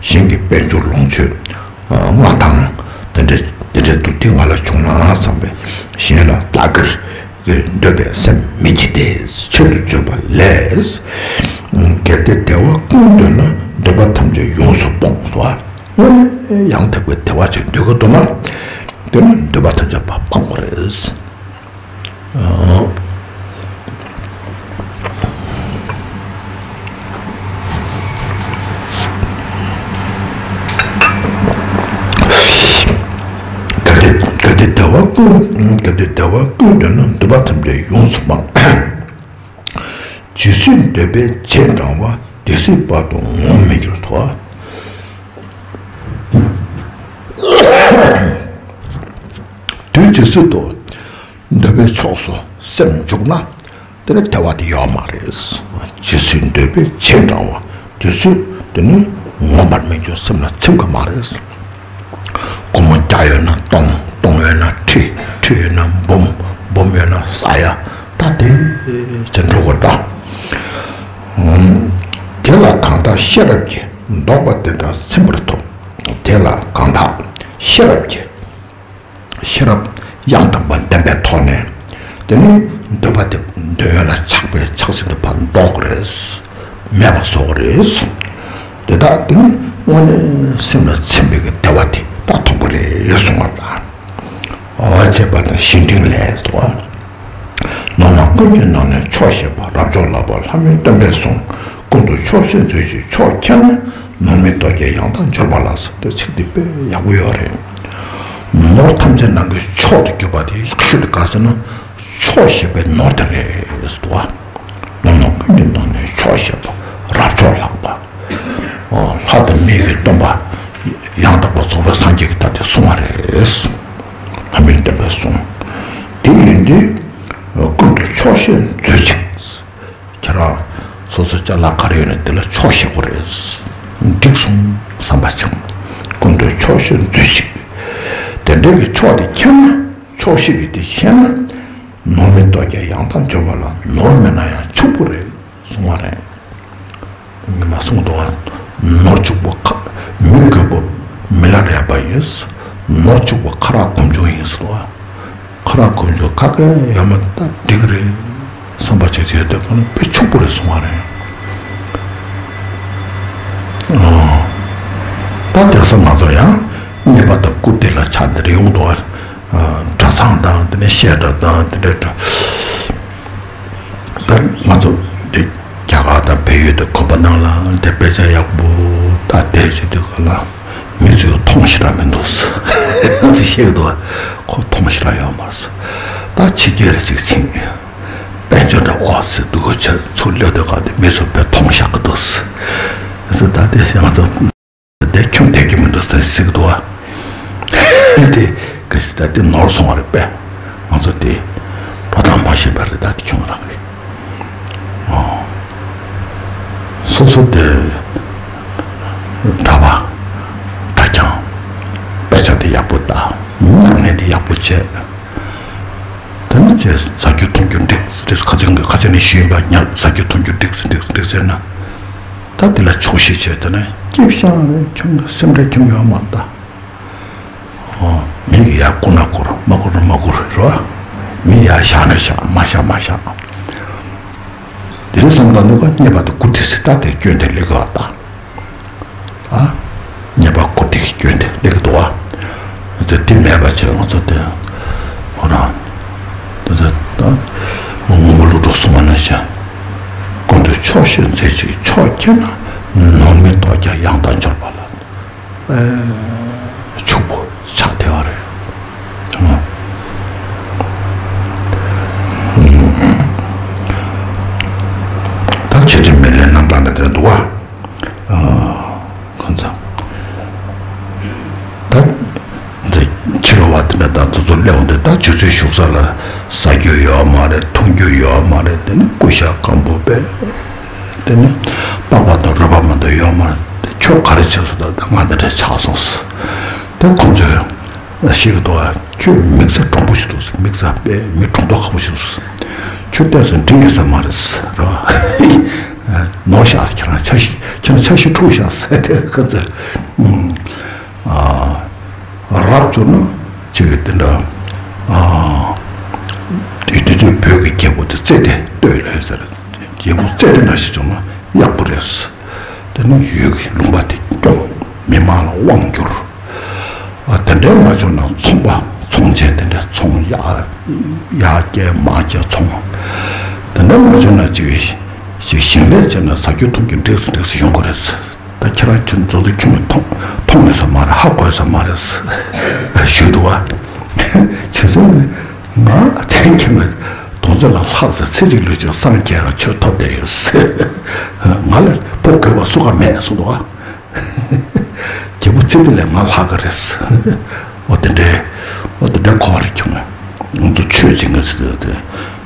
གཞན་གྱི་དཔལ་འབྱོར་ལོངས་སྤྱོད་མངའ་ཐང་དེ་འདྲ་དེ་འདྲ་འདུག་འདི་ང་ལ་བྱུང་ན་བསམ་པའི་གཞན་ལ་བདག་གིར་འདོད་པའི་སེམས་མི་བགྱིད་དེ། ཆེད་དུ་གཅོད་པ་ལས། གལ་ཏེ་བདེ་བ་ཀུན་འདོད་ན། འདོད་པ་ཐམས་ཅད་ཡོངས་སུ་སྤོང་། དངོས་གནས་ཡང་དག་པའི་བདེ་བ་ཅིག་འདོད་ཀྱི་འདུག་ན། དེ་ནི་འདོད་པ་ཐམས་ཅད་པ་སྤང་དགོས་རེད། གལ་ཏེ་གལ་ཏེ་བདེ་བ་ཀུན། གལ་ཏེ་བདེ་བ་ཀུན་འདོད་ན། འདོད་པ་ཐམས་ཅད་ཡོངས་སུ་སྤང་། ཇི་སྲིད་འདོད་པས་རྗེས་འབྲང་བ། དེ་སྲིད་བར་དུ་ངོམས་མི་འགྱུར་ཏོ། དུས་ཇི་སྲིད་དུ་འདོད་པའི་ཕྱོགས་སུ་སེམས་འཇུག་ན། དེ་ནི་བདེ་བ་དེ་ཡོད་མ་རེད། ཇི་སྲིད་འདོད་པས་རྗེས་འབྲང་བ། དེ་སྲིད་དེ་ནི་ངོམས་པར་མི་འགྱུར། སེམས་ལ་ཚིམ་གི་མ་རེད། སྒོར་མོ་བརྒྱ་ཡོད་ན་སྟོང་། སྟོང་ཡོད་ན་ཁྲི། ཁྲི་ཡོད་ན་འབུམ། འབུམ་ཡོད་ན་ས་ཡ། ད་དེ་ཚེ་འགྲོ་གི་འདྲ། དེ་ལ་གང་དག་ཤེས་རབ་ཀྱིས། བཟློག་པ་དེ་དག་ཚིམ་པར་ཐུབ། དེ་ལ་གང་དག་ཤེས་རབ་ཀྱིས། ཤེས་རབ་ཡང་དག་པ་ལྡན་པའི་ཐོག་ནས། དེ་ནི་འདོད་པ་དེ་འདོད་ཡོན་ལ་ཆགས་པའི་ཆགས་ཞེན་དེ་ཕར་བཟློག་གི་རེད། མེད་པ་བཟོ་གི་རེད། དེ་དག་དེ་ནི་ དངོས་གནས་སེམས་ལ་ཚིམ་པའི་གི་བདེ་བ་དེ་ད་ཐོབ་པ་རེད་གསུངས་པ་དང་། ཨ་ཅེས་པ་དང་ཞི་འབྲིང་ལས་སོ། ནོར་རྣམས་ཀུན་གྱི་ནང་ནས་མཆོག་ཤེས་པ། རབ་མཆོག་ལགས་པ་ལྷ་མིའི་སྟོན་པས་གསུངས། ཀུན་ཏུ་ཆོག་ཤེས་མཛོད་ཅིག་མཆོག་མཁྱེན་ན། ནོར་མེད་རྟོགས་རྒྱལ་ཡང་དག་འབྱོར་པ་ལགས། ཟེར་ཏེ་ཚིག་འདི་དཔེ་ཡག་པོ་ཡོད་རེད། ནོར་ཐམས་ཅད་ནང་གི་མཆོག་ཏུ་གྱུར་པ་དེ་ཡག་ཤོས་དེ་ག་རེ་ཟེར་ན། ཆོག་ཤེས་པའི་ནོར་དེ་རེད་ཟེར་བ། ནོར་རྣམས་ཀུན་གྱི་ནང་ནས་མཆོག་ཤེས་པ། རབ་མཆོག་ལགས་པ། ཨོ། ལྷ་དང་མི་ཡི་སྟོན་པ། ཡང་དག་པར་རྫོགས་པའི་སངས་རྒྱས་ཀྱིས་ད་དེ་གསུངས་པ་རེད། ལྷ་མིའི་སྟོན་པས་གསུངས། དེ་ཡིན་དུས་ཀུན་ཏུ་ཆོག་ཤེས་མཛོད་ཅིག་ཁྱེད་རང་སོ་སོ་ཅ་ལག་ག་རེ་ཡོད་ན་དེ་ལ་ཆོག་ཤེས་དགོས་རེད། འགྲིག་སོང་བསམ་པ་བྱུང་། ཀུན་ཏུ་ཆོག་ཤེས་མཛོད་ཅིག་དེ་འདྲ་གི་ཆོག་དེ་མཁྱེན་ན། ཆོག་ཤེས་ཀྱི་དེ་ཤེས་ན། ནོར་མེད་རྟོགས་རྒྱལ་ཡང་དག་འབྱོར་པ་ལགས། ནོར་མེད་ན་ཡང་ཕྱུག་པོ་རེད་གསུང་བ་རེད། ངས་མ་གསུངས་འདུག་ཨ། ནོར་ཕྱུག་པོ་ཁ། མི་རྒོད་པོ་མི་ལ་རས་པ་ཡིན། ནོར་ཕྱུག་པོ་ཁ་རག་གོམ་བྱུང་ཡིན་ཟེར་བ། ཁ་རག་གོམ་བྱུང་ག་གེ་ཡོད་མ་ད་འགྲིག་རེད་བསམ་པ་བྱས་བྱས་དེ་ཁོ་ན་དཔེ་ཕྱུག་པོ་རེད་གསུང་བ་རེད། ཨོ། ད་དེང་སང་ང་ཚོ་ཡང་རྙེད་པ་དང་བཀུར་སྟི་ལ་ཆ་འདི་རེ་ཡོང་འདུག་ཨ། གྲྭ་ཚང་དང་དེ་ནས་བཤད་གྲྭ་དང་དེ་འདྲ་འདྲ། ད་ང་ཚོ་དེ་རྒྱ་གར་དང་བལ་ཡུལ་དུ་གོམ་པ་ནང་ལ་དེ་དཔེ་ཆ་ཡག་པོ་ལྟ་བསྡད་ཅིག་དེ་ག་ལ་མི་ཚོས་མཐོང་ཤེས་ར་མི་འདུག་ཟེར། ང་ཚོས་བཤད་ཀྱི་འདུག་ཁོ་མཐོང་ཤེས་ར་ཡོད་མ་རེད་ཟེར། ད་ཕྱི་རྒྱལ་རེ་ཅིག་ཕྱིན། དཔལ་འབྱོར་འདྲ་ཨོ་ཟེར་འདུག་ཁོ་ཚོ་སླེབས་དུས་ག་དེ་མི་ཚོ་དཔེ་མཐོང་ཤག་གི་འདུག་ཟེར། ད་དེ་ང་ཚོ། དེ་ཁྱོད་བསྡད་རྒྱུ་མི་འདུག་ཟེར་ཟེར་གི་འདུག་བ། དེ་ག་སྲིད་ད་དེ་ནོར་སོང་བ་རེད་པས། ང་ཚོ་དེ་འགྲོ་སྟངས་མ་ཤེས་པ་རེད། ད་དེ་ཁྱོད་རང་གི། ཨོ། སོ་སོ་དེ་གྲྭ་པ་གྲྭ་རྐྱང་། དཔེ་ཆ་དེ་ཡག་པོ་ལྟ། སྣང་བརྙན་དེ་ཡག་པོ་བྱས། དེ་ནི་ཅེས་ཟ་རྒྱུ་འཐུང་རྒྱུ་འགྲིག་འགྲིག་ཁ་ཚོན་གྱི་ཁ་ཚོན་ནས་ཞུས་པ་ཉར་ཟ་རྒྱུ་འཐུང་རྒྱུ་འགྲིག་འགྲིག་འགྲིག་ཟེར་ན། ད་དེ་ལ་ཆོག་ཤེས་བྱས་དེ་ནས་སྐྱིད་ཤང་རེ་ཁྱོད་ཀྱི་སེམས་ཁྲལ་ཁྱོད་ཡོད་མ་ད། ཨོ། མི་གི་ཡ་བསྐུར་ན་བསྐུར་མ་བསྐུར་ན་མ་བསྐུར་རོ། མི་ཡ་བཞག་ན་བཞག་མ་བཞག་མ་བཞག་དེ་རིང་བསམ་དང་འདུག་ག་རྙེད་པ་དང་བཀུར་སྟི་ཟེར་ད་དེ་སྐྱོན་དེ་ལེགས་ག་ད། ཨ། རྙེད་པ་བཀུར་སྟི་གི་སྐྱོན་དེ་ལེགས་འདུག་བ། དེ་དེ་མེད་པ་བྱས་ང་ཚོ་དེ། ཁོ་རང་། དེ་ཚོ་ད། སྔོན་པོ་ཀླུ་སྒྲུབ་གསུངས་པ་ནང་བཞིན། ཀུན་ཏུ་ཆོག་ཤེས་མཛོད་ཅིག་ཆོག་མཁྱེན་ན། ནོར་མེད་རྟོགས་རྒྱལ་ཡང་དག་འབྱོར་པ་ལགས། ཨེ། ཕྱུག་པོ་ཆགས་བསྡད་པ་རེད། ད་ཆོས་ཀྱི་མི་ལས་རྣམ་གྲངས་ལས་དེ་འདུག་བ། ཁོང་ཚོ། ད། འདི་ཕྱི་རོལ་བ་དེ་འདྲ་ད་ཚོ་ཚོ་སླེབས་འོང་དུས་ད་ཆུ་ཚོད་བཞུགས་ས་ལ་ཟ་རྒྱུ་ཡོད་མ་རེད། འཐུང་རྒྱུ་ཡོད་མ་རེད། དེ་ནི་ཀུ་ཤ་སྐམ་པོ་པས། དེ་ནི་པགས་པ་དང་རུས་པ་མ་གཏོགས་ཡོད་མ་རེད། དེ་ཁྱོད་ག་རེ་བྱས་སོང་ད་ང་འདི་འདྲ་ཆགས་སོང་ཟེར། དེ་ཁོང་ཚོས་ཤེས་ཀྱི་འདུག་ཨ། ཁྱོད་མིག་རྩ་གྲུང་པོ་ཞིག་འདུག་ཟེར། མིག་རྩ་དཔེ་མི་གྲུང་མདོག་ཁ་པོ་ཞིག་འདུག་ཟེར། ཁྱོད་བལྟས་སོང་འགྲིག་ཡོད་ས་མ་རེད་ཟེར་རོ། ནོར་ཤག་ཁྱེད་རང་འཆར་གཞི་ཁྱེད་རང་འཆར་གཞི་འཁྲུག་ཤག་ཟེར་དེ་ཁོ་ཚོས། ཨ། རབ་བྱུང་ན་ཅིག་གི་དེ་འདྲ། ཨ། དེ་དུས་ཚོད་བོད་ཀྱི་རྒྱལ་པོ་དེ་རྩེ་དེ་ལྟོས་ལ་ཟེར། རྒྱལ་པོ་རྩེ་དེ་འདྲ་ཞིག་བྱུང་ན་ཡག་པོ་རེད། དེ་ནི་ཡུལ་གྱི་ལུང་པ་དེ་སྐྱོང་། མི་མང་ལ་དབང་བསྒྱུར། ཨ། དེ་འདྲའི་མ་བྱུང་ན་ཚོང་པ་ཚོང་ཆེན་དེ་འདྲ་ཚོང་ཡར་ཡར་སྐྱེལ་མར་སྐྱེལ་ཚོང་། དེ་འདྲ་མ་བྱུང་ན་ཅིག་ཅིག་ཞིང་ལས་བྱས་ན་ཟ་རྒྱུ་འཐུང་རྒྱུ་འགྲིག་སུ་འགྲིག་སུ་ཡོང་གི་རེད། ད་ཁྱེད་རང་ཁྱོད་ཚོ་ཚོ་ཁྱོད་མཐོང་མཐོང་ཡོད་ས་མ་རེད། ཧ་གོ་ཡོད་ས་མ་རེད་ཞུས་འདུག་བ། བྱས་ཙང་ནི་ང་དེ་ཁྱེད་མི་དོན་ཚོ་ལ་ལྷག་ཟེར། ཚེ་གཅིག་ལུས་གཅིག་སངས་རྒྱས་ཀྱི་ཆོས་ཐོབ་བསྡད་ཡོད་ཟེར། ང་ལ་ཕོ་རྒོད་པ་སུ་ག་མེད་གསུངས་འདུག་བ། རྒྱལ་པོ་ཚེ་འདི་ལས་ང་ལྷག་གི་རེད། འོ་དེ་འདྲའི། འོ་དེ་འདྲའི་ཁོག་རེ་ཁྱོད་ང་ང་ཚོ་ཆོས་བྱེད་མཁན་ཟེར་དེ་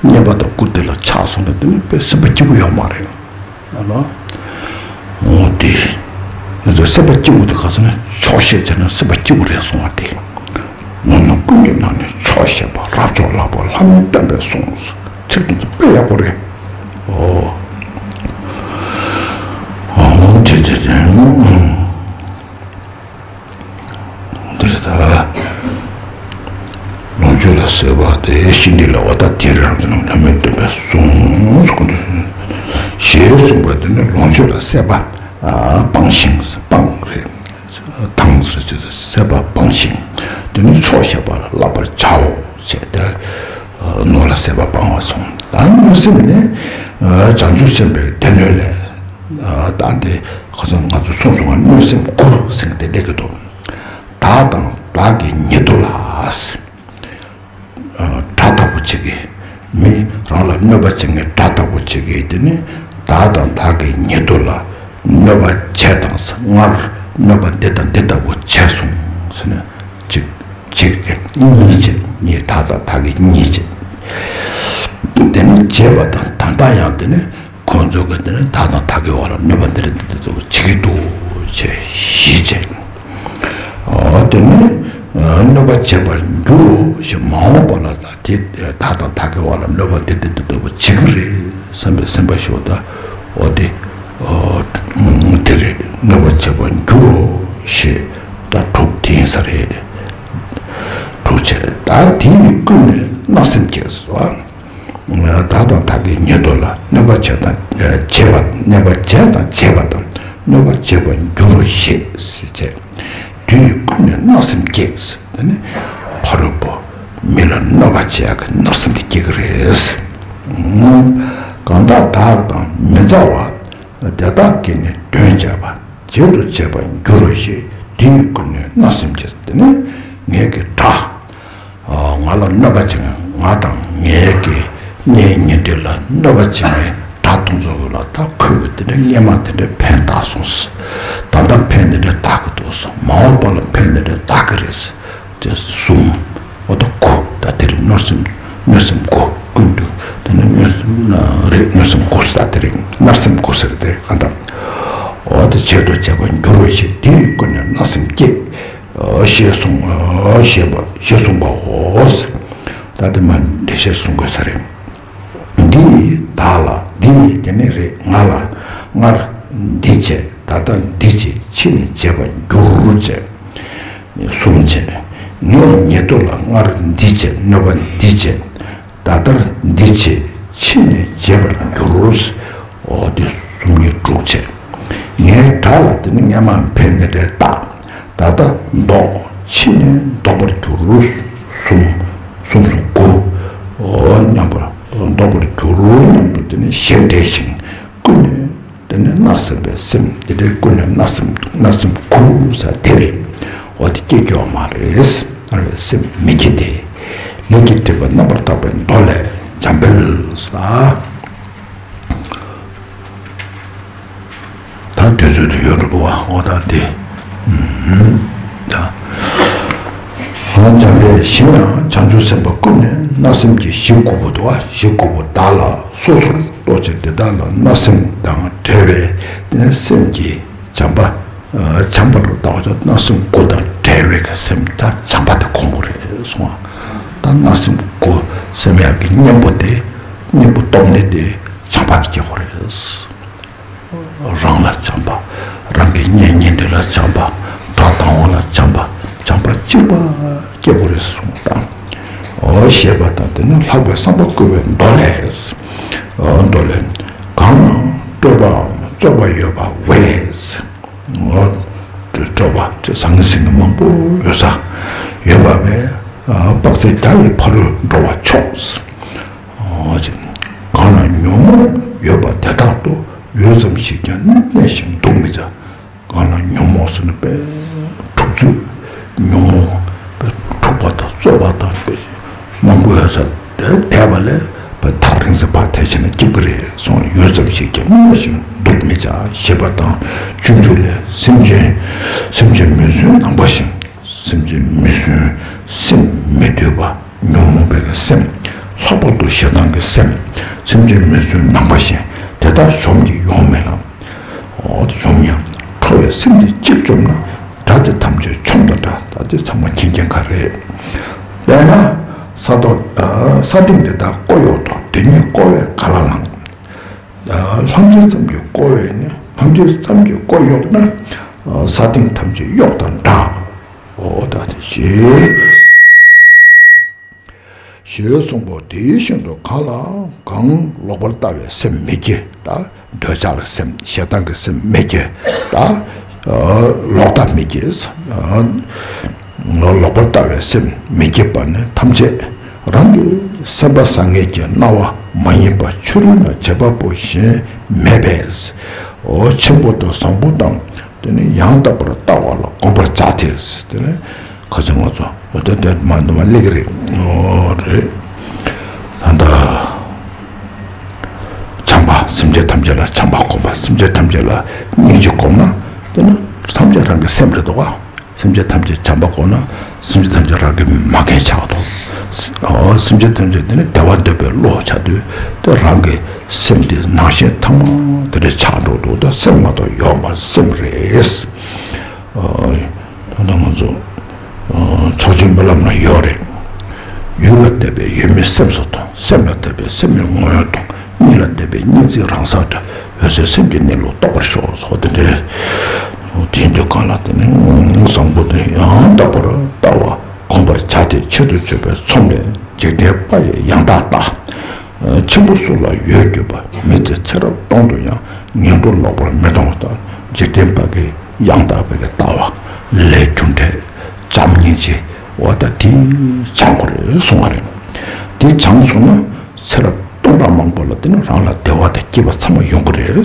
རྙེད་པ་དང་བཀུར་སྟི་ལ་ཆགས་སོང་ན་དེ་ནི་དཔེ་སེམས་པ་སྐྱིད་པོ་ཡོད་མ་རེད། ཨ་ལ། འོ་དེ། ང་ཚོ་སེམས་པ་སྐྱིད་པོ་དེ་ག་ཚོད་ན་ཆོག་ཤེས་བྱས་ན་སེམས་པ་སྐྱིད་པོ་རེད་གསུང་བ་དེ། ནོར་རྣམས་ཀུན་གྱི་ནང་ནས་མཆོག་ཤེས་པ། རབ་མཆོག་ལགས་པ་ལྷ་མིའི་སྟོན་པས་གསུངས། ཚིག་དེ་ཚོ་དཔེ་ཡག་པོ་རེད། ཨོ། ཨོ་དེ་དེ་དེ། འདིར་ད་ལོངས་སྤྱོད་ལ་སྲེད་པ་དེ་ཤི་འདི་ལ་བ་ད་དེ་རང་དེ་རྣམས་ལྷ་མིའི་སྟོན་པས་གསུངས་སོ། ཞེས་གསུངས་པ་དེ་ནི་ལོངས་སྤྱོད་ལ་སྲེད་པ་སྤངས་ཤིང་སྤངས་ རེད། དང་སོ་སོའི་སྲེད་པ་སྤང་ཞིང་། དེ་ནི་ཆོག་ཤེས་པ་ལ་བསླབ་པར་བྱའོ། ཞེས་ཏེ། ནོར་ལ་སྲེད་པ་སྤང་བ་གསུངས། ད་གནོད་སེམས་ནི། བྱང་ཆུབ་སེམས་དཔའི་སྡེ་སྣོད་ལས། ད་འདི་ཁ་སང་ང་ཚོ་གསུངས་སོང་ང་། གནོད་སེམས་དགུ་ཟེར་མཁན་དེ་སླེབས་ཀྱི་འདུག་བདག་དང་བདག་གི་ཉེ་དུ་ལ། དགྲ་ལྟ་བུ་བྱེད་ཀྱི། མི་རང་ལ་གནོད་པ་བྱེད་མཁན་དགྲ་ལྟ་བུ་བྱེད་ཀྱི། དེ་ནི་བདག་དང་བདག་གི་ཉེ་དུ་ལ་གནོད་པ་བྱས་དང་། སྔར་གནོད་པ་འདི་དང་འདི་ལྟ་བུ་བྱས་སོང་ཟེར་ནས། གཅིག་གཅིག་གཉིས་བྱས། གཉིས། བདག་དང་བདག་གི་གཉིས་བྱས། དེ་ནི་བྱས་པ་དང་། ད་ལྟ་ཡང་དེ་ནི་ཁོང་ཚོ་གི་དེ་ནི་བདག་དང་བདག་གི་བར་ལ་གནོད་པ་འདི་རེད་འདི་འདི་ཚོ་བྱེད་ཀྱི་འདུག་ཅེས་བཞི་བྱས། འོ་དེ་ནི་གནོད་པ་བྱེད་པར་འགྱུར་རོ་ཞེས། མ་འོངས་པ་ལ་ད་དེ་བདག་དང་བདག་གི་བར་ལ་གནོད་པ་འདི་འདི་འདི་འདི་བྱེད་ཀྱི་རེད་བསམ་པའི་སེམས་པ་ཞིག་ད། འོ་དེ་འོ་དེ་རེད། གནོད་པ་བྱེད་པར་འགྱུར་རོ་ཞེས། ད་དྲུག་དེ་ཡིན་ས་རེད། དྲུག་བྱས། ད་དེ་ཡིས་ཀུན་ནས་བརྣབ་སེམས་སྐྱེས་སོ། བདག་དང་བདག་གི་ཉེ་དུ་ལ་གནོད་པ་བྱས་དང་བྱེད་པ། གནོད་པ་བྱས་དང་བྱེད་པ་དང་། གནོད་པ་བྱེད་པར་འགྱུར་རོ་ཞེས་ཟེར་བྱས། དེ་ཡིས་ཀུན་ནས་བརྣབ་སེམས་སྐྱེས། དེ་ནི་ཕ་རོལ་པོ་མི་ལ་གནོད་པ་བྱེད་ཡག་གི་བརྣབ་སེམས་དེ་སྐྱེ་གི་རེད། གང་དག་བདག་དང་མི་མཛའ་བ། དེ་དག་གིས་ནི་དོན་བྱས་པ། བྱེད་དུ་བྱེད་པར་འགྱུར་རོ་ཞེས། དེ་ཡིས་ཀུན་ནས་བརྣབ་སེམས་སྐྱེས། དེ་ནི་ངེད་ཀྱི་དགྲ། ང་ལ་གནོད་པ་བྱེད་མཁན། ང་དང་ངའི་གི་གཉེན་ཉེ་འབྲེལ་ལ་གནོད་པ་བྱེད་མཁན་དགྲ་དེ་ཚོ་ལ་ད་ཁོས་གི་དེ་འདྲའི་སྔོན་མ་དེ་འདྲའི་ཕན་བཏགས་སོང་། ད་ལྟ་ཕན་དེ་འདྲ་བཏགས་ཀྱི་འདུག། མ་འོངས་པ་ལ་ཕན་དེ་འདྲ་བཏགས་ཀྱི་རེད། དེ་གསུམ། འོ་ད་དགུ། ད་དེ་རེད། གནོད་སེམས། གནོད་སེམས་དགུ། ཀུན་ཏུ་དེ་ནི་གནོད་སེམས་རེད། གནོད་སེམས་དགུ་ཟེར་དེ་རེད། བརྣབ་སེམས་དགུ་ཟེར་དེ་རེད། གང་ལྟར། འོ་དེ་བྱེད་དུ་བྱེད་པར་འགྱུར་རོ་ཞེས། དེ་ཡིས་ཀུན་ནས་བརྣབ་སེམས་སྐྱེས། ཞེས་གསུངས། ཞེས་པ། ཞེས་གསུངས་པའོ། ད་དེ་མ་འགྲེལ་བཤད་གསུང་དགོས་ས་རེད། འདི་ཡིས་བདག་ལ། འདི་ཡིས་དེ་ནི་རེད། ང་ལ། སྔར་འདི་བྱས། ད་ལྟ་འདི་བྱས། ཕྱི་ནས་བྱེད་པར་འགྱུར་བྱས། གསུམ་བྱས། ངའི་ཉེ་དུ་ལ་སྔར་འདི་བྱས། གནོད་པ་འདི་བྱས། ད་ལྟར་འདི་བྱས། ཕྱི་ནས་བྱེད་པར་འགྱུར། འོ་དེ་གསུམ་གཉིས་དྲུག་བྱས། ངའི་དགྲ་ལ་དེ་ནི་སྔོན་མ་ཕན་དེ་འདྲའི་བཏགས། ད་ལྟ་བཟློག། ཕྱི་ནས་བཟློག་པར་འགྱུར། གསུམ། གསུམ་གསུམ་དགུ། འོ་མཉམ་པར་བཟློག་པར་འགྱུར། མཉམ་དུ་དེ་ནི་ཞེ་འགྲས་ཤིང་། ཀུན་ནས་དེ་ནི་བརྣབ་སེམས་པའི་སེམས། དེ་འདྲའི་ཀུན་ནས་བརྣབ་སེམས། བརྣབ་སེམས་དགུ་ཟེར་དེ་རེད། འོ་དེ་སྐྱེ་རྒྱུ་མ་རེད། ཨ་རེ་སེམས་མི་སྐྱིད་དེ། ལས་ཀྱི་སྒྲིབ་པ་རྣམ་པར་དག་པའི་མདོ་ལས། འཇམ་དཔལ་ས། ད་དུས་ཚོད་དུ་ཡོད་འགྲོ་གི་བ། འོ་ད་འདི། ད། འཇམ་དཔལ་གཞན་ཡང་བྱང་ཆུབ་སེམས་དཔའ་ཀུན་ནས་བརྣབ་སེམས་ཀྱི་གཞི་དགུ་པོ་འདུག་བ། གཞི་དགུ་པོ་བདག་ལ་སོ་སོར་རྟོག་བཅས་དེ་དག་ལ་བརྣབ་སེམས་དང་བྲལ་བའི་དེ་ནི་སེམས་ཀྱི་བྱམས་པ། བྱམས་པ་རུ་ལྟ་བ་ཅོ། བརྣབ་སེམས་དགུ་དང་བྲལ་བའི་སེམས་ད་བྱམས་པ་དེ་གོང་བུ་རེད་གསུང་བ། ད་བརྣབ་སེམས་དགུ་སེམས་ཡག་གི་གཉེན་པོ་དེ། གཉེན་པོ་སྟོབས་ལྡན་དེ་བྱམས་པ་དེ་སྐྱེ་དགོས་རེད། རང་ལ་བྱམས་པ། རང་གི་གཉེན་ཉེ་འབྲེལ་ལ་བྱམས་པ། དགྲ་དང་པོ་ལ་བྱམས་པ། བྱམས་པ་གཅིག་པ་སྐྱེ་དགོས་རེད་གསུངས་དང་། འོ་ཞེས་པ་དང་། དེ་ནི་ལྷག་པའི་བསམ་པ་བསྐུལ་བའི་མདོ་ལས། འོ་མདོ་ལས། གང་ན་སྤྲོས་པའམ་རྩོག་པ་ཡོད་པ་བས། འོ་སྤྲོས་པ་དེ་ཟང་ཟིང་མང་པོ་ཡོད་ས་ཡོད་པ་བས། དཔག་ཚད་བརྒྱ་ཡི་ཕ་རོལ་འགྲོ་བ་མཆོག། གང་ན་ཉོན་མོངས་ཡོད་པ་དེ་དག་ཏུ། ཡུད་ཙམ་ཞིག་ཀྱང་གནས་ཤིང་འདུག་མི་བྱ། གང་ན་ཉོན་མོངས་ཟེར་ན་དཔེ་འཁྲུག་རྩོད། ཉོན་མོངས་དཔེ་འཁྲུག་པ་དང་རྩོད་པ་དང་དཔེ་མང་པོ་ཡོད་ས་དེ་བསྡད་པ་ལས་དཔེ་ཐག་རིང་ས་ཕར་ཐལ་ཕྱིན་ན་སྐྱིད་པོ་རེད་གསུངས། ཡུད་ཙམ་ཞིག་ཀྱང་གནས་ཤིང་འདུག་མི་བྱ། ཞེས་པ་དང་སྤྱོད་འཇུག་ལས། སེམས་ཅན། སེམས་ཅན་མི་བསྲུན་ནང་པ་བཞིན། སེམས་ཅན་མི་བསྲུན། སེམས་མི་འདུལ་བ། ཉོན་མོངས་པའི་སེམས། ལྷག་པར་དུ་ཞེ་སྡང་གི་སེམས། སེམས་ཅན་མི་བསྲུན་ནང་པ་བཞིན། དེ་དག་གཞོམ་གྱིས་ཡོང་མེད་ལ། འོ་དེ་གཞོམ་ཡང་ཁྲོ་བའི་སེམས་དེ་གཅིག་བཅོམ་ན། དགྲ་དེ་ཐམས་ཅད་ཆོམ་དང་འདྲ། ད་དེ་ཚང་མ་མཁྱེན་མཁྱེན་ག་རེད། དཔེར་ན། ས་རྡོ། ས་སྟེང་དེ་དག་བརྐོ་གཡོག་དང་། དེ་ཉིད་བརྐོ་བས་ག་ལ་ལང་། ལྷམ་ཆུ་ཙམ་གྱིས་བརྐོ་བས་ནི། ལྷམ་ཆུ་ཙམ་གྱིས་བརྐོ་གཡོག་ན། ས་སྟེང་ཐམས་ཅད་གཡོག་དང་འདྲ། འོ་ད་དེ་ཞེས། ཞེས་གསུངས་པ། དེ་བཞིན་དུ་གང་ལ་གང་ལོག་པར་ལྟ་བའི་སེམས་མི་སྐྱེ། ད་འདོད་ཆགས་ཀྱི་སེམས། ཞེ་སྡང་གི་སེམས་མི་སྐྱེ། ད་ ལོག་ལྟ་མི་སྐྱེ། ལོག་པར་ལྟ་བའི་སེམས་མི་སྐྱེ་བ་ནི་ཐམས་ཅད་རང་གི་སེམས་པ་བཟང་ངན་གྱི་སྣང་བ་མ་ཡིན་པ་ཕྱི་རོལ་ན་བྱེད་པ་པོ་གཞན་མེད་པས། འོ་ཆེན་པོ་དང་བཟང་པོ་དང་དེ་ནི་ཡང་དག་པར་ལྟ་བ་ལ་གོམས་པར་བྱ་སྟེ། དེ་ནི་ཁ་ཚིག་ང་ཚོ་དེ་དེ་མ་མ་ལེགས་རེད། འོ་རེད། ད་ལྟ་བྱམས་པ་སེམས་ཅན་ཐམས་ཅད་ལ་བྱམས་པ་སྒོམ་པ། སེམས་ཅན་ཐམས་ཅད་ལ་སྙིང་རྗེ་སྒོམ་ན་དེ་ནི་ཐམས་ཅད་རང་གི་སེམས་རེད་འདུག་ག་སེམས་ཅན་ཐམས་ཅད་བྱམས་པ་སྒོམ་ན་སེམས་ཅན་ཐམས་ཅད་རང་གི་མ་རྒན་ཆགས་འདུག་འོ་སེམས་ཅན་ཐམས་ཅད་དེ་ནི་བདེ་བ་འདོད་པའི་བློ་ཆགས་དུས་དེ་རང་གི་སེམས་དེ་ནང་ཞིང་ཐང་མ་དེ་འདྲ་ཆགས་འགྲོ་འདུག་ད་སེམས་མ་གཏོགས་ཡོད་མ་རེད། སེམས་རེད། ད་ལྟ་ང་ཚོ་ཚོགས་ཆེན་སྨོན་ལམ་ན་ཡོད་རེད། ཡུལ་ལ་དད་པས་ཡུལ་མིན་སེམས་སུ་མཐོང་། སེམས་ལ་དད་པས་སེམས་མིན་ངོ་བོར་མཐོང་། གཉིས་ལ་དད་པས་གཉིས་འཛིན་རང་སར་གྲོལ། འོད་གསལ་སེམས་ཀྱི་གནས་ལུགས་རྟོགས་པར་ཤོག་སོགས་དེ་འདྲའི་དེའི་འདོད་གང་ལ་དེ་ནི་བཟང་པོ་དེ་ཡང་དག་པར་ལྟ་བ་སྒོམ་པར་བྱ་སྟེ་ཆེད་དུ་གཅོད་པའི་ཚོམས་ལས་འཇིག་རྟེན་པ་ཡི་ཡང་དག་ལྟ། ཆེན་པོ་སུ་ལ་ཡོད་གྱུར་པ། མི་དེ་ཚེ་རབས་སྟོང་དུ་ཡང་། ངན་འགྲོ་ལོག་པར་མི་ལྟུང་ལྟར། འཇིག་རྟེན་པ་གི་ཡང་དག་པའི་ལྟ་བ་ལས་རྒྱུ་འབྲས་བྱམས་སྙིང་རྗེ་འོ་ད་དེ་སྦྱང་དགོས་རེད་གསུང་བ་རེད། དེ་སྦྱངས་སོང་ན་ཚེ་རབས་སྟོང་ཕྲག་མང་པོ་ལ་དེ་ནི་རང་ལ་བདེ་བ་དང་སྐྱིད་པ་ཚང་མ་ཡོང་གི་རེད།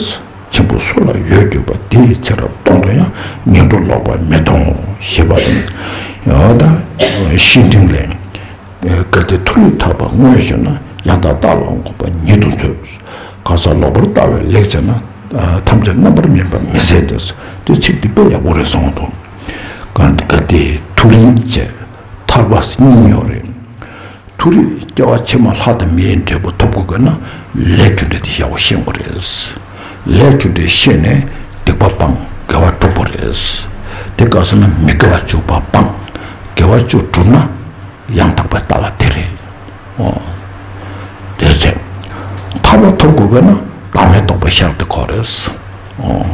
ཆེན་པོ་སུ་ལ་ཡོད་གྱུར་པ། དེ་ཡི་ཚེ་རབས་སྟོང་དུ་ཡང་། ངན་འགྲོ་ལོག་པར་མི་ལྟུང་ཞེས་པ་དང་། འོ་ད་བཤེས་སྤྲིང་ལས། གལ་ཏེ་མཐོ་རིས་ཐར་པ་དངོས་ཤེས་ན། ཡང་དག་ལྟ་ལ་གོམས་པ་ཉིད་དུ་མཛོད། གང་ཟག་ལོག་པར་ལྟ་བས་ལེགས་བྱས་ན། ཐམས་ཅད་རྣམ་པར་སྨིན་པ་མི་ཟད་དེ། དེ་ཚིག་འདི་དཔེ་ཡག་པོ་རེད་གསུངས་འདུག་གལ་ཏེ་མཐོ་རིས་བཅས་ཐར་པ་གཉིས་ཡོད་རེད། མཐོ་རིས་སྐྱེ་བ་ཕྱི་མ་ལྷ་དང་མིའི་འབྲས་བུ་ཐོབ་དགོས་ན་ལས་རྒྱུ་འབྲས་དེ་ཡག་པོ་ཤེས་དགོས་རེད། ལས་རྒྱུ་འབྲས་ཤེས་ནས་སྡིག་པ་སྤང་དགེ་བ་སྒྲུབ་དགོས་རེད། དེ་ག་ཟེར་ན་མི་དགེ་བ་བཅུ་པ་སྤང་། དགེ་བ་བཅུ་བསྒྲུབས་ན། ཡང་དག་པའི་ལྟ་བ་དེ་རེད། འོ། དེ་ཚེ། ཐར་པ་ཐོབ་དགོས་པས་ན་བདག་མེད་རྟོགས་པའི་ཤེས་རབ་དེ་དགོས་རེད། འོ།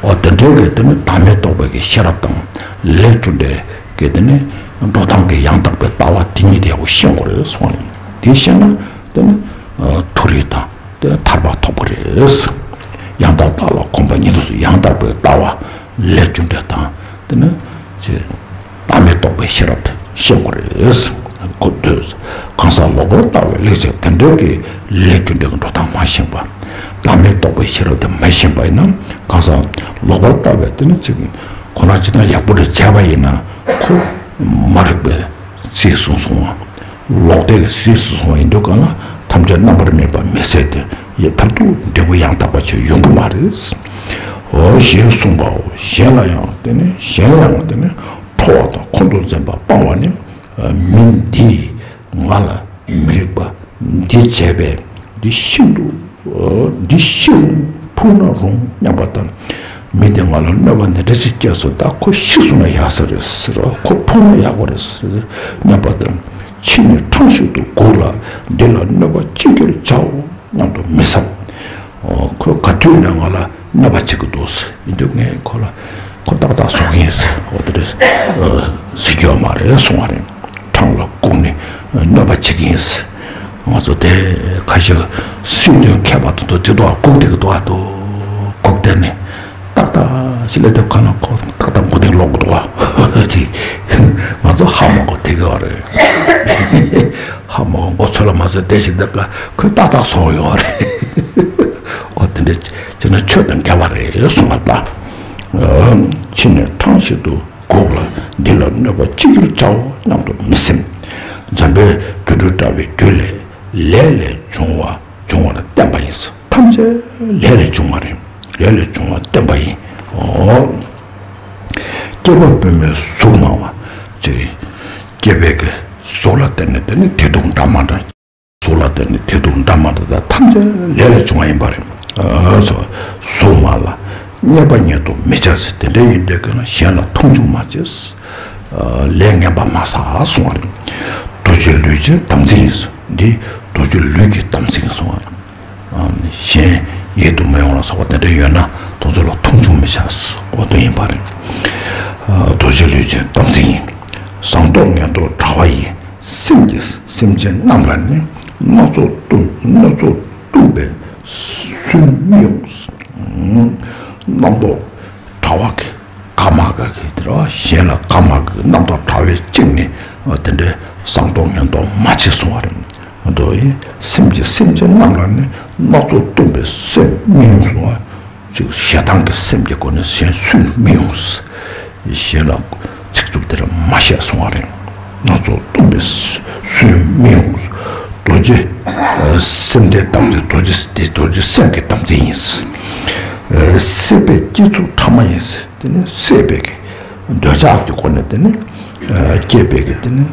འོ་དེ་འདྲའི་གི་དེ་ནི་བདག་མེད་རྟོགས་པའི་གི་ཤེས་རབ་དང་ལས་རྒྱུ་འབྲས་ཀྱི་དེ་ནི་འགྲོ་སྟངས་ཀྱི་ཡང་དག་པའི་ལྟ་བ་དེ་གཉིས་དེ་ཡག་པོ་ཤེས་དགོས་རེད་གསུངས་ནས་དེ་ཤེས་ན་དེ་ནི་མཐོ་རིས་དང་དེ་ནི་ཐར་པ་ཐོབ་དགོས་རེད། ཡང་དག་ལྟ་ལ་གོམས་པ་ཉིད་དུ་ཡང་དག་པའི་ལྟ་བ་ལས་རྒྱུ་འབྲས་དང་དེ་ནི་ཚེ། བདག་མེད་རྟོགས་པའི་ཤེས་རབ་དེ་ཤེས་དགོས་རེད། གོ་ཐོས། གང་ཟག་ལོག་པར་ལྟ་བས་ལེགས་བྱས་དེ་འདྲའི་གི་ལས་རྒྱུ་འབྲས་ཀྱི་འགྲོ་སྟངས་མ་ཤེས་པ། བདག་མེད་རྟོགས་པའི་ཤེས་རབ་དེ་མ་ཤེས་པ་ཡིན་ན་གང་ཟག་ལོག་པར་ལྟ་བས་དེ་ནི་ཅིག་ཁོ་རང་ཅི་ལྟར་ཡག་པོ་རེ་བྱས་པ་ཡིན་ན་ཁོ་མ་རིག་པའི་རྩིས་སུ་སོང་བ། ལོག་ལྟའི་རྩིས་སུ་སོང་བ་ཡིན་དུས་གང་ལ་ཐམས་ཅད་རྣམ་པར་སྨིན་པ་མི་ཟད་དེ་ཡི་མཐར་ཐུག་འབྲས་བུ་ཡང་དག་པ་ཅིག་ཡོང་གི་མ་རེད། འོ་ཞེས་གསུངས་པའོ། གཞན་ལ་ཡང་དེ་ནི་གཞན་ཡང་དེ་ནི། ཁྲོ་བ་དང་ཁོང་དུ་འཛིན་པ་སྤང་བ་ནི། མི་འདིས་ང་ལ་མི་རིགས་པ་འདི་བྱས་པས་འདི་ཤིན་ཏུ་འདི་ཤི་རུང་ཕུང་ན་རུང་སྙམ་པ་དང་། མི་འདིས་ང་ལ་གནོད་པ་འདི་འདྲ་ཞིག་བསྐྱལ་སོང་ད་ཁོ་ཤི་སོང་ན་ཡག་ས་རེད་ཟེར་ཁོ་ཕུང་ན་ཡག་པོ་རེད་ཟེར་སྙམ་པ་དང་། ཕྱི་ནས་འཕྲང་ཞིག་ཏུ་སྒུག་ལ་འདི་ལ་གནོད་པ་ཅི་འགྱུར་བྱའོ། སྙམ་དུ་མི་བསམ། ཁོས་ག་དུས་ནས་ང་ལ་གནོད་པ་བྱེད་ཀྱི་འདུག་ཡིན་དུས་ངས་ཁོ་ལ་ཁོ་ཏག་ཏག་བཟོ་གི་ཡིན་ཟེར་འོ་དེ་རེད་ཟེར་གྱི་ཡོད་མ་རེད་གསུང་བ་རེད། འཕྲང་ལ་བཀུག་ནས་གནོད་པ་བྱེད་ཀྱི་ཡིན་ཟེར། ང་ཚོ་དེ་ཁ་ཤས་སྲིད་དོན་མཁས་པ་དེ་ཚོ་ཅི་འདུག་བཀུག་བསྡད་ཀྱི་འདུག་ཨ་འདུག་བཀུག་བསྡད་ནས། ཏག་ཏག་ཞིག་ལས་དེ་ཁ་ན་ཁོ་ཏག་ཏག་མགོ་རྟིང་སློག་གི་འདུག་བ། དེ་ང་ཚོ་ཧ་མ་གོ་དེ་གི་བ་རེད། ཧ་མ་གོ་མགོ་ཚོད་ལ་མ་ཚོད་དེ་ཞིག་འདི་ཀ་ཁོས་ཏག་ཏག་སོང་ཡོད་རེད། ཨོ་དེ་འདྲ་ཅི་ན་ཆོས་དང་འགལ་བ་རེད་གསུངས་པ་ལ། ཕྱི་ནས་འཕྲང་ཞིག་ཏུ་སྒུག་ལ་འདི་ལ་གནོད་པ་ཅི་འགྱུར་བྱའོ་སྙམ་དུ་མི་སེམས། འཇམ་དཔལ་དུད་འགྲོ་འདྲ་བའི་རྒྱུད་ལས་ལས་ལས་བྱུང་བ་འབྱུང་བར་བསྟན་པ་ཡིན། ཐམས་ཅད་ལས་ལས་བྱུང་བ་རེད། ལས་ལས་བྱུང་བ་བསྟན་པ་ཡིན། འོ། སྐྱེས་པ་པུས་མོའི་གཟུགས་མང་བ། ཅེས། སྐྱེས་པའི་གི་གཟུགས་ལ་བརྟེན་ནས་དེ་ནི་དེ་དུས་འདྲ་མ་འདྲ། གཟུགས་ལ་བརྟེན་ནས་དེ་དུས་འདྲ་མ་འདྲ་དང་ཐམས་ཅད་ལས་ལས་བྱུང་བ་ཡིན་པ་རེད། ཨ་སོ། གཟུགས་མང་ལ་རྙེད་པ་ཉིད་དུ་མི་བྱ་ཟེར་དེ་འདྲ་ཡིན་དུས་གི་ན་གཞན་ལ་མཐོང་ཆུང་མ་བྱེད། ལས་ངན་པ་མ་བསགས་གསུང་བ་རེད། རྡོ་རྗེ་ལུས་ཅན་དམ་ཚིག་ཡིན། འདི་རྡོ་རྗེ་ལུས་ཀྱི་དམ་ཚིག་གསུང་བ་རེད། གཞན་ཡིད་དུ་མི་འོང་ལ་སོགས་པ་དེ་འདྲ་ཡོད་ན་དེ་ཚོ་ལ་མཐོང་ཆུང་མི་བྱ་ཟེར་འོ་དོ་ཡིན་པ་རེད། རྡོ་རྗེ་ལུས་ཅན་དམ་ཚིག་ཡིན། བཟང་རྟོག་ངན་རྟོག་བྲལ་བ་ཡི། སེམས་ཀྱིས་སེམས་ཅན་རྣམས་ལ་ནི། སྣ་ཚོགས་གཏུམ་སྣ་ཚོགས་གཏུམ་པའི་སུན་མི་འོང་། རྣམ་རྟོག་བྲལ་བ་གི་ ཁ་མ་ག་གི་དེ་ར་གཞན་ལ་ཁ་མ་གི་རྣམ་རྟོག་དྲ་བས་བཅིངས་ནས་དེ་འདྲའི་བསམ་རྟོག་ངན་རྟོག་མ་བྱེད་གསུང་བ་རེད། འདོད་ཡིན་སེམས་ཀྱི་སེམས་ཅན་རྣམས་ལ་ནི་སྣ་ཚོགས་སྟོན་པའི་སེམས་མི་ཡོང་གསུང་བ། ཅིག་ཞེ་སྡང་གི་སེམས་ཀྱི་སྒོ་ནས་གཞན་སུས་མི་ཡོང་། གཞན་ལ་ཚིག་རྩུབ་དེ་ར་མ་བཤད་གསུང་བ་རེད། སྣ་ཚོགས་སྟོན་པའི་སུས་མི་ཡོང་། རྡོ་རྗེ་སེམས་ལྡན་དམ་ཚིག་རྡོ་རྗེ་འདི་རྡོ་རྗེ་སེམས་ཀྱི་དམ་ཚིག་ཡིན། སྲེད་པས་སྐྱེ་ཚུལ་ཕྲ་མ་ཡིན། དེ་ནི་སྲེད་པའི་གི་འདོད་ཆགས་ཀྱི་སྒོ་ནས་དེ་ནི་སྐྱེས་པའི་གི་དེ་ནི་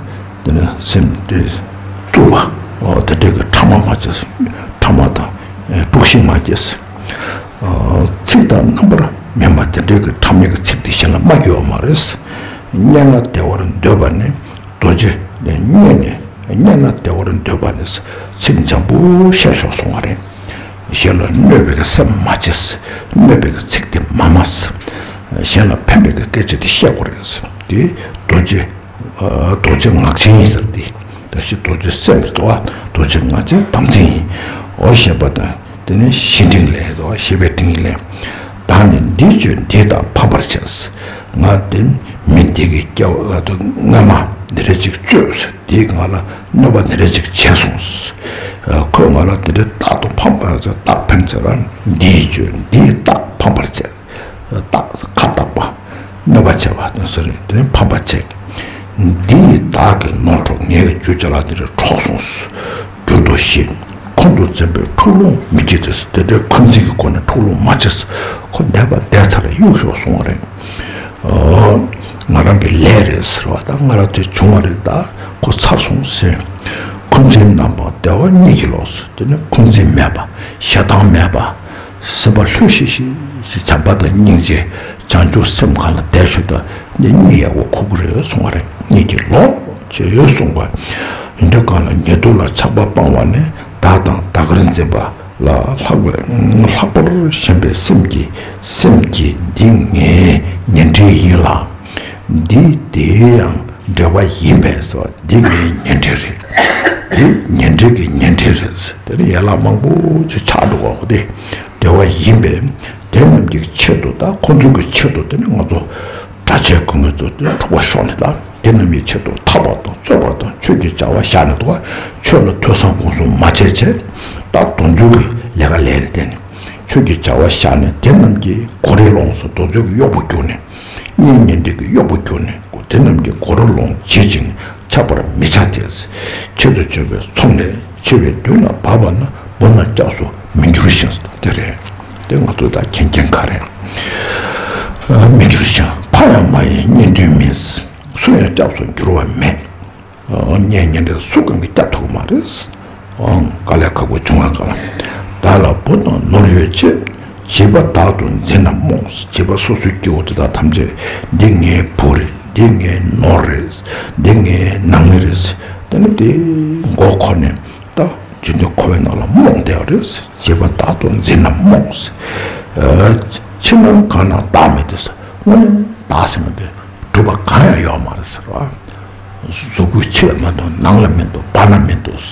དེ་ནི་སེམས་དེ་རྩུབ་པ་དེ་འདྲའི་གི་ཕྲ་མ་མ་བྱས། ཕྲ་མ་དང་དཀྲུག་ཤིང་མ་བྱས། ཚིག་དང་རྣམ་པར་སྨིན་པ་དེ་འདྲའི་གི་ཕྲ་མའི་གི་ཚིག་དེ་གཞན་ལ་མ་བརྗོད་པ་མ་རེད། སྙན་ངག་བདེ་བར་འདོད་པ་ནི་རྡོ་རྗེ་ལས་སྙན་ནས་སྙན་ངག་བདེ་བར་འདོད་པ་ནི་ཚིག་འཇམ་པོ་བཤད་ཤོག་གསུང་བ་རེད། གཞན་ལ་གནོད་པའི་གི་སེམས་མ་བྱེད། གནོད་པའི་གི་ཚིག་དེ་མ་སྨྲ། གཞན་ལ་ཕན་པའི་གི་སྐད་ཆ་དེ་བཤད་དགོས་རེད། དེ་རྡོ་རྗེ་རྡོ་རྗེ་ངག་ཅན་ཡིན་ཟེར་ཏེ། ད་ཞི་རྡོ་རྗེ་སེམས་རེད་དོ། རྡོ་རྗེ་ངག་ཅན་དམ་ཚིག་ཡིན། འོ་ཞེས་པ་དང་དེ་ནས་ཞེ་འབྲིང་ལས་དོ། ཞེས་པའི་འབྲིང་ལས། བདག་ནི་འདིས་སྤྱོད་འདིས་བདག་ཕམ་པར་བྱས། ང་དེ་མི་འདི་གི་སྐྱེ་བ་སྔ་མ་འདི་རེ་ཅིག་སྤྱོད་དེས་ང་ལ་གནོད་པ་འདི་རེ་ཅིག་བྱས་སོང་། ཁོས་ང་ལ་འདི་རེ་རྟག་ཏུ་ཕམ་པར་བྱས། རྟག་ཕན་ཚེ་རང་འདིས་སྤྱོད་འདིས་བདག་ཕམ་པར་བྱས། རྟག་ཁ་བཏགས་པ། གནོད་པ་བྱས་པ་དང་ཟེར་དེ་ནི་ཕམ་པ་བྱས། འདི་ཡིས་བདག་གི་ནོར་འཕྲོག་ངའི་རྒྱུ་ཅ་ལག་དེ་རུ་འཕྲོག་སོང་། གྱུར་ཏོ་ཞེས་ཁོང་དུ་འཛིན་པའི་འཁྲུག་ལོང་མི་བྱེད་དེ། དེ་འདྲའི་འཁོན་འཛིན་གྱི་སྒོ་ནས་འཁྲུག་ལོང་མ་བྱེད། ཁོ་འདས་པ་འདས་ཚར་གཡུག་ཞོག་གསུང་བ་རེད། ང་རང་གི་ལས་རེད་ཟེར་བ་དང་ང་རང་དེ་བྱུང་བ་རེད། ད་ཁོ་ཚར་སོང་ཟེར། འཁོན་འཛིན་རྣམ་པ་བདེ་བ་གཉིས་ཀྱིས་ལོག་ཟེར། དེ་ནི་འཁོན་འཛིན་མེད་པ་ཞེ་སྡང་མེད་པ། སེམས་པ་ལྷོད་ཤིག་ཤིག་ཅིག་བྱམས་པ་དང་སྙིང་རྗེ་བྱང་ཆུབ་སེམས་གང་ལ་བསྡད་ཤོག་ད་ནི་གཉིད་ཡག་པོ་ཁུག་གི་རེད་གསུང་བ་རེད། གཉིད་ཀྱིས་ལོག་ཅེས་གསུངས་པ། ཡིན་དུས་གང་ལ་ཉེ་དུ་ལ་ཆགས་པ་སྤང་བ་ནི་བདག་དང་བདག་གིར་འཛིན་པ་ལ་ལྷག་པའི་ལྷག་པར་ཞེན་པའི་སེམས་ཀྱིས་སེམས་ཀྱིས་འདི་ངའི་ཉེ་འབྲེལ་ཡིན་ལ། འདི་དེའི་ཡང་འབྲེལ་བ་ཡིན་པས་སོ། འདི་ངའི་ཉེ་འབྲེལ་རེད། འདི་ཉེ་འབྲེལ་གྱི་ཉེ་འབྲེལ་རེད། དེ་ནི་ཡན་ལག་མང་པོ་ཅིག་ཆགས་འདུག་གོ་དེ་འབྲེལ་བ་ཡིན་པས། དེ་རྣམས་ཀྱི་ཆེད་དུ་ད་ཁོ་ཚོ་གི་ཆེད་དུ་དེ་ནི་ང་ཚོ་གྲྭ་ཆས་གོན་མཁན་ཚོ་དེ་འཁྲུག་པ་ཤོར་ནས། ད་དེ་རྣམས་ཀྱི་ཆེད་དུ་ཐར་པ་དང་རྩོད་པ་དང་ཆོས་ཀྱི་བྱ་བ་བཞག་ནས་འདུག་ག་ཆོས་ལ་ཐོས་བསམ་སྒོམ་གསུམ་མ་བྱས་བྱས་ད་དོན་དུ་གི་ལས་ཀ་ལས་རེད། དེ་ནི་ཆོས་ཀྱི་བྱ་བ་བཞག་ནས་དེ་རྣམས་ཀྱི་མགོ་རིལ་ལོངས་སུ་དོ་ཚོད་ཀྱི་གཡོག་པོ་གྱུར་ནས། གཉེན་ཉེ་འབྲེལ་གྱི་གཡོག་པོ་གྱུར་ནས་དེ་རྣམས་ཀྱི་མགོ་རིལ་ལོངས་བྱེད་ཅིང་ཆགས་པར་མི་བྱ་སྟེ། ཆེད་དུ་བྱས་པའི་ཚོམས་ལས་ཆེ་བའི་དུས་ལ་བབ་པ་ན་འབུ་སྣ་སྐྱབས་སུ་མི་འགྱུར་ཞིང་། དེ་རེད། དེ་ང་ཚོ་ད་མཁྱེན་མཁྱེན་ག་རེད། མི་འགྱུར་ཞིང་ཕ་ཡང་མ་ཡིན་གཉེན་འདུན་མིན། སུ་ཡང་སྐྱབས་སུ་འགྱུར་བ་མེད། གཉེན་ཉེ་འབྲེལ་སུ་གང་གིས་སྐྱོབ་ཐུབ་ཀྱི་མ་རེད། དཀའ་ལས་ཁག་པོ་བྱུང་བ་གང་ལ། བདག་ལ་བུ་དང་ནོར་ཡོད་ཅེས། བྱིས་པ་བདག་ཏུ་འཛིན་ན་རྨོངས། བྱིས་པ་སོ་སོའི་སྐྱེ་བོ་དེ་དག་ཐམས་ཅད་འདི་ངའི་བུ་རེད། འདི་ངའི་ནོར་རེད། འདི་ངའི་ནང་མི་རེད། དེ་ནི་དེ་མགོ་འཁོར་ནས་ད་རྒྱུན་དུ་འཁོར་བའི་ནང་ལ་རྨོངས་བསྡད་པ་རེད། བྱིས་པ་བདག་ཏུ་འཛིན་ན་རྨོངས། ཕྱི་ནང་གང་ན་བདག་མེད་དེ། དངོས་གནས་བདག་ཟེར་མཁན་དེ་གྲུབ་པ་གང་ཡང་ཡོད་མ་རེད་ཟེར་བ། གཟུགས་པོའི་ཕྱི་ལ་མི་འདུག་ནང་ལ་མི་འདུག་བར་ན་མི་འདུག་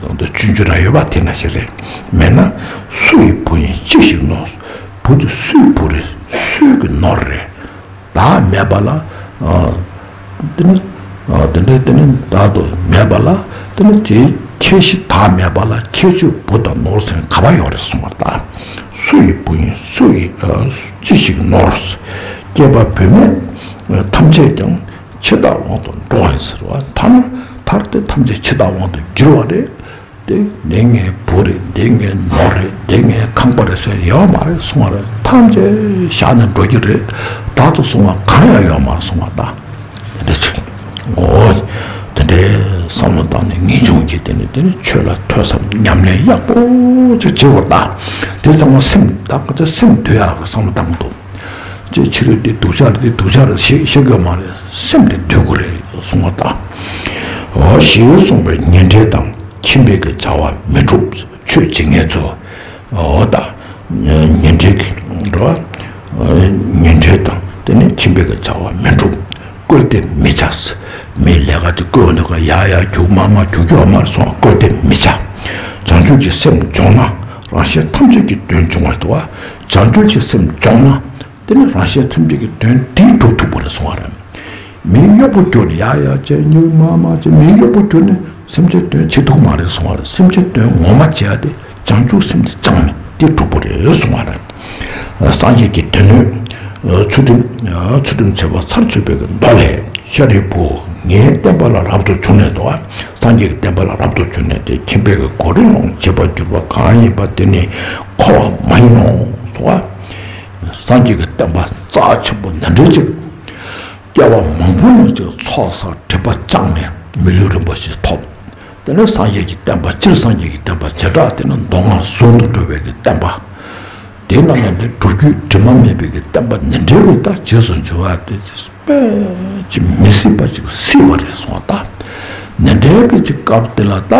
དོན་དུ་སྤྱོད་འཇུག་ར་ཡོད་པ་དེ་ན་ཞིག་རེད། མེད་ན་སུ་ཡི་བུ་ཡིན་ཅི་ཞིག་ནོར། བུ་དེ་སུའི་བུ་རེད། སུའི་གི་ནོར་རེད། བདག་མེད་པ་ལ། དེ་ནི། དེ་འདྲའི་དེ་ནི་བདག་ཏུ་མེད་པ་ལ། དེ་ནི་དེའི་ཁྱད་གཞི་བདག་མེད་པ་ལ་ཁྱད་ཆོས་བུ་དང་ནོར་ཟེར་ག་པར་ཡོད་རེད་གསུངས་པ་ལྟར། སུ་ཡི་བུ་ཡིན་སུ་ཡི་ཅི་ཞིག་ནོར། སྐྱེས་པ་བུད་མེད་ཐམས་ཅད་ཀྱང་འཆི་བདག་དབང་དུ་འགྲོ་བ་ཡིན་ཟེར་བ། ཐ་ན་མཐར་དེ་ཐམས་ཅད་འཆི་བདག་དབང་དུ་འགྱུར་བ་རེད། དེ་འདི་ངའི་བུ་རེད། འདི་ངའི་ནོར་རེད། འདི་ངའི་ཁང་པ་རེད་ཟེར་ཡོད་མ་རེད་གསུང་བ་རེད། ཐམས་ཅད་བཞག་ནས་འགྲོ་རྒྱུ་རེད། བདག་ཏུ་བཟུང་བ་གང་ཡང་ཡོད་མ་རེད་གསུང་བ་ད་དེ་འདྲ་ཅིག་འོ། དེ་འདྲའི་བསམ་བློ་བཏང་ནས་ངེས་འབྱུང་གིས་དེ་ནི་དེ་ནི་ཆོས་ལ་ཐོས་བསམ་ཉམས་ལེན་ཡག་པོ་ཅིག་བྱེད་དགོས་ད། དེ་ཚང་མ་སེམས་བདག་གི་སེམས་འདུལ་ཡག་གི་བསམ་བློ་བཏང་དགོས། ཅེས་ཕྱི་རོལ་འདི་སྡུག་ཅག་རེད། འདི་སྡུག་ཅག་རེད་ཞེས་བཤད་དགོས་མ་རེད། སེམས་དེ་འདུལ་དགོས་རེད་གསུངས་པ་དང་། འོ་ཞེས་གསུངས་པའི་ཉེ་འབྲེལ་དང་ཁྱིམ་པའི་གི་བྱ་བ་མི་འགྲུབ། ཆོས་བྱེད་མཁན་ཚོ། འོ་ད། ཉེ་འབྲེལ་གི་འགྲོ་བ། ཉེ་འབྲེལ་དང་དེ་ནས་ཁྱིམ་པའི་གི་བྱ་བ་མི་འགྲུབ། བཀོལ་ཏེ་མི་བྱ། མི་ལས་ཀ་ཅིག་བཀོལ་འདུག་ག་ཡ་ཡ་རྒྱུག་མ་མ་རྒྱུག་རྒྱུག་མ་སོང་བཀོལ་ཏེ་མི་བྱ། བྱང་ཆུབ་ཀྱི་སེམས་སྦྱོང་ན་རང་གཞན་ཐམས་ཅད་ཀྱི་དོན་འབྱུང་བར་འདུག་བ། བྱང་ཆུབ་ཀྱི་སེམས་སྦྱོང་ན། དེ་ནི་རང་གཞན་ཐམས་ཅད་ཀྱི་དོན་དེ་སྒྲུབ་ཐུབ་པ་རེད་གསུང་བ་རེད། མི་གཡོག་པོ་གྱུར་ནས་ཡ་ཡ་བྱས་ཉུལ་མ་མ་བྱས་མི་གཡོག་པོ་གྱུར་ནས་སེམས་ཅན་དོན་བྱེད་ཐུབ་མ་རེད་གསུང་བ་རེད། སེམས་ཅན་དོན་ངོ་མ་བྱས་ཏེ་བྱང་ཆུབ་སེམས་དེ་བཅངས་ནས་དེ་སྒྲུབ་པ་རེད་གསུང་བ་རེད། སངས་རྒྱས་ཀྱི་སྡེ་སྣོད་ཚུལ་ཁྲིམས་ཚུལ་ཁྲིམས་བྱེད་པ་ཚར་གཅོད་པའི་མདོ་ལས། ཤཱ་རིའི་བུ། ངའི་བསྟན་པ་ལ་རབ་ཏུ་བྱུང་ནས་དོ། སངས་རྒྱས་ཀྱི་བསྟན་པ་ལ་རབ་ཏུ་བྱུང་ནས་དེ་ཁྱིམ་པའི་གི་གོ་རིམ་ལོངས་སྤྱད་པར་གྱུར་པ་གང་ཡིན་པ་དེ་ནི་འཁོར་བ་མ་ཡིན་ནོ་དོ། སངས་རྒྱས་ཀྱི་བསྟན་པ་རྩ་ཆེན་པོ་འདི་འདྲའི་ཅིག་སྐྱེ་བ་མང་པོ་ནས་ཅིག་ཚོགས་བསགས་སྒྲིབ་པ་བཅངས་ནས་མི་ལུས་རིན་པོ་ཆེ་ཐོབ། དེ་ནས་སངས་རྒྱས་ཀྱི་བསྟན་པ་སྤྱིར་སངས་རྒྱས་ཀྱི་བསྟན་པ་བྱེ་བྲག་དེ་ནི་མདོ་སྔགས་ཟུང་དུ་འགྲོ་བའི་གི་བསྟན་པ། དེའི་ནང་ན་ནི་སྒྲུབ་བརྒྱུད་དྲི་མ་མེད་པའི་གི་བསྟན་པ་འདི་འདྲའི་བའི་ད་རྗེས་སུ་འཇུག་པ་དེ་དཔེ་ཅིག་མི་སྲིད་པ་ཅིག་སྲིད་པ་རེད་གསུངས་པ་ད། འདི་འདྲའི་གི་ཅིག་སྐབས་དེ་ལ་ད་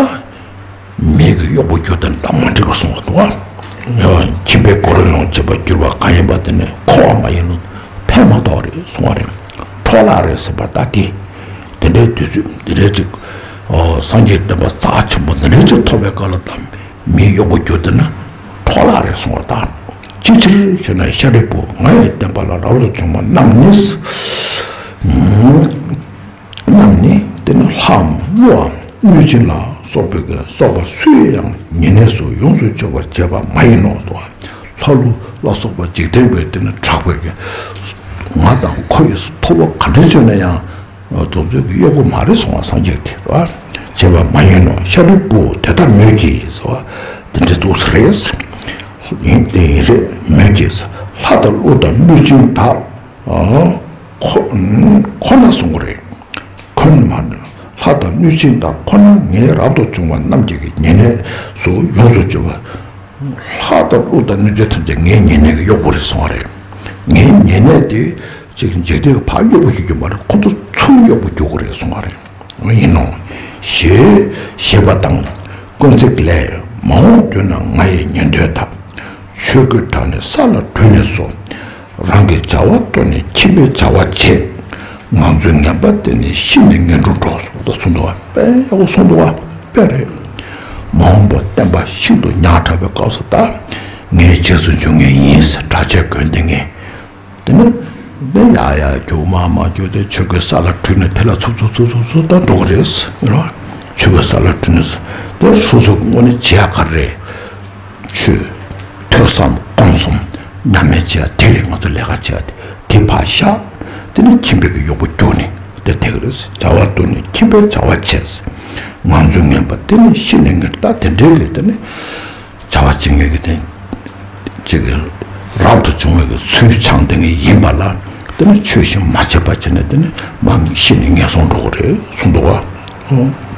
མི་གི་གཡོག་པོ་གྱུར་ཏེ་ད་མ་འགྲིག་པ་གསུངས་པ་འདུག་བ། ཁྱིམ་པའི་གོ་རིམ་ལོངས་སྤྱད་པར་གྱུར་པ་གང་ཡིན་པ་དེ་ནི་འཁོར་བ་མ་ཡིན་ནོ། ཕན་མ་ཐོགས་རེད་གསུངས་པ་རེད། འཕྲོ་བརླག་རེད་ཟེར་བ་ད་དེ། དེ་འདྲའི་དུས་ཚོད་འདི་འདྲའི་ཅིག་སངས་རྒྱས་བསྟན་པ་རྩ་ཆེན་པོ་འདི་འདྲའི་ཅིག་ཐོབ་པའི་སྐབས་ལ་ད་མི་གཡོག་པོ་གྱུར་ཏེ་ན་འཕྲོ་བརླག་རེད་གསུངས་པ་ད། ཅི་ཕྱིར་ཞེ་ན། ཤཱ་རིའི་བུ། ང་ཡི་བསྟན་པ་ལ་རབ་ཏུ་བྱུང་བ་རྣམས་ནི། རྣམས་ནི་དེ་ནི་ལྷའམ་ཀླུའམ་གནོད་སྦྱིན་ལ་སོགས་པའི་གི་སོགས་པ་སུའི་ཡང་ཉེ་གནས་སུ་ཡོངས་སུ་གྱུར་པར་བྱེད་པ་མ་ཡིན་ནོ། ལྷ་ཀླུ་ལ་སོགས་པ་འཇིག་རྟེན་པའི་དེ་ནི་དྲག་པའི་གི་ང་དང་ཁོ་ཡི་ཐོབ་པ་ག་འདྲ་བྱུང་ན་ཡང་དེ་ཚོའི་གི་གཡོག་པོ་མ་རེད་གསུངས་པ་སངས་རྒྱས་དེ་རེད་བ། བྱེད་པ་མ་ཡིན་ནོ། ཤཱ་རིའི་བུ། དེ་ལྟ་མོད་ཀྱི་ཟེར་བ་དེ་འདྲ་ཚོགས་སུ་རེད། ཡིན་དེ་ཡིན་རེད་མོད་ཀྱི། ལྷ་དང་ཀླུ་དང་གནོད་སྦྱིན་དག་ཁོ་ཁོ་ན་གསུང་གི་རེད། ཁོ་ན་མ་ནི་ལྷ་དང་གནོད་སྦྱིན་དག་ཁོ་ན་ངའི་རབ་ཏུ་བྱུང་བ་རྣམས་ཀྱི་ཉེ་གནས་སུ་ཡོངས་སུ་གྱུར་པ། ལྷ་དང་ཀླུ་དང་གནོད་སྦྱིན་ཐམས་ཅད་ངའི་ཉེ་གནས་ཀྱི་གཡོག་པོ་རེད་གསུངས་པ་རེད། ངའི་ཉེ་གནས་དེ་ཅིག་འཇིག་རྟེན་གྱི་ཕར་གཡོག་པོ་ཞིག་གི་མ་རེད། ཁོ་ཚོ་ཚུར་གཡོག་པོ་རྒྱུག་གི་རེད་གསུངས་པ་རེད། ཡིན་ནོ། ཞེས་ཞེས་པ་དང་། ཀུན་བརྩེགས་ལས། མ་འོངས་དུས་ན་ང་ཡི་ཉན་ཐོས་དག་ཆོས་གོས་དག་ནི་ས་ལ་བྲུས་ནས་སོ། རང་གི་བྱ་བ་བཏོན་ནས་ཁྱིམ་པའི་བྱ་བ་བྱེད། ང་ཚོའི་ངན་པ་དེ་ནི་ཤི་ནས་ངན་འགྲོར་འགྲོ་གསུངས་ད་གསུངས་འདུག་བ། དཔེ་ཡག་པོ་གསུངས་འདུག་བ། དཔེ་རེད། མ་འོངས་པ་བསྟན་པ་ཤིན་ཏུ་ཉག་ཕྲ་བའི་སྐབས་སུ་ད་ངའི་རྗེས་སུ་འཇུག་མཁན་ཡིན་ཟེར་གྲྭ་ཆས་གོན་ཏེ་ངས། དེ་ནས་དེ་ཡ་ཡ་རྒྱུག་མ་མ་རྒྱུག་དེ་ཆོས་གོས་ས་ལ་བྲུས་ནས་དེ་ལ་ཚུབ་ཚུབ་ཚུབ་ཚུབ་ཚུབ་ད་འགྲོ་གི་རེད། ཡིན་རོ། ཆོས་གོས་ས་ལ་བྲུས་ནས་དེ་སོ་སོ་དངོས་གནས་བྱེད་ཡ་ག་རེ་རེད། ཆོས་ཐོས་བསམ་སྒོམ་གསུམ་ཉམས་ལེན་བྱེད་ཡ་དེ་རེད། ང་ཚོ་ལས་ཀ་བྱེད་ཡ་དེ་དེ་ཕར་བཞག་དེ་ནས་ཁྱིམ་པའི་གི་གཡོག་པོ་རྒྱུག་ནས་དེ་དེ་གི་རེད། བྱ་བ་བཏོན་ནས་ཁྱིམ་པའི་བྱ་བ་བྱེད། ང་ཚོའི་ངན་པ་དེ་ནས་ཤི་ནས་ངེར་ལྟ་དེ་འདྲའི་གི་དེ་ནས། བྱ་བ་བྱེད་མཁན་གྱི་དེ་ཅིག་རབ་ཏུ་བྱུང་བའི་གི་ཚུལ་འཆང་དེ་ངས་ཡིན་པ་ལ་དེ་ནི་ཆོས་བཞིན་མ་བྱས་པ་བྱས་ནས་དེ་ནི་མ་ཤི་ནས་ངན་སོང་འགྲོ་གི་རེད་གསུངས་འདུག་བ། ཨོ་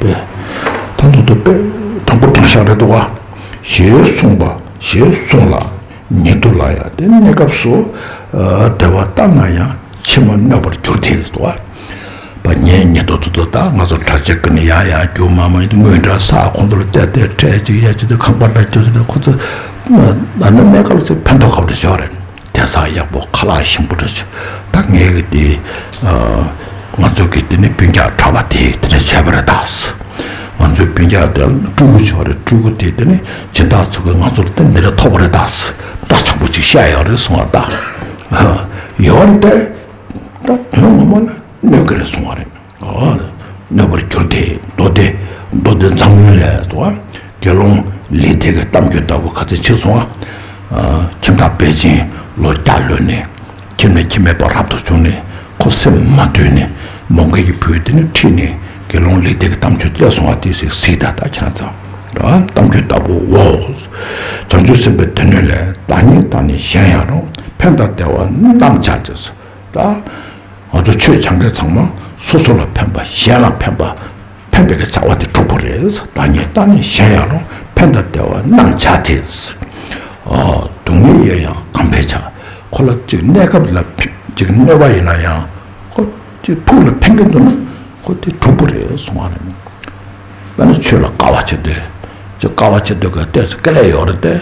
པས། ད་དུང་དུ་དཔེ་དྲང་པོ་དྲང་བཞག་རེད་འདུག་བ། ཞེས་གསུངས་པ་ཞེས་གསུངས་ལ། ཉེ་དུ་ལ་ཡང་དེ་གནས་སྐབས་སུ་བདེ་བ་ལྟ་ན་ཡང་ཕྱི་མ་གནོད་པར་འགྱུར་ཏེ་འདུག་བ། པ་ངའི་ཉེ་དུ་དུ་དུ་ད་ང་ཚོ་གྲྭ་ཆས་ཀྱི་ནི་ཡ་ཡ་རྒྱུག་མ་མ་ཡིན་དངོས་འདྲ་ས་ཁོང་ཚོ་ལ་བལྟས་ཏེ་ཁྲལ་ཅིག་ཡ་ཅིག་དེ་ཁང་པ་འདྲ་རྒྱུ་ཅིག་དེ་ཁོ་ཚོ་ན་ནི་གནས་སྐབས་ཚེ་ཕན་ཐོགས་ག་འདྲ་ཞོག་རེད། དེ་ས་ཡག་པོ་ཁ་ལག་ཞིམ་པོ་འདྲ་ཅིག་ད་ངའི་གི་དེ་ང་ཚོ་གི་དེ་ནི་སྤུན་ཀྱག་གྲྭ་པ་དེ་དེ་འདྲ་བྱས་པ་རེད་ད། ང་ཚོའི་སྤུན་ཀྱག་དེ་སྤྲུལ་སྐུ་ཆོག་རེད། སྤྲུལ་སྐུ་དེ་དེ་ནི་སྦྱིན་བདག་ཚོ་གི་ང་ཚོར་དེ་འདི་འདྲ་ཐོབ་པ་རེད་ད། འདྲ་ཆགས་པོ་ཅིག་བཤད་ཡོད་རེད་གསུང་བ་ད། ཡོད་རེད་དེ། ད་དོན་ངོ་མ་ལ་གནོད་ཀྱི་རེད་གསུང་བ་རེད། ཨོ། གནོད་པར་གྱུར་ཏེ་མདོ་སྡེ་མདོ་སྡེ་མཛངས་བླུན་ལས་དོ། དགེ་སློང་ལི་ཐེ་གི་གཏམ་རྒྱུད་ལྟ་བུ་ག་ཚོད་ཕྱིན་སོང་ཨ། ཁྱིམ་བདག་པེ་ཅིན་ལོ་བརྒྱ་ལོན་ནས་ཁྱིམ་ནས་ཁྱིམ་མེད་པར་རབ་ཏུ་བྱུང་ནས་ཁོ་སེམས་མ་དུལ་ནས་མོའུ་འགལ་གྱི་བུ་དེ་ནི་ཁྲིད་ནས་དགེ་སློང་ལི་ཐེ་གི་གཏམ་རྒྱུད་བལྟས་སོང་ཨ། དེ་སྲིད་སྲིད་ད་ད་ཁྱེད་རང་ཚོ་གཏམ་རྒྱུད་ལྟ་བུའོ། བྱང་ཆུབ་སེམས་དཔའི་སྡེ་སྣོད་ལས། བདག་ཉིད་དང་ནི་གཞན་ཡང་རུང་། ཕན་དང་བདེ་བ་རྣམས་བྱ་སྟེ། ད། ང་ཚོ་ཆོས་སྦྱང་མཁན་ཚང་མ་སོ་སོ་ལ་ཕན་པ་གཞན་ལ་ཕན་པ་ཕན་པའི་གི་བྱ་བ་དེ་སྒྲུབ་པ་རེད། བདག་ཉིད་དང་ནི་གཞན་ཡང་རུང་། ཕན་དང་བདེ་བ་རྣམས་བྱ་སྟེ། ཨ། སྡུག་བསྔལ་ཡོད་ཡང་གང་ཕན་བྱ། ཁོ་ལ་ཅིག་གནས་སྐབས་ལ་ཅིག་གནོད་པ་ཡིན་ན་ཡང་ཁོ་ཅིག་ཕུགས་ལ་ཕན་གྱི་འདུག་ན་ཁོ་དེ་སྒྲུབ་པ་རེད་གསུང་བ་རེད། དཔེར་ན་ཆོས་ལ་དཀའ་བ་སྤྱད་དུས་ཅིག་དཀའ་བ་སྤྱད་དུས་ག་ཏོག་ཙམ་དཀའ་ལས་ཡོད་རེད་དེ།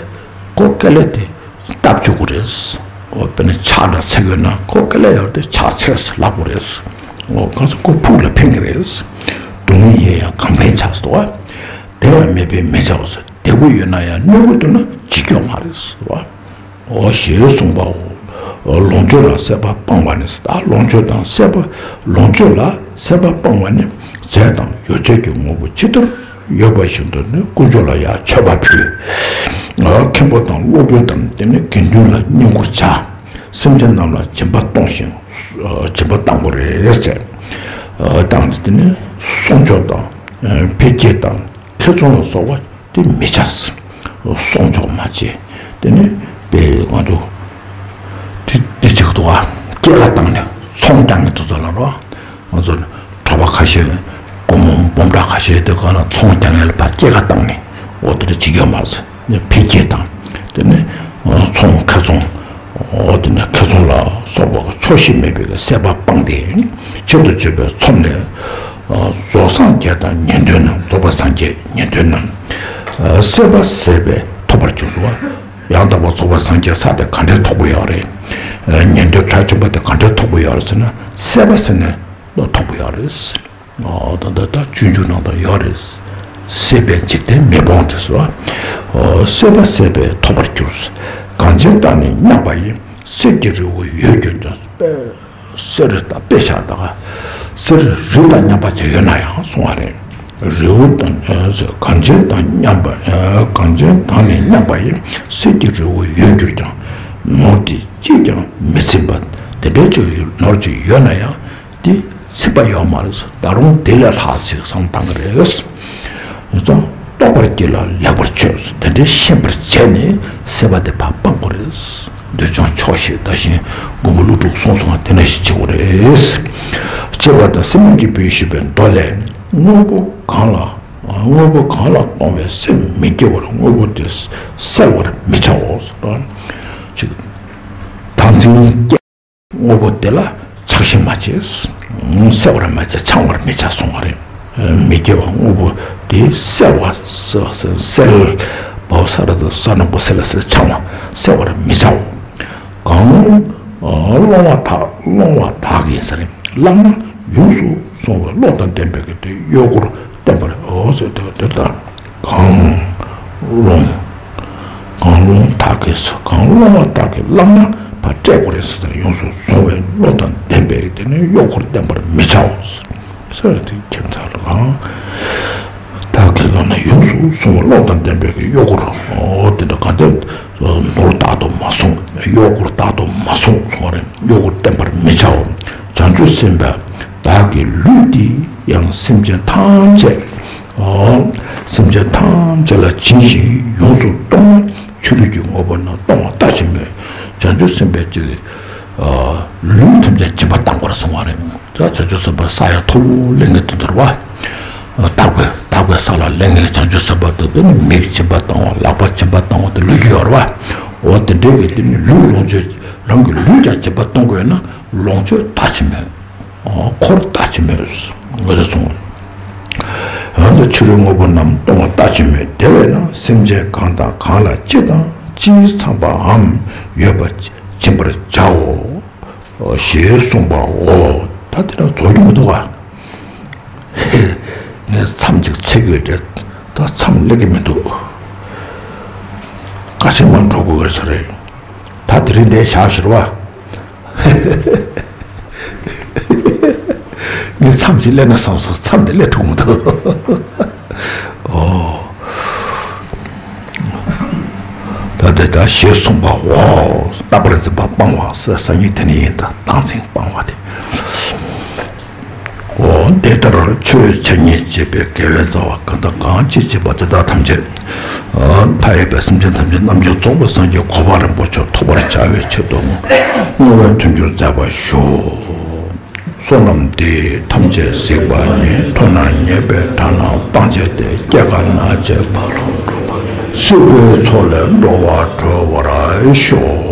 ཁོ་དཀའ་ལས་དེ། སྟབས་བཅུག་གི་རེད། འོ་དཔེར་ན་ཕྱག་འདྲ་འཚལ་དགོས་ན་ཁོ་དཀའ་ལས་ཡོད་དེ་ཕྱག་འཚལ་ཟེར་ལབ་དགོས་རེད། འོ་གང་ཟེར་ཁོ་ཕུགས་ལ་ཕན་གྱི་རེད། སྡུག་བསྔལ་ཡོད་ཡང་གང་ཕན་བྱ་ཟེར་བ། བདེ་བ་མེད་པས་མི་བྱའོ་ཟེར། བདེ་པོ་ཡོད་ན་ཡང་གནོད་པོ་འདུག་ན་བྱེད་ཀྱོག་མ་རེད་ཟེར་བ། འོ་ཞེས་གསུངས་པའོ། ལོངས་སྤྱོད་ལ་སྲེད་པ་སྤངས་པ་ནི། ད་ལོངས་སྤྱོད་དང་སྲེད་པ། ལོངས་སྤྱོད་ལ་སྲེད་པ་སྤངས་པ་ནི། རྫས་དང་ཡོ་བྱད་ཀྱི་དངོས་པོ་ཇི་ལྟར་ཡོད་པ་བཞིན་དུ་ནི་དཀོན་མཆོག་ལ་ཡང་མཆོད་པ་ཕུལ། མཁན་པོ་དང་སློབ་དཔོན་དང་དེ་ནི་དགེ་འདུན་ལ་བསྙེན་བཀུར་བྱ། སེམས་ཅན་རྣམས་ལ་སྦྱིན་པ་གཏོང་ཞིང་། སྦྱིན་པ་གཏང་དགོས་རེད་ཟེར། དང་དེ་ནི་གསོག་འཇོག་དང་། འཕེལ་རྒྱས་དང་། ཁེ་བཟང་ལ་སོགས་པ་དེ་མི་བྱ། གསོག་འཇོག་མ་བྱེད། དེ་ནི་དཔེ་ང་ཚོ་དེ་དེ་གཅིག་འདུག་ག་སྐྱེད་ཀ་བཏང་ནས་ཚོང་རྒྱག་མཁན་དེ་ཚོ་ལ་རོ། ང་ཚོ་གྲྭ་པ་ཁ་ཤས། སྒོར་མོ་སྦོམ་དྲག་ཁ་ཤས་དེ་ག་ལ་ཚོང་རྒྱག་མཁན་ལ་ཕར་སྐྱེད་ཀ་བཏང་ནས་འོ་དེ་འདྲ་བྱེད་ཀྱི་ཡོད་མ་རེད། ནས་འཕེལ་རྒྱས་དང་། དེ་ནས་ཚོང་ཁེ་བཟང་། འོ་དེ་ནས་ཁེ་བཟང་ལ་སོགས་པ་ཆོག་ཤེས་མེད་པའི་སྲེད་པ་སྤངས་ཏེ། ཆེད་དུ་བྱེད་པའི་ཚོམས་ལས། རྫོགས་སངས་རྒྱས་དང་ཉན་ཐོས་རྣམས། རྫོགས་པའི་སངས་རྒྱས་ཉན་ཐོས་རྣམས། སྲེད་པ་ཟད་པས་ཐོབ་པར་གྱུར་སོ། ཡང་དག་པར་རྫོགས་པའི་སངས་རྒྱས་ས་དེ་ག་འདྲས་ཐོབ་ཀྱི་ཡོད་རེད། ཉན་ཐོས་གྲགས་ཆེན་པོ་དེ་ག་འདྲས་ཐོབ་ཀྱི་ཡོད་རེད་ཟེར་ན། སྲེད་པ་ཟད་ནས་ཐོབ་ཀྱི་ཡོད་རེད། ཨོ་ད་ད་ད་སྤྱོད་འཇུག་ནང་དུ་ཡོད་རེད། སྲེད་པས་འཇིག་རྟེན་མི་སྤོང་དེ་ཟེར་བ། ཨོ་སྲེད་པ་ཟད་པས་ཐོབ་པར་གྱུར། གངས་ཅན་དང་ནི་མཉམ་པ་ཡི། གསེར་གྱི་རི་བོ་འོད་གྱུར་ཀྱང་། དཔེ་གསེར་དང་དཔེ་བཞག་ད་ག་གསེར་རི་དང་མཉམ་པ་ཅིག་ཡོད་ན་ཡང་གསུང་བ་རེད། རི་བོ་དང་། གངས་ཅན་དང་མཉམ་པ། གངས་ཅན་དང་ནི་མཉམ་པ་ཡི། གསེར་གྱི་རི་བོ་འོད་གྱུར་ཀྱང་། ནོར་དེ་གཅིག་ཀྱང་མི་ཚིམ་པ། དེ་འདྲའི་ཅིག་ནོར་ཅིག་ཡོད་ན་ཡང་། དེ་ཚིམ་པ་ཡོད་མ་རེད། ད་རུང་དེ་ལས་ལྷག་ཅིག་བསམ་བཏང་གི་རེད། ཡིན་ཙང་རྟོགས་པར་གྱིས་ལ་ལེགས་པར་བཅོས། དེ་འདྲའི་ཤེས་པར་བྱས་ནས་སྲེད་པ་དེ་ཕར་སྤང་དགོས་རེད། འདོད་ཆུང་ཆོག་ཤེས་ད་བཞིན་མགོན་པོ་ཀླུ་སྒྲུབ་གསུངས་སོང་བ་དེ་འདྲ་ཞིག་བྱེད་དགོས་རེད། ཅེས་པ་དང་སེམས་ཀྱི་བུས་ཞུས་པའི་མདོ་ལས། དངོས་པོ་གང་ལ། དངོས་པོ་གང་ལ་གཏོང་བའི་སེམས་མི་སྐྱེ་བར་དངོས་པོ་དེ་བསལ་བར་མི་བྱའོ། ཅིག་བདག་འཛིན་སྐྱེ། དངོས་པོ་དེ་ལ་ཆགས་ཞེན་མ་བྱེད། བསལ་བར་མ་བྱེད། འཆང་བར་མི་བྱ་གསུང་བ་རེད། མི་སྐྱེ་བ་དངོས་པོ་དེ་བསལ་བ། བསལ་བ་ས་ར་ས་ནག་པོ་སེ་ལ་སེ་ལ་འཆང་བ་བསལ་བར་མི་བྱའོ། གང་སློང་བ་དག་སློང་བ་དག་གིས་ཟེར་བླངས་ན་ཡོངས་སུ་བཟུང་བའི་བློ་དང་ལྡན་པའི་གི་དེ་གཡོ་སྒོར་བསྟན་པར། འོ་ཟེར་དེ་དེ་ལྟར་གང་སློང་། གང་སློང་དག་གིས། གང་སློང་བ་དག་གིས་བླངས་ན་ཕར་སྤྲད་དགོས་རེད་ཟེར། ཡོངས་སུ་བཟུང་བའི་བློ་དང་ལྡན་པའི་དེ་ནི་གཡོ་སྒོར་བསྟན་པར་མི་བྱའོ་ཟེར་ཏེ། ཁྱད་མཚར་གང་དག་གིས་བླངས་ན་ཡོངས་སུ་བཟུང་བའི་བློ་དང་ལྡན་པའི་གི་གཡོ་སྒོར། འོ་དེ་འདྲ་གང་དེ་ནོར་བདག་ཏུ་མ་བཟུང་། གཡོ་སྒོར་བདག་ཏུ་མ་བཟུང་གསུང་བ་རེད། གཡོ་སྒོར་བསྟན་པར་མི་བྱའོ། བྱང་ཆུབ་སེམས་དཔའ་བདག་གི་ལུས་འདི་ཡང་སེམས་ཅན་ཐམས་ཅད། ཨོ། སེམས་ཅན་ཐམས་ཅད་ལ་སྦྱིན་ཞིང་ཡོངས་སུ་གཏོང་ན་ཕྱི་རོལ་གྱི་དངོས་པོ་རྣམས་གཏོང་བ་ལྟ་ཅི་སྨོས། བྱང་ཆུབ་སེམས་དཔའི་ཅིག་ལུས་ཐམས་ཅད་སྦྱིན་པ་བཏང་དགོས་རེད་གསུང་བ་རེད། ད་བྱང་ཆུབ་སེམས་དཔའི་ས་ཡ་མཐོ་པོ་སླེབས་མཁན་དེ་ཚོར་བ། དག་པའི་དག་པའི་ས་ལ་སླེབས་མཁན་བྱང་ཆུབ་སེམས་དཔའ་དེ་ཚོ་ནི་མིག་སྦྱིན་པ་བཏང་བ། ལག་པ་སྦྱིན་པ་བཏང་བ་དེ་ལོས་ཀྱི་ཡོད་རེད་བ། འོ་དེ་འདྲའི་གི་དེ་ནི་ལུས་ལོངས་སྤྱོད། རང་གི་ལུས་ཀྱང་སྦྱིན་པ་གཏོང་དགོས་ན་ལོངས་སྤྱོད་ལྟ་ཅི་སྨོས། འཁོར་ལྟ་ཅི་སྨོས། འོ་ཟེར་གསུངས། འོན་ཏེ་ཕྱི་རོལ་དངོས་པོ་རྣམས་གཏོང་བ་ལྟ་ཅི་སྨོས། དེ་བས་ན་སེམས་ཅན་གང་དང་གང་ལ་ཅི་དང་ཅིས་འཚམས་པའམ་ཡོད་པ་སྦྱིན་པར་བྱའོ། ཞེས་གསུངས་པའོ། ད་དེ་ན་རྫོགས་རྒྱུ་མི་འདུག་ག་ངས་མཚམས་གཅིག་ཚེག་ཡོད་དེ། ད་མཚམས་སླེབས་ཀྱི་མི་འདུག་ཀ་ཆེན་མ་འགྲོ་དགོས་ས་རེད། ད་དེ་རིང་འདིར་བཞག་ཞུ་རེད་བ། ངས་མཚམས་གཅིག་སླེབས་ན་བསམ་སོང་། མཚམས་དེ་སླེབས་ཐུབ་མི་འདུག་ཨོ། ད་དེ་ལྟར་ཞེས་གསུངས་པའོ། རྟག་པར་འཛིན་པ་སྤང་བ་ཟེར་ས་ཉིད་དེ་ནི་ཡིན། ད་བདག་འཛིན་སྤང་བ་དེ། འོ་འདི་ལྟར་ཆོས་འཆད་ཉན་བྱེད་པའི་དགེ་བའི་རྩ་བ་གང་དང་གང་ཅི་བྱེད་པ་དེ་དག་ཐམས་ཅད། མཐའ་ཡས་པའི་སེམས་ཅན་ཐམས་ཅད་རྣམ་མཁྱེན་རྫོགས་པའི་སངས་རྒྱས་གོ་འཕང་རིན་པོ་ཆེ་ཐོབ་པར་བྱ་བའི་ཆེད་དུ་བསྔོ་བས་མཐུན་འགྱུར་མཛད་པར་ཞུ། བསོད་ནམས་འདི་ཡིས་ཐམས་ཅད་གཟིགས་པ་ཉིད། ཐོབ་ནས་ཉེས་པའི་དགྲ་རྣམས་ཕམ་བྱས་ཏེ། སྐྱེ་རྒ་ན་འཆིའི་རྦ་ཀློང་འཁྲུགས་པ། སྲིད་པའི་མཚོ་ལས་འགྲོ་བ་སྒྲོལ་བར་ཤོག།